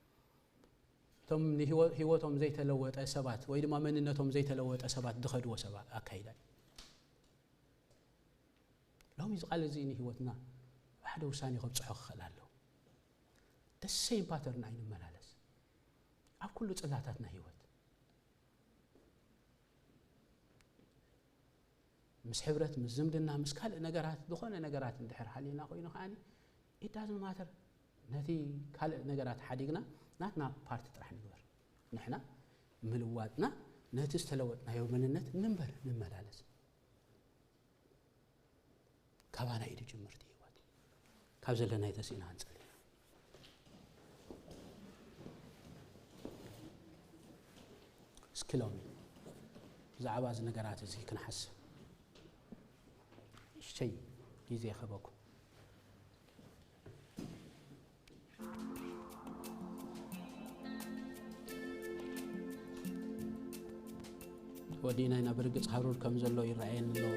እቶም ንህይወ-፣ ህይወቶም ዘይተለወጠ ሰባት ወይ ድማ መንነቶም ዘይተለወጠ ሰባት ዝኸድዎ ሰባት ኣካይዳ እዩ። ሎሚ እዚ ቃል እዚ ንህይወትና ብሓደ ውሳኔ ከብጽሖ ክኽእል ኣለዎ። The same pattern ኣይንመላለስ ኣብ ኩሉ ጽላታትና ህይወት። ምስ ሕብረት፣ ምስ ዝምድና፣ ምስ ካልእ ነገራት፣ ዝኾነ ነገራት እንድሕር ሃልዩና ኮይኑ ከኣኒ፣ it doesn't matter። ነቲ ካልእ ነገራት ሓዲግና ናትና ፓርቲ ጥራሕ ንግበር። ንሕና ምልዋጥና ነቲ ዝተለወጥናዮ መንነት ንንበር፣ ንመላለስ። ካባና እዩ ዝጅምር እቲ ህይወት። ካብ ዘለናዮ ተሲእና ክንጸሊ። እስኪ ሎሚ ብዛዕባ እዚ ነገራት እዚ ክንሓስብ ንእሽተይ ግዜ ይኸበኩም። ወዲና ኢና። ብርግጽ ሃሩር ከም ዘሎ ይረኣየኒ ኣሎ።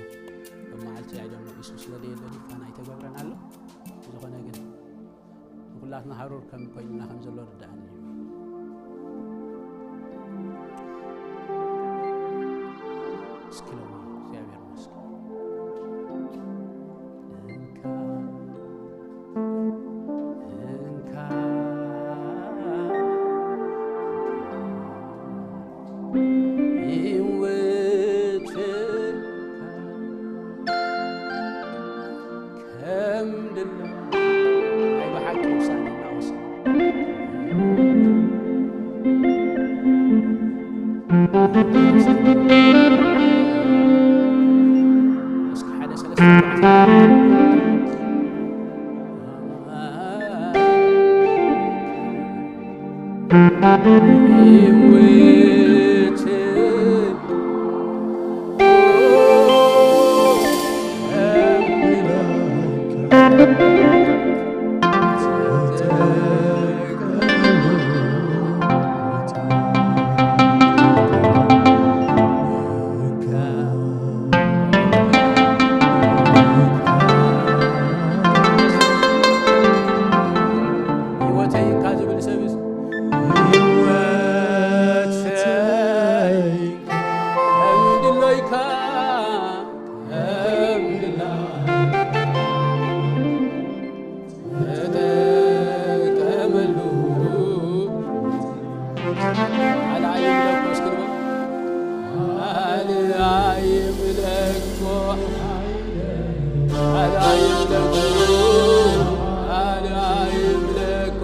ኣብ መዓልቲ ኣይደሎ ኢሱ ስለ ደየለ ፋና ኣይተገብረን ኣሎ። ዝኾነ ግን ንኩላትና ሃሩር ከም ኮይንና ከም ዘሎ ርዳእኒ እዩ። እስኪ ሎሚ እግዚኣብሔር ይመስገን። እንካ፣ እንካ፣ ህይወትካ ከም ድላ ናይ ብሓቂ ውሳኔ እናወሰነ። እስኪ ሓደ ሰለስተ ኣርባዕተ። ህይወተይ እንካ ዝብል ሰብስ፣ ህይወተይ ከም ድሎይካ፣ ከም ድላ ተጠቀመሉ። ካልኣይ ይብለኮ እስኪ ንበል። ካልኣይ ይብለኮ፣ ካልኣይ ይብለኮ፣ ካልኣይ ይብለኮ።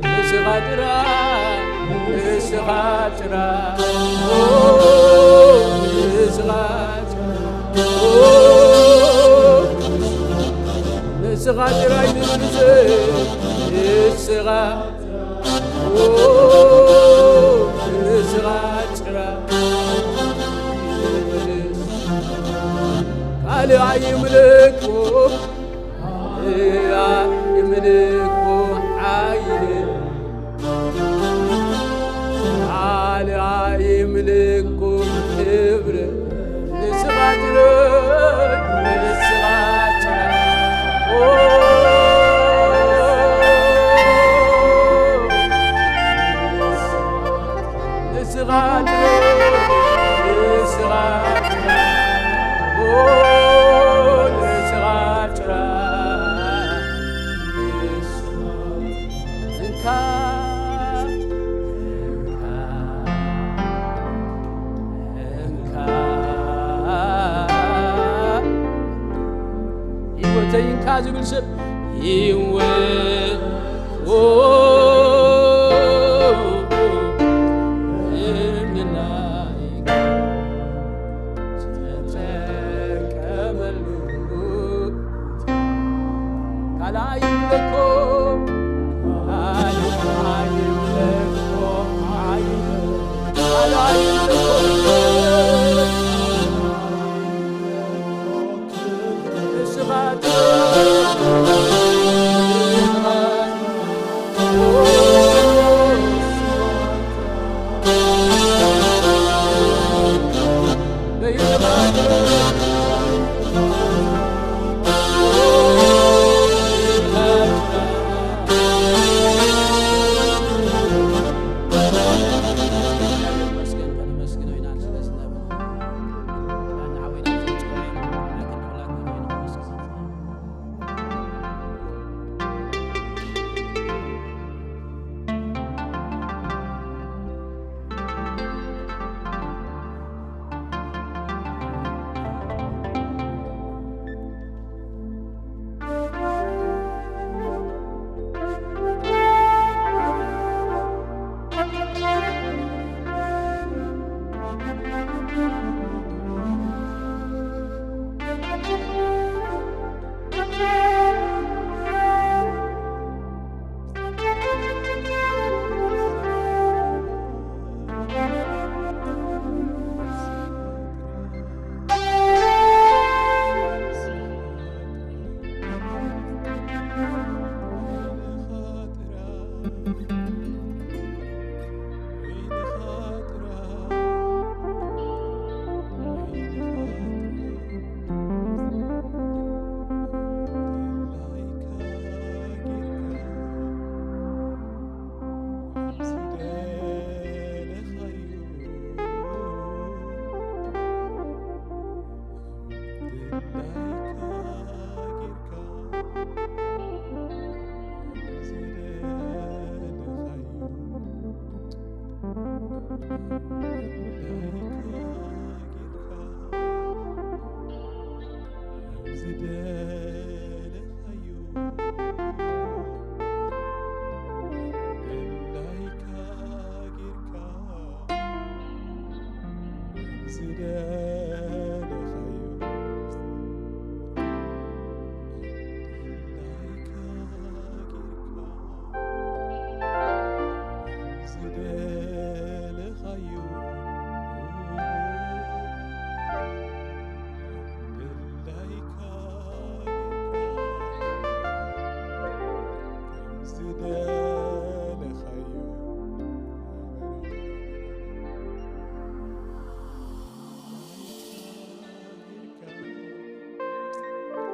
ንስኻ ጥራይ፣ ንስኻ ጥራይ፣ ኦ፣ ንስኻ ጥራይ፣ ኦ፣ ንስኻ ጥራይ ንመንዘ፣ ንስኻ፣ ኦ፣ ንስኻ ጥራይ። ካልእ ኣይምልኩ፣ ካልእ ኣይምልኩ ሓይል፣ ካልእ ኣይምልኩ ክብር፣ ንስኻ ጥራይ፣ ንስኻ ጥራይ። ኦ፣ ንስኻ ጥራይ፣ ንስኻ ጥራይ፣ ኦ፣ ንስኻ ጥራይ። እንካ፣ እንካ፣ እንካ፣ ህይወተይ እንካ ዝብል ሰብ ህይወት፣ ኦ፣ እምንናይ ተጠቀመሉ። ካልኣይ ይብለኮ፣ ካልኣይ ይብለኮ።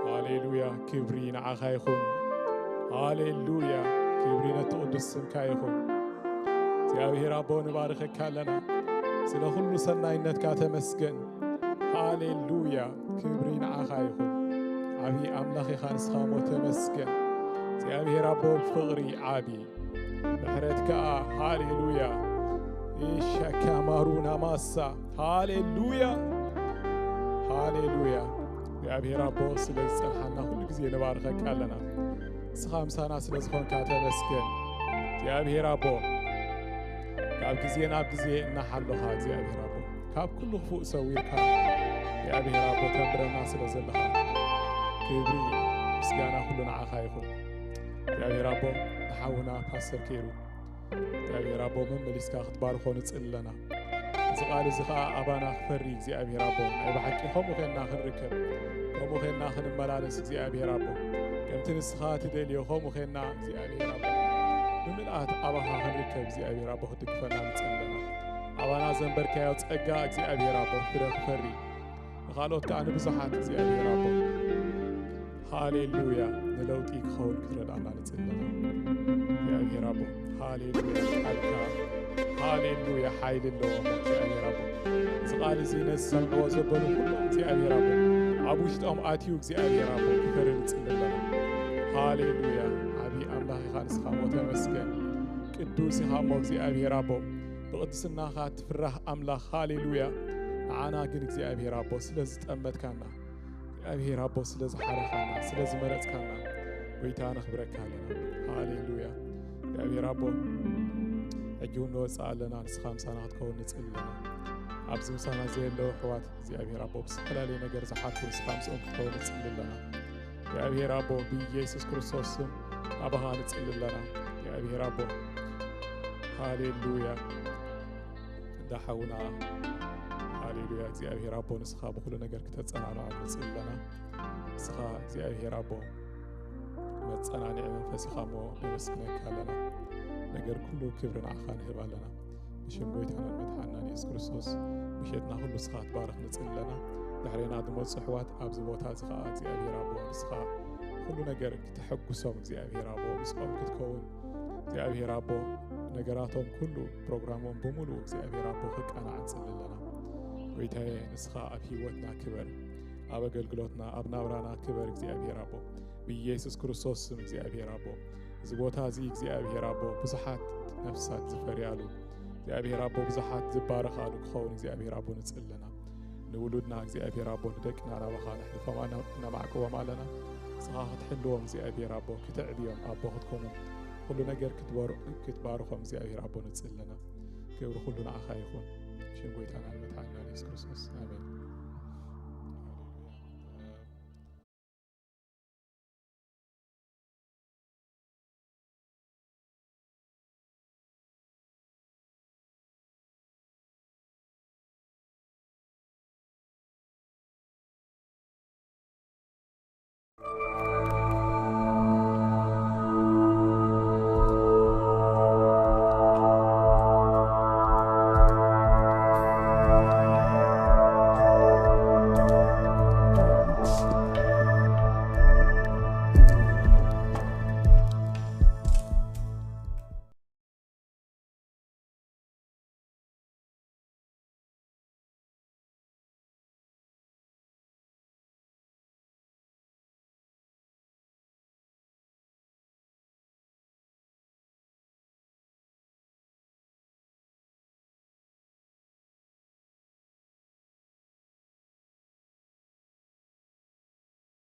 ሃሌሉያ፣ ክብሪ ንዓኻ ይኹን። ሃሌሉያ፣ ክብሪ ነቲ ቅዱስ ስምካ ይኹን። እግዚኣብሔር ኣቦ፣ ንባርኸካ ኣለና። ስለ ኩሉ ሰናይነትካ ተመስገን። ሃሌሉያ፣ ክብሪ ንዓኻ ይኹን። ዓብዪ ኣምላኽ ኢኻ ንስኻ እሞ ተመስገን። እግዚኣብሔር ኣቦ፣ ፍቕሪ ዓቢ፣ ምሕረት ከኣ፣ ሃሌሉያ፣ ኢሻካማሩ ናማሳ፣ ሃሌሉያ፣ ሃሌሉያ። እግዚኣብሔር ኣቦ፣ ስለ ዝጸንሓና ኩሉ ግዜ ንባርኸካ ኣለና። ንስኻ ምሳና ስለ ዝኾንካ ተመስገን። እግዚኣብሔር ኣቦ፣ ካብ ግዜ ናብ ግዜ እናሓለኻ፣ እግዚኣብሔር ኣቦ፣ ካብ ኩሉ ክፉእ ሰዊርካ፣ እግዚኣብሔር ኣቦ፣ ተንብረና ስለ ዘለኻ፣ ክብሪ ምስጋና ኩሉ ንዓኻ ይኹን። እግዚኣብሔር ኣቦ፣ ንሓውና ፓስተር ከይሩ፣ እግዚኣብሔር ኣቦ፣ መመሊስካ ክትባርኾ ንጽሊ ኣለና። እዚ ቃል እዚ ኸኣ ኣባና ክፈሪ፣ እግዚኣብሔር ኣቦ፣ ናይ ብሓቂ ከምኡ ዄንና ክንርከብ፣ ከምኡ ዄንና ክንመላለስ፣ እግዚኣብሔር ኣቦ፣ ከምቲ ንስኻ ትደልዮ ከምኡ ዄንና፣ እግዚኣብሔር ኣቦ፣ ብምልኣት ኣባኻ ክንርከብ፣ እግዚኣብሔር ኣቦ፣ ክትድግፈና ንጽሊ ኣለና። ኣባና ዘንበርካዮ ጸጋ፣ እግዚኣብሔር ኣቦ፣ ፍረ ክፈሪ፣ ንኻልኦት ከኣ ንብዙሓት፣ እግዚኣብሔር ኣቦ፣ ሃሌሉያ፣ ንለውጢ ክኸውን ክትረዳና ንጽሊ ኣለና። እግዚኣብሔር ኣቦ፣ ሃሌሉያ፣ ቃልካ፣ ሃሌሉያ፣ ሓይሊ ኣለዎ። እግዚኣብሔር ኣቦ፣ እዚ ቃል እዚ ነዚ ዝሰምዕዎ ዘበሉ ኩሎም እግዚኣብሔር ኣቦ፣ ኣብ ውሽጦም ኣትዩ እግዚኣብሔር ኣቦ፣ ክፈሪ ንጽሊ ኣለና። ሃሌሉያ፣ ዓብዪ ኣምላኽ ኢኻ ንስኻ እሞ ተመስገን። ቅዱስ ኢኻ እሞ እግዚኣብሔር ኣቦ፣ ብቅድስናኻ ትፍራሕ ኣምላኽ። ሃሌሉያ፣ ንዓና ግን እግዚኣብሔር ኣቦ ስለ ዝጠመትካና፣ እግዚኣብሔር ኣቦ ስለ ዝሓረኻና፣ ስለ ዝመረጽካና፣ ጎይታ ነኽብረካ ኣለና። ሃሌሉያ። እግዚኣብሔር ኣቦ፣ ሕጂ እውን ንወጽእ ኣለና፣ ንስኻ ምሳና ክትከውን ንጽሊ ኣለና። ኣብዚ ምሳና ዘየለዉ ኣሕዋት፣ እግዚኣብሔር ኣቦ፣ ብዝተፈላለየ ነገር ዝሓቱ፣ ንስኻ ምስኦም ክትከውን ንጽሊ ኣለና። እግዚኣብሔር ኣቦ፣ ብኢየሱስ ክርስቶስ ስም ኣባኻ ንጽሊ ኣለና። እግዚኣብሔር ኣቦ፣ ሃሌሉያ። ሓውና፣ ሃሌሉያ። እግዚኣብሔር ኣቦ፣ ንስኻ ብኹሉ ነገር ክተጸናንዖ ንጽሊ ኣለና። ንስኻ እግዚኣብሔር ኣቦ መጸናንዒ መንፈስ ኢኻ እሞ ነመስግነካ ኣለና። ነገር ኩሉ ክብሪ ንዓኻ ንህብ ኣለና። ብሽም ጎይታናን መድሓናን የሱስ ክርስቶስ ምሸትና ኩሉ ንስኻ ክትባርኽ ንጽሊ ኣለና። ድሕሬና ዝመጹ ኣሕዋት ኣብዚ ቦታ እዚ ኸኣ እግዚኣብሔር ኣቦ ንስኻ ኩሉ ነገር ክተሐጉሶም እግዚኣብሔር ኣቦ ምስኦም ክትከውን እግዚኣብሔር ኣቦ ነገራቶም ኩሉ ፕሮግራሞም ብምሉኡ እግዚኣብሔር ኣቦ ክቃናዕ ንጽሊ ኣለና። ጎይታየ ንስኻ ኣብ ህይወትና ክበር፣ ኣብ ኣገልግሎትና ኣብ ናብራና ክበር እግዚኣብሔር ኣቦ ብኢየሱስ ክርስቶስ ስም እግዚኣብሔር ኣቦ እዚ ቦታ እዚ እግዚኣብሔር ኣቦ ብዙሓት ነፍሳት ዝፈርያሉ እግዚኣብሔር ኣቦ ብዙሓት ዝባረኻሉ ክኸውን እግዚኣብሔር ኣቦ ንጽሊ ኣለና። ንውሉድና እግዚኣብሔር ኣቦ ንደቅና ናባኻ ነሕልፎም ኣነ- ነማዕቅቦም ኣለና። ንስኻ ክትሕልዎም እግዚኣብሔር ኣቦ ክተዕብዮም ኣቦ ክትኮኖም ኩሉ ነገር ክትበሩ- ክትባርኾም እግዚኣብሔር ኣቦ ንጽሊ ኣለና። ክብሪ ኩሉ ንዓኻ ይኹን። ሽም ጎይታናን መድሓኒናን የሱስ ክርስቶስ ኣሜን።